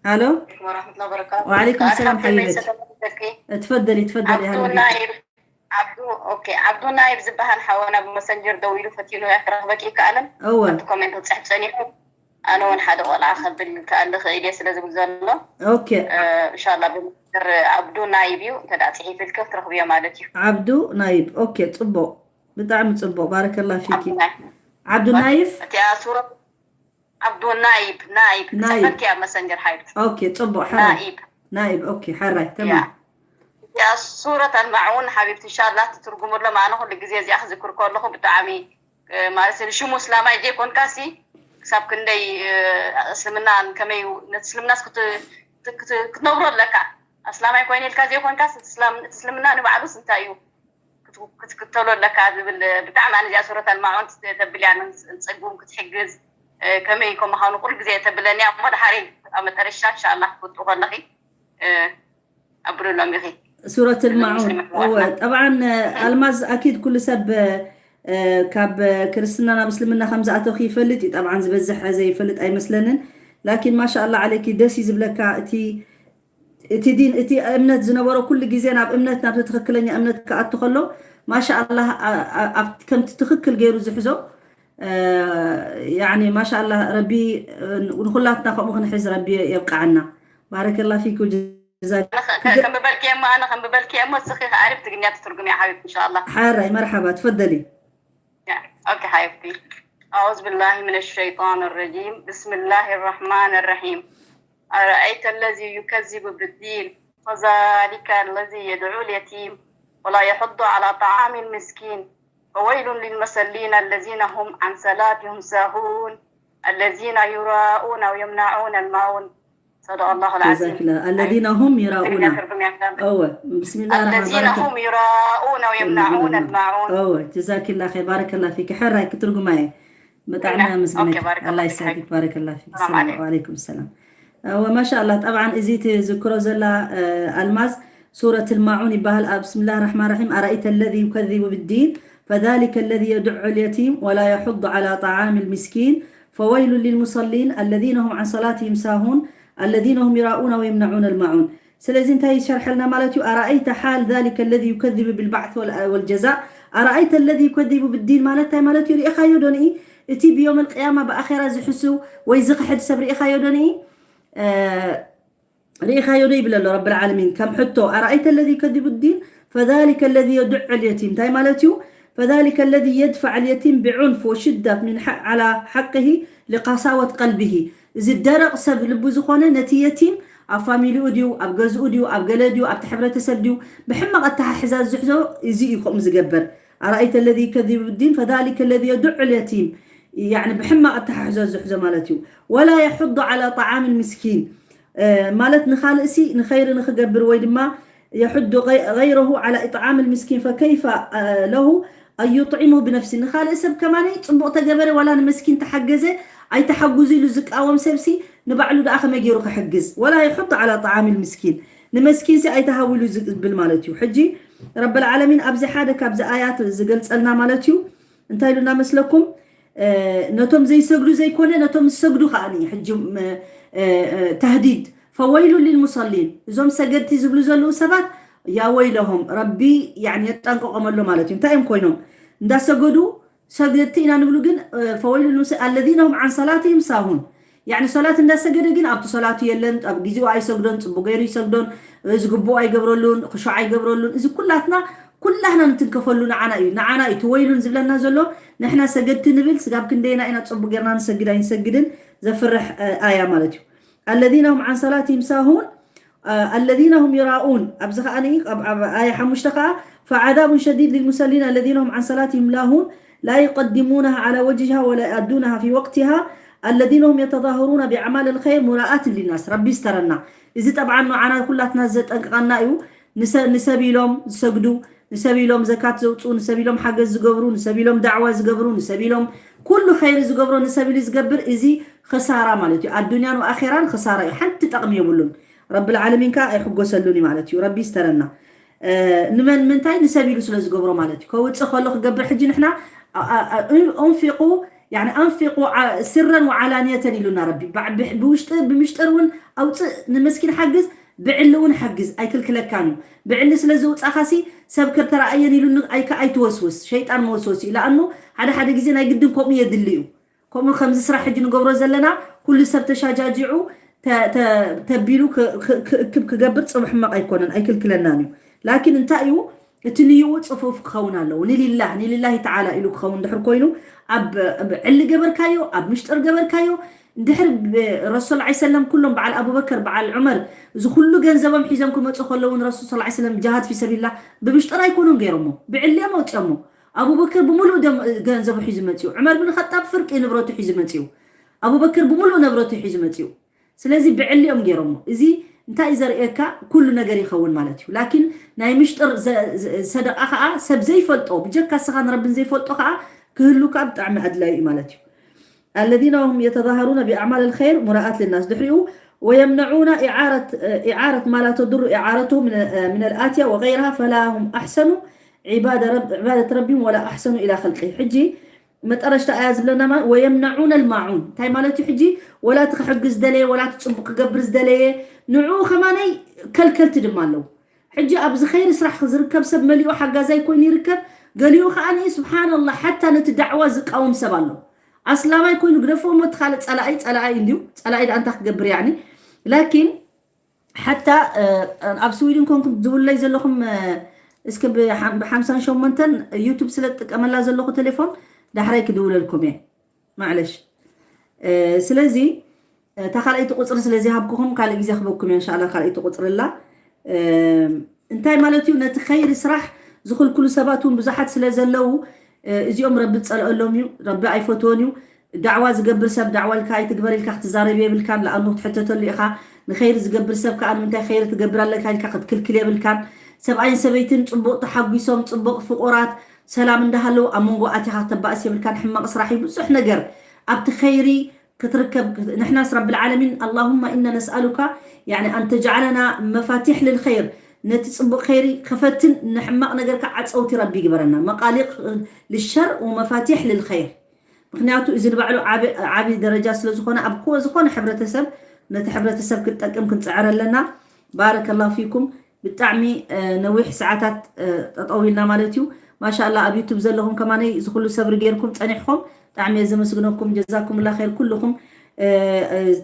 ኣሎ ወረሕመቱላሂ ወበረካቱ። ወዓለይኩም ሰላም ኣልሓምዱሊላህ ሓቢበቲ። ሰላም ይብለኪ። ትፈደሊ ትፈደሊ ዓብዱ ሃለቢ ናይብ ዓብዱ ኦኬ ዓብዱ ናይብ ዝበሃል ሓወና ብመሰንጀር ደው ኢሉ ፈቲኑ እያ ክረኽበኪ ይከኣልን እወ ኣብቲ ኮሜንት ክፅሕፍ ፀኒሑ ኣነ እውን ሓደ ቆልዓ ከብል ከኣል ክእል እየ ስለ ዝብል ዘሎ ኦኬ እ፣ እንሻላ ብመሰንጀር ዓብዱ ናይብ እዩ እንተ ደኣ ፅሒፍልኪ ክትረኽብዮ ማለት እዩ ዓብዱ ናይብ ኦኬ ጽቡቅ ብጣዕሚ ጽቡቅ ባረከላ ፊኪ ዓብዱ ናይብ ዓብዱ ናይፍ እቲኣ ሱረት ዓብዱ ናይብ ናይብ ናይብ። ሰፈርኪ ኣብ መሰንጀር ሓይብ ኦኬ ጽቡቅ ሓራይ ናይብ ናይብ ኦኬ ሓራይ ያ ተማም ያ ሱረት ኣልማዑን ሓቢብቲ እንሻላ ትትርጉሙ ኣሎ ኣነ ኩሉ ግዜ እዚኣ ክዝክር ከለኹ ብጣዕሚ እ፣ ማለት ሽሙ እስላማይ ዘይኮንካ ሲ ክሳብ ክንደይ እ፣ እስልምና ከመይ ነቲ እስልምናስ ክት- ክት- ክትነብሮ ኣለካ ኣስላማይ ኮይነ ኢልካ ዘይኮንካ እስላም- እቲ እስልምና ንባዕሉስ እንታይ እዩ ክትከተሎ ኣለካ ዝብል ብጣዕሚ ኣነ እዚኣ ሱረት ኣልማዑን ተብል እያ ንፀጉም ክትሕግዝ ከመይ ከም ምዃኑ ኩሉ ግዜ ተብለኒ እያ እሞ ድሓሪ ኣብ መጠረሻ እንሻላ ክትውጥኡ ከለኺ ኣብሉሎም ኢኺ ሱረት ልማዑን እወ ጠብዓን ኣልማዝ ኣኪድ ኩሉ ሰብ ካብ ክርስትና ናብ እስልምና ከም ዝኣተኹ ይፈልጥ እዩ። ጠብዓን ዝበዝሕ ዘይፈልጥ ኣይመስለንን። ላኪን ማሻ ኣላ ዓለይኪ ደስ እዩ ዝብለካ እቲ እቲ ዲን እቲ እምነት ዝነበሮ ኩሉ ግዜ ናብ እምነት ናብቲ ትኽክለኛ እምነት ክኣቱ ከሎ ማሻ ኣላ ከምቲ ትኽክል ገይሩ ዝሕዞ ያኒ ማሻ ኣላ ረቢ ንኩላትና ከምኡ ክንሕዝ ረቢ የብቅዓና። ባረከላ ፊክ ወጀዛክ ከምበልክየሞ ኣነ ከምበልክየሞ ስኺ ከዓሪብ ትግርኛ ትትርጉም እያ ሓቢብ እንሻላ ሓራይ መርሓባ ትፈደሊ ኦኬ ሓቢብቲ أعوذ بالله من الشيطان الرجيم بسم الله الرحمن الرحيم أرأيت الذي يكذب بالدين فذلك الذي يدعو اليتيم ولا يحض على طعام المسكين فويل للمصلين الذين هم عن صلاتهم ساهون الذين يراءون ويمنعون الماعون صدق الله العظيم ጀዛኪላ الذين هم يراءون እወ ብስሚላህ ራሕማን الذين هم يراءون ويمنعون الماعون እወ ጀዛኪላ ኸይር ባረከላ ፊክ ሕራይ ክትርጉማ እየ ብጣዕሚ ኣመስግነኪ ኣላ ይሳኪክ ባረከላ ፊክ ሰላም ዓለይኩም ሰላም እወ ማሻ ኣላ ጠብዓን እዚ ትዝክሮ ዘላ ኣልማዝ ሱረት ልማዑን ይበሃል ኣብ ብስምላህ ራሕማን ራሒም ኣራኢተ ለዚ ዩከዚቡ ብዲን فذلك الذي يدع اليتيم ولا يحض على طعام المسكين فويل للمصلين الذين هم عن صلاتهم ساهون الذين هم يراءون ويمنعون الماعون ስለዚ እንታይ ይሸርሐልና ማለት እዩ ኣራአይተ ሓል ذلك الذي يكذب بالبعث والجزاء ኣራአይተ الذي يكذب بالدين ማለት እንታይ ማለት እዩ ርኢኻዮ ዶ ንኢ እቲ ብዮም القيامة ብኣኼራ ዝሕስው ወይ ዝኽሕድ ሰብ ርኢኻዮ ዶ ንኢ ርኢኻዮ ዶ ይብል ኣሎ ረብል ዓለሚን ከም ሕቶ ኣራአይተ الذي يكذب بالدين فذلك الذي يدع اليتيم እንታይ ማለት እዩ فذلك الذي يدفع اليتيم بعنف وشدة من على حقه لقساوة قلبه እዚ ደረቕ ሰብ ልቡ ዝኾነ ነቲ የቲም ኣብ ፋሚሊኡ ድዩ ኣብ ገዝኡ ድዩ ኣብ ገለ ድዩ ኣብቲ ሕብረተሰብ ድዩ ብሕማቕ ኣተሓሕዛ ዝሕዞ እዚ እዩ ከምኡ ዝገብር ኣራአይተ الذي يكذب بالدين فذلك الذي يدع اليتيم يعني ብሕማቕ ኣተሓሕዞ ዝሕዞ ማለት እዩ ولا يحض على طعام المسكين ማለት ንኻልእሲ ንኸይሪ ንክገብር ወይ ድማ يحض غي- غيره على إطعام المسكين، فكيف، آه، له أن يطعمه بنفسه؟ ንኻልእ ሰብ ከማን ጽቡቕ ተገበረ ዋላ ንመስኪን ተሓገዘ ኣይተሓጉዙ ኢሉ ዝቃወም ሰብሲ ንባዕሉ ደኣ ከመይ ገይሩ ክሕግዝ? ولا يحض على طعام المسكين፣ ንመስኪንሲ ኣይተሃቡ ኢሉ ዝብል ማለት እዩ። ሕጂ ረብል ዓለሚን ኣብዚ ሓደ ካብዚ ኣያት ዝገልጸልና ማለት እዩ። እንታይ ኢሉና መስለኩም? ነቶም ዘይሰግዱ ዘይኮነ ነቶም ዝሰግዱ ከዓ ሕጂ ተህዲድ ፈወይሉ ሊልሙሰሊን፣ እዞም ሰገድቲ ዝብሉ ዘለዉ ሰባት ያወይለሆም፣ ረቢ የጠንቀቆም ኣሎ ማለት እዩ። እንታይ እዮም ኮይኖም? እንዳሰገዱ ሰገድቲ ኢና ንብሉ ግን ፈወይሉ፣ الذين هم عن صلاتهم ساهون። ያኒ ሶላት እንዳሰገደ ግን ኣብቲ ሶላቱ የለን፣ ኣብ ግዜኡ ኣይሰግዶን፣ ጽቡቅ ገይሩ ይሰግዶን፣ ዝግብኡ ኣይገብረሉን፣ ክሾዕ ኣይገብረሉን። እዚ ኩላትና ኩላህና ንትንከፈሉ ንዓና እዩ። ንዓና እዩ እቲ ወይሉን ዝብለና ዘሎ። ንሕና ሰገድቲ ንብል፣ ስጋብ ክንደይና ኢና ጽቡቅ ጌርና ንሰግድ ኣይንሰግድን፣ ዘፍርሕ ኣያ ማለት እዩ። الذين هم عن صلاتهم ساهون الذين هم يراءون። ኣብዚ ከኣ ኣያ ሓሙሽተ ከኣ فعذاب شديد للمصلين الذين هم عن صلاتهم لاهون لا يقدمونها على وجهها ولا يؤدونها في وقتها الذين هم يتظاهرون بأعمال الخير مراءة للناس። ረቢ ይስተረና። እዚ ጠብዓን ንዓና ኩላትና ዘጠንቅቐና እዩ። ንሰ- ንሰብ ኢሎም ዝሰግዱ፣ ንሰብ ኢሎም ዘካት ዘውፅኡ፣ ንሰብ ኢሎም ሓገዝ ዝገብሩ፣ ንሰብ ኢሎም ዳዕዋ ዝገብሩ፣ ንሰብ ኢሎም ኩሉ ኸይሪ ዝገብሮ ንሰብ ኢሉ ዝገብር፣ እዚ ኽሳራ ማለት እዩ። ኣዱንያን ኣኼራን ኽሳራ እዩ። ሓንቲ ጠቕሚ የብሉን። ረብል ዓለሚን ከኣ ኣይሕጎሰሉን እዩ ማለት እዩ። ረቢ ይስተረና። ንመን ምንታይ ንሰብ ኢሉ ስለ ዝገብሮ ማለት እዩ። ከውፅእ ከሎ ክገብር ሕጂ ንሕና ኣንፊቁ ስረን ወዓላንየተን ኢሉና ረቢ። ብውሽጢ ብምሽጥር እውን ኣውፅእ፣ ንመስኪን ሓግዝ፣ ብዕሊ እውን ሓግዝ ኣይክልክለካን እዩ። ብዕሊ ስለ ዘውፃእካሲ ሰብ ክርተረኣየን ኢሉ ኣይትወስውስ። ሸይጣን መወስወሲ እዩ። ለኣኑ ሓደ ሓደ ግዜ ናይ ግድን ከምኡ የድሊ እዩ። ከምኡ ከምዚ ስራሕ ሕጂ ንገብሮ ዘለና ኩሉ ሰብ ተሻጃጂዑ ተቢሉ ክእክብ ክገብር ፅቡሕ ሕማቕ ኣይኮነን፣ ኣይክልክለናን እዩ። ላኪን እንታይ እዩ እቲ ንይኡ ፅፉፍ ክኸውን ኣለዎ። ንሊላህ ንሊላሂ ተዓላ ኢሉ ክኸውን ድሕር ኮይኑ ኣብ ዕሊ ገበርካዮ፣ ኣብ ምሽጥር ገበርካዮ፣ እንድሕር ረሱል ላ ሰለም ኩሎም በዓል ኣቡበከር በዓል ዑመር እዚ ኩሉ ገንዘቦም ሒዞም ክመፁ ከለውን ረሱል ላ ሰለም ጃሃድ ፊ ሰቢልላ ብምሽጥር ኣይኮኑን ገይሮሞ፣ ብዕሊ እዮም ኣውፅኦሞ። ኣቡበከር ብምሉእ ገንዘቡ ሒዙ መፅኡ። ዑመር ብን ኸጣብ ፍርቂ ንብረቱ ሒዙ መፅኡ። ኣቡበከር ብምሉእ ንብረቱ ሒዙ መፅኡ። ስለዚ ብዕሊ እዮም ገይሮሞ። እዚ እንታይ እዩ ዘርእየካ? ኩሉ ነገር ይኸውን ማለት እዩ። ላኪን ናይ ምሽጥር ሰደቃ ከዓ ሰብ ዘይፈልጦ ብጀካ ስኻ ንረብን ዘይፈልጦ ከዓ ክህሉ ከዓ ብጣዕሚ ኣድላዩ እዩ ማለት እዩ። الذين هم يتظاهرون بأعمال الخير مراءة للناس ድሕሪኡ ويمنعون إعارة إعارة ما لا تضر إعارته من من الآتية وغيرها فلا هم أحسنوا عبادة رب عبادة ربهم ولا أحسنوا إلى خلقه ሕጂ መጠረሽታ ኣያ ዝብለና ማለት ويمنعون الماعون እንታይ ማለት እዩ? ሕጂ ወላ እቲ ክሕግዝ ዝደለየ ወላ እቲ ፅቡቅ ክገብር ዝደለየ ንዑ ከማነይ ከልከልቲ ድማ ኣለዉ። ሕጂ ኣብዚ ኸይሪ ስራሕ ዝርከብ ሰብ መሊኡ ሓጋዛይ ኮይኑ ይርከብ። ገሊኡ ከዓ ስብሓንላህ ሓታ ነቲ ዳዕዋ ዝቃወም ሰብ ኣሎ። ኣስላማይ ኮይኑ ግደፍዎ እሞ እቲ ካልእ ፀላኢ ፀላኢ እንድዩ፣ ፀላኢ ደኣ እንታይ ክገብር ያኒ። ላኪን ሓታ ኣብ ስዊድን ኮንኩም ዝብለይ ዘለኹም እስኪ ብሓምሳን ሸሞንተን ዩቱብ ስለ ትጥቀመላ ዘለኹ ቴሌፎን ዳሕራይ ክድውለልኩም እየ። ማዕለሽ ስለዚ እታ ካልኣይቲ ቁፅሪ ስለዚ ሃብኩኹም ካልእ ግዜ ክበኩም እየ እንሻላ። ካልኣይቲ ቁፅሪ ላ እንታይ ማለት እዩ? ነቲ ኸይሪ ስራሕ ዝኽልክሉ ሰባት እውን ብዙሓት ስለ ዘለዉ እዚኦም ረቢ ዝፀልአሎም እዩ፣ ረቢ ኣይፈትዎን እዩ። ዳዕዋ ዝገብር ሰብ ዳዕዋ ኢልካ ኣይትግበር ኢልካ ክትዛረብ የብልካን። ለኣኑ ክትሕተተሉ ኢኻ። ንኸይሪ ዝገብር ሰብ ከዓ ንምንታይ ኸይሪ ትገብር ኣለካ ኢልካ ክትክልክል የብልካን። ሰብኣይን ሰበይትን ፅቡቕ ተሓጒሶም ፅቡቕ ፍቑራት ሰላም እንዳሃለዉ ኣብ መንጎ ኣቲኻ ክተባእስ የብልካን። ሕማቕ ስራሕ እዩ ብዙሕ ነገር ኣብቲ ኸይሪ ክትርከብ። ንሕናስ ረብል ዓለሚን اللهم إنا نسألك يعني أن تجعلنا مفاتيح للخير ነቲ ፅቡቅ ኸይሪ ከፈትን ንሕማቅ ነገር ከዓ ዓፀውቲ ረቢ ይግበረና። መቃሊቅ ልሸር ወመፋቲሕ ልልኸይር ምክንያቱ እዚ ንባዕሉ ዓቢ ደረጃ ስለ ዝኾነ ኣብ ዝኾነ ሕብረተሰብ ነቲ ሕብረተሰብ ክትጠቅም ክንፅዕር ኣለና። ባረከላሁ ፊኩም። ብጣዕሚ ነዊሕ ሰዓታት ጠጠው ኢልና ማለት እዩ። ማሻላ ኣብ ዩቱብ ዘለኹም ከማነይ እዚ ኩሉ ሰብሪ ጌርኩም ፀኒሕኩም ብጣዕሚ እየ ዘመስግነኩም። ጀዛኩምላ ኸይር ኩልኹም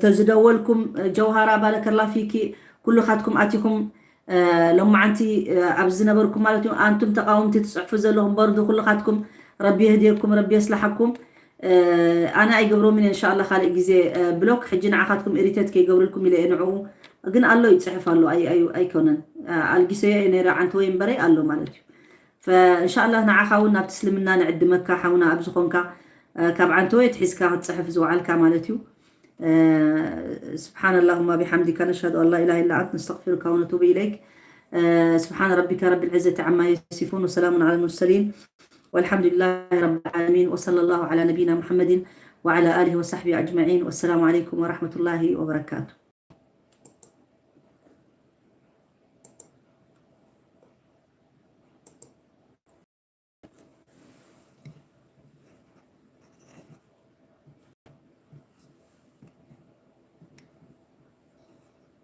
ተዝደወልኩም ጀውሃራ ባረከላ ፊኪ ኩልኻትኩም ኣቲኹም ሎማዓንቲ ኣብ ዝነበርኩም ማለት እዩ። ኣንቱም ተቃወምቲ ትፅሕፉ ዘለኹም በርዱ ኩልኻትኩም ረቢ የህድየኩም ረቢ የስላሓኩም። ኣነ ኣይገብሮምን እየ እንሻላ ካልእ ግዜ ብሎክ ሕጂ ንዓኻትኩም ኢሪቴት ከይገብርልኩም ኢለ እየ። ንዕኡ ግን ኣሎ ይፅሕፍ ኣሎ ኣይኮነን ኣልጊሰዮ እየ ነይረ ዓንተወይ እምበረይ ኣሎ ማለት እዩ። እንሻላ ንዓኻ እውን ናብቲ እስልምና ንዕድመካ ሓውና ኣብ ዝኾንካ ካብ ዓንተወይ ትሒዝካ ክትፅሕፍ ዝወዓልካ ማለት እዩ። سبحان اللهم بحمدك نشهد أن لا إله إلا أنت نستغفرك ونتوب إليك سبحان ربك رب العزة عما يصفون وسلام على المرسلين والحمد لله رب العالمين وصلى الله على نبينا محمد وعلى آله وصحبه أجمعين والسلام عليكم ورحمة الله وبركاته.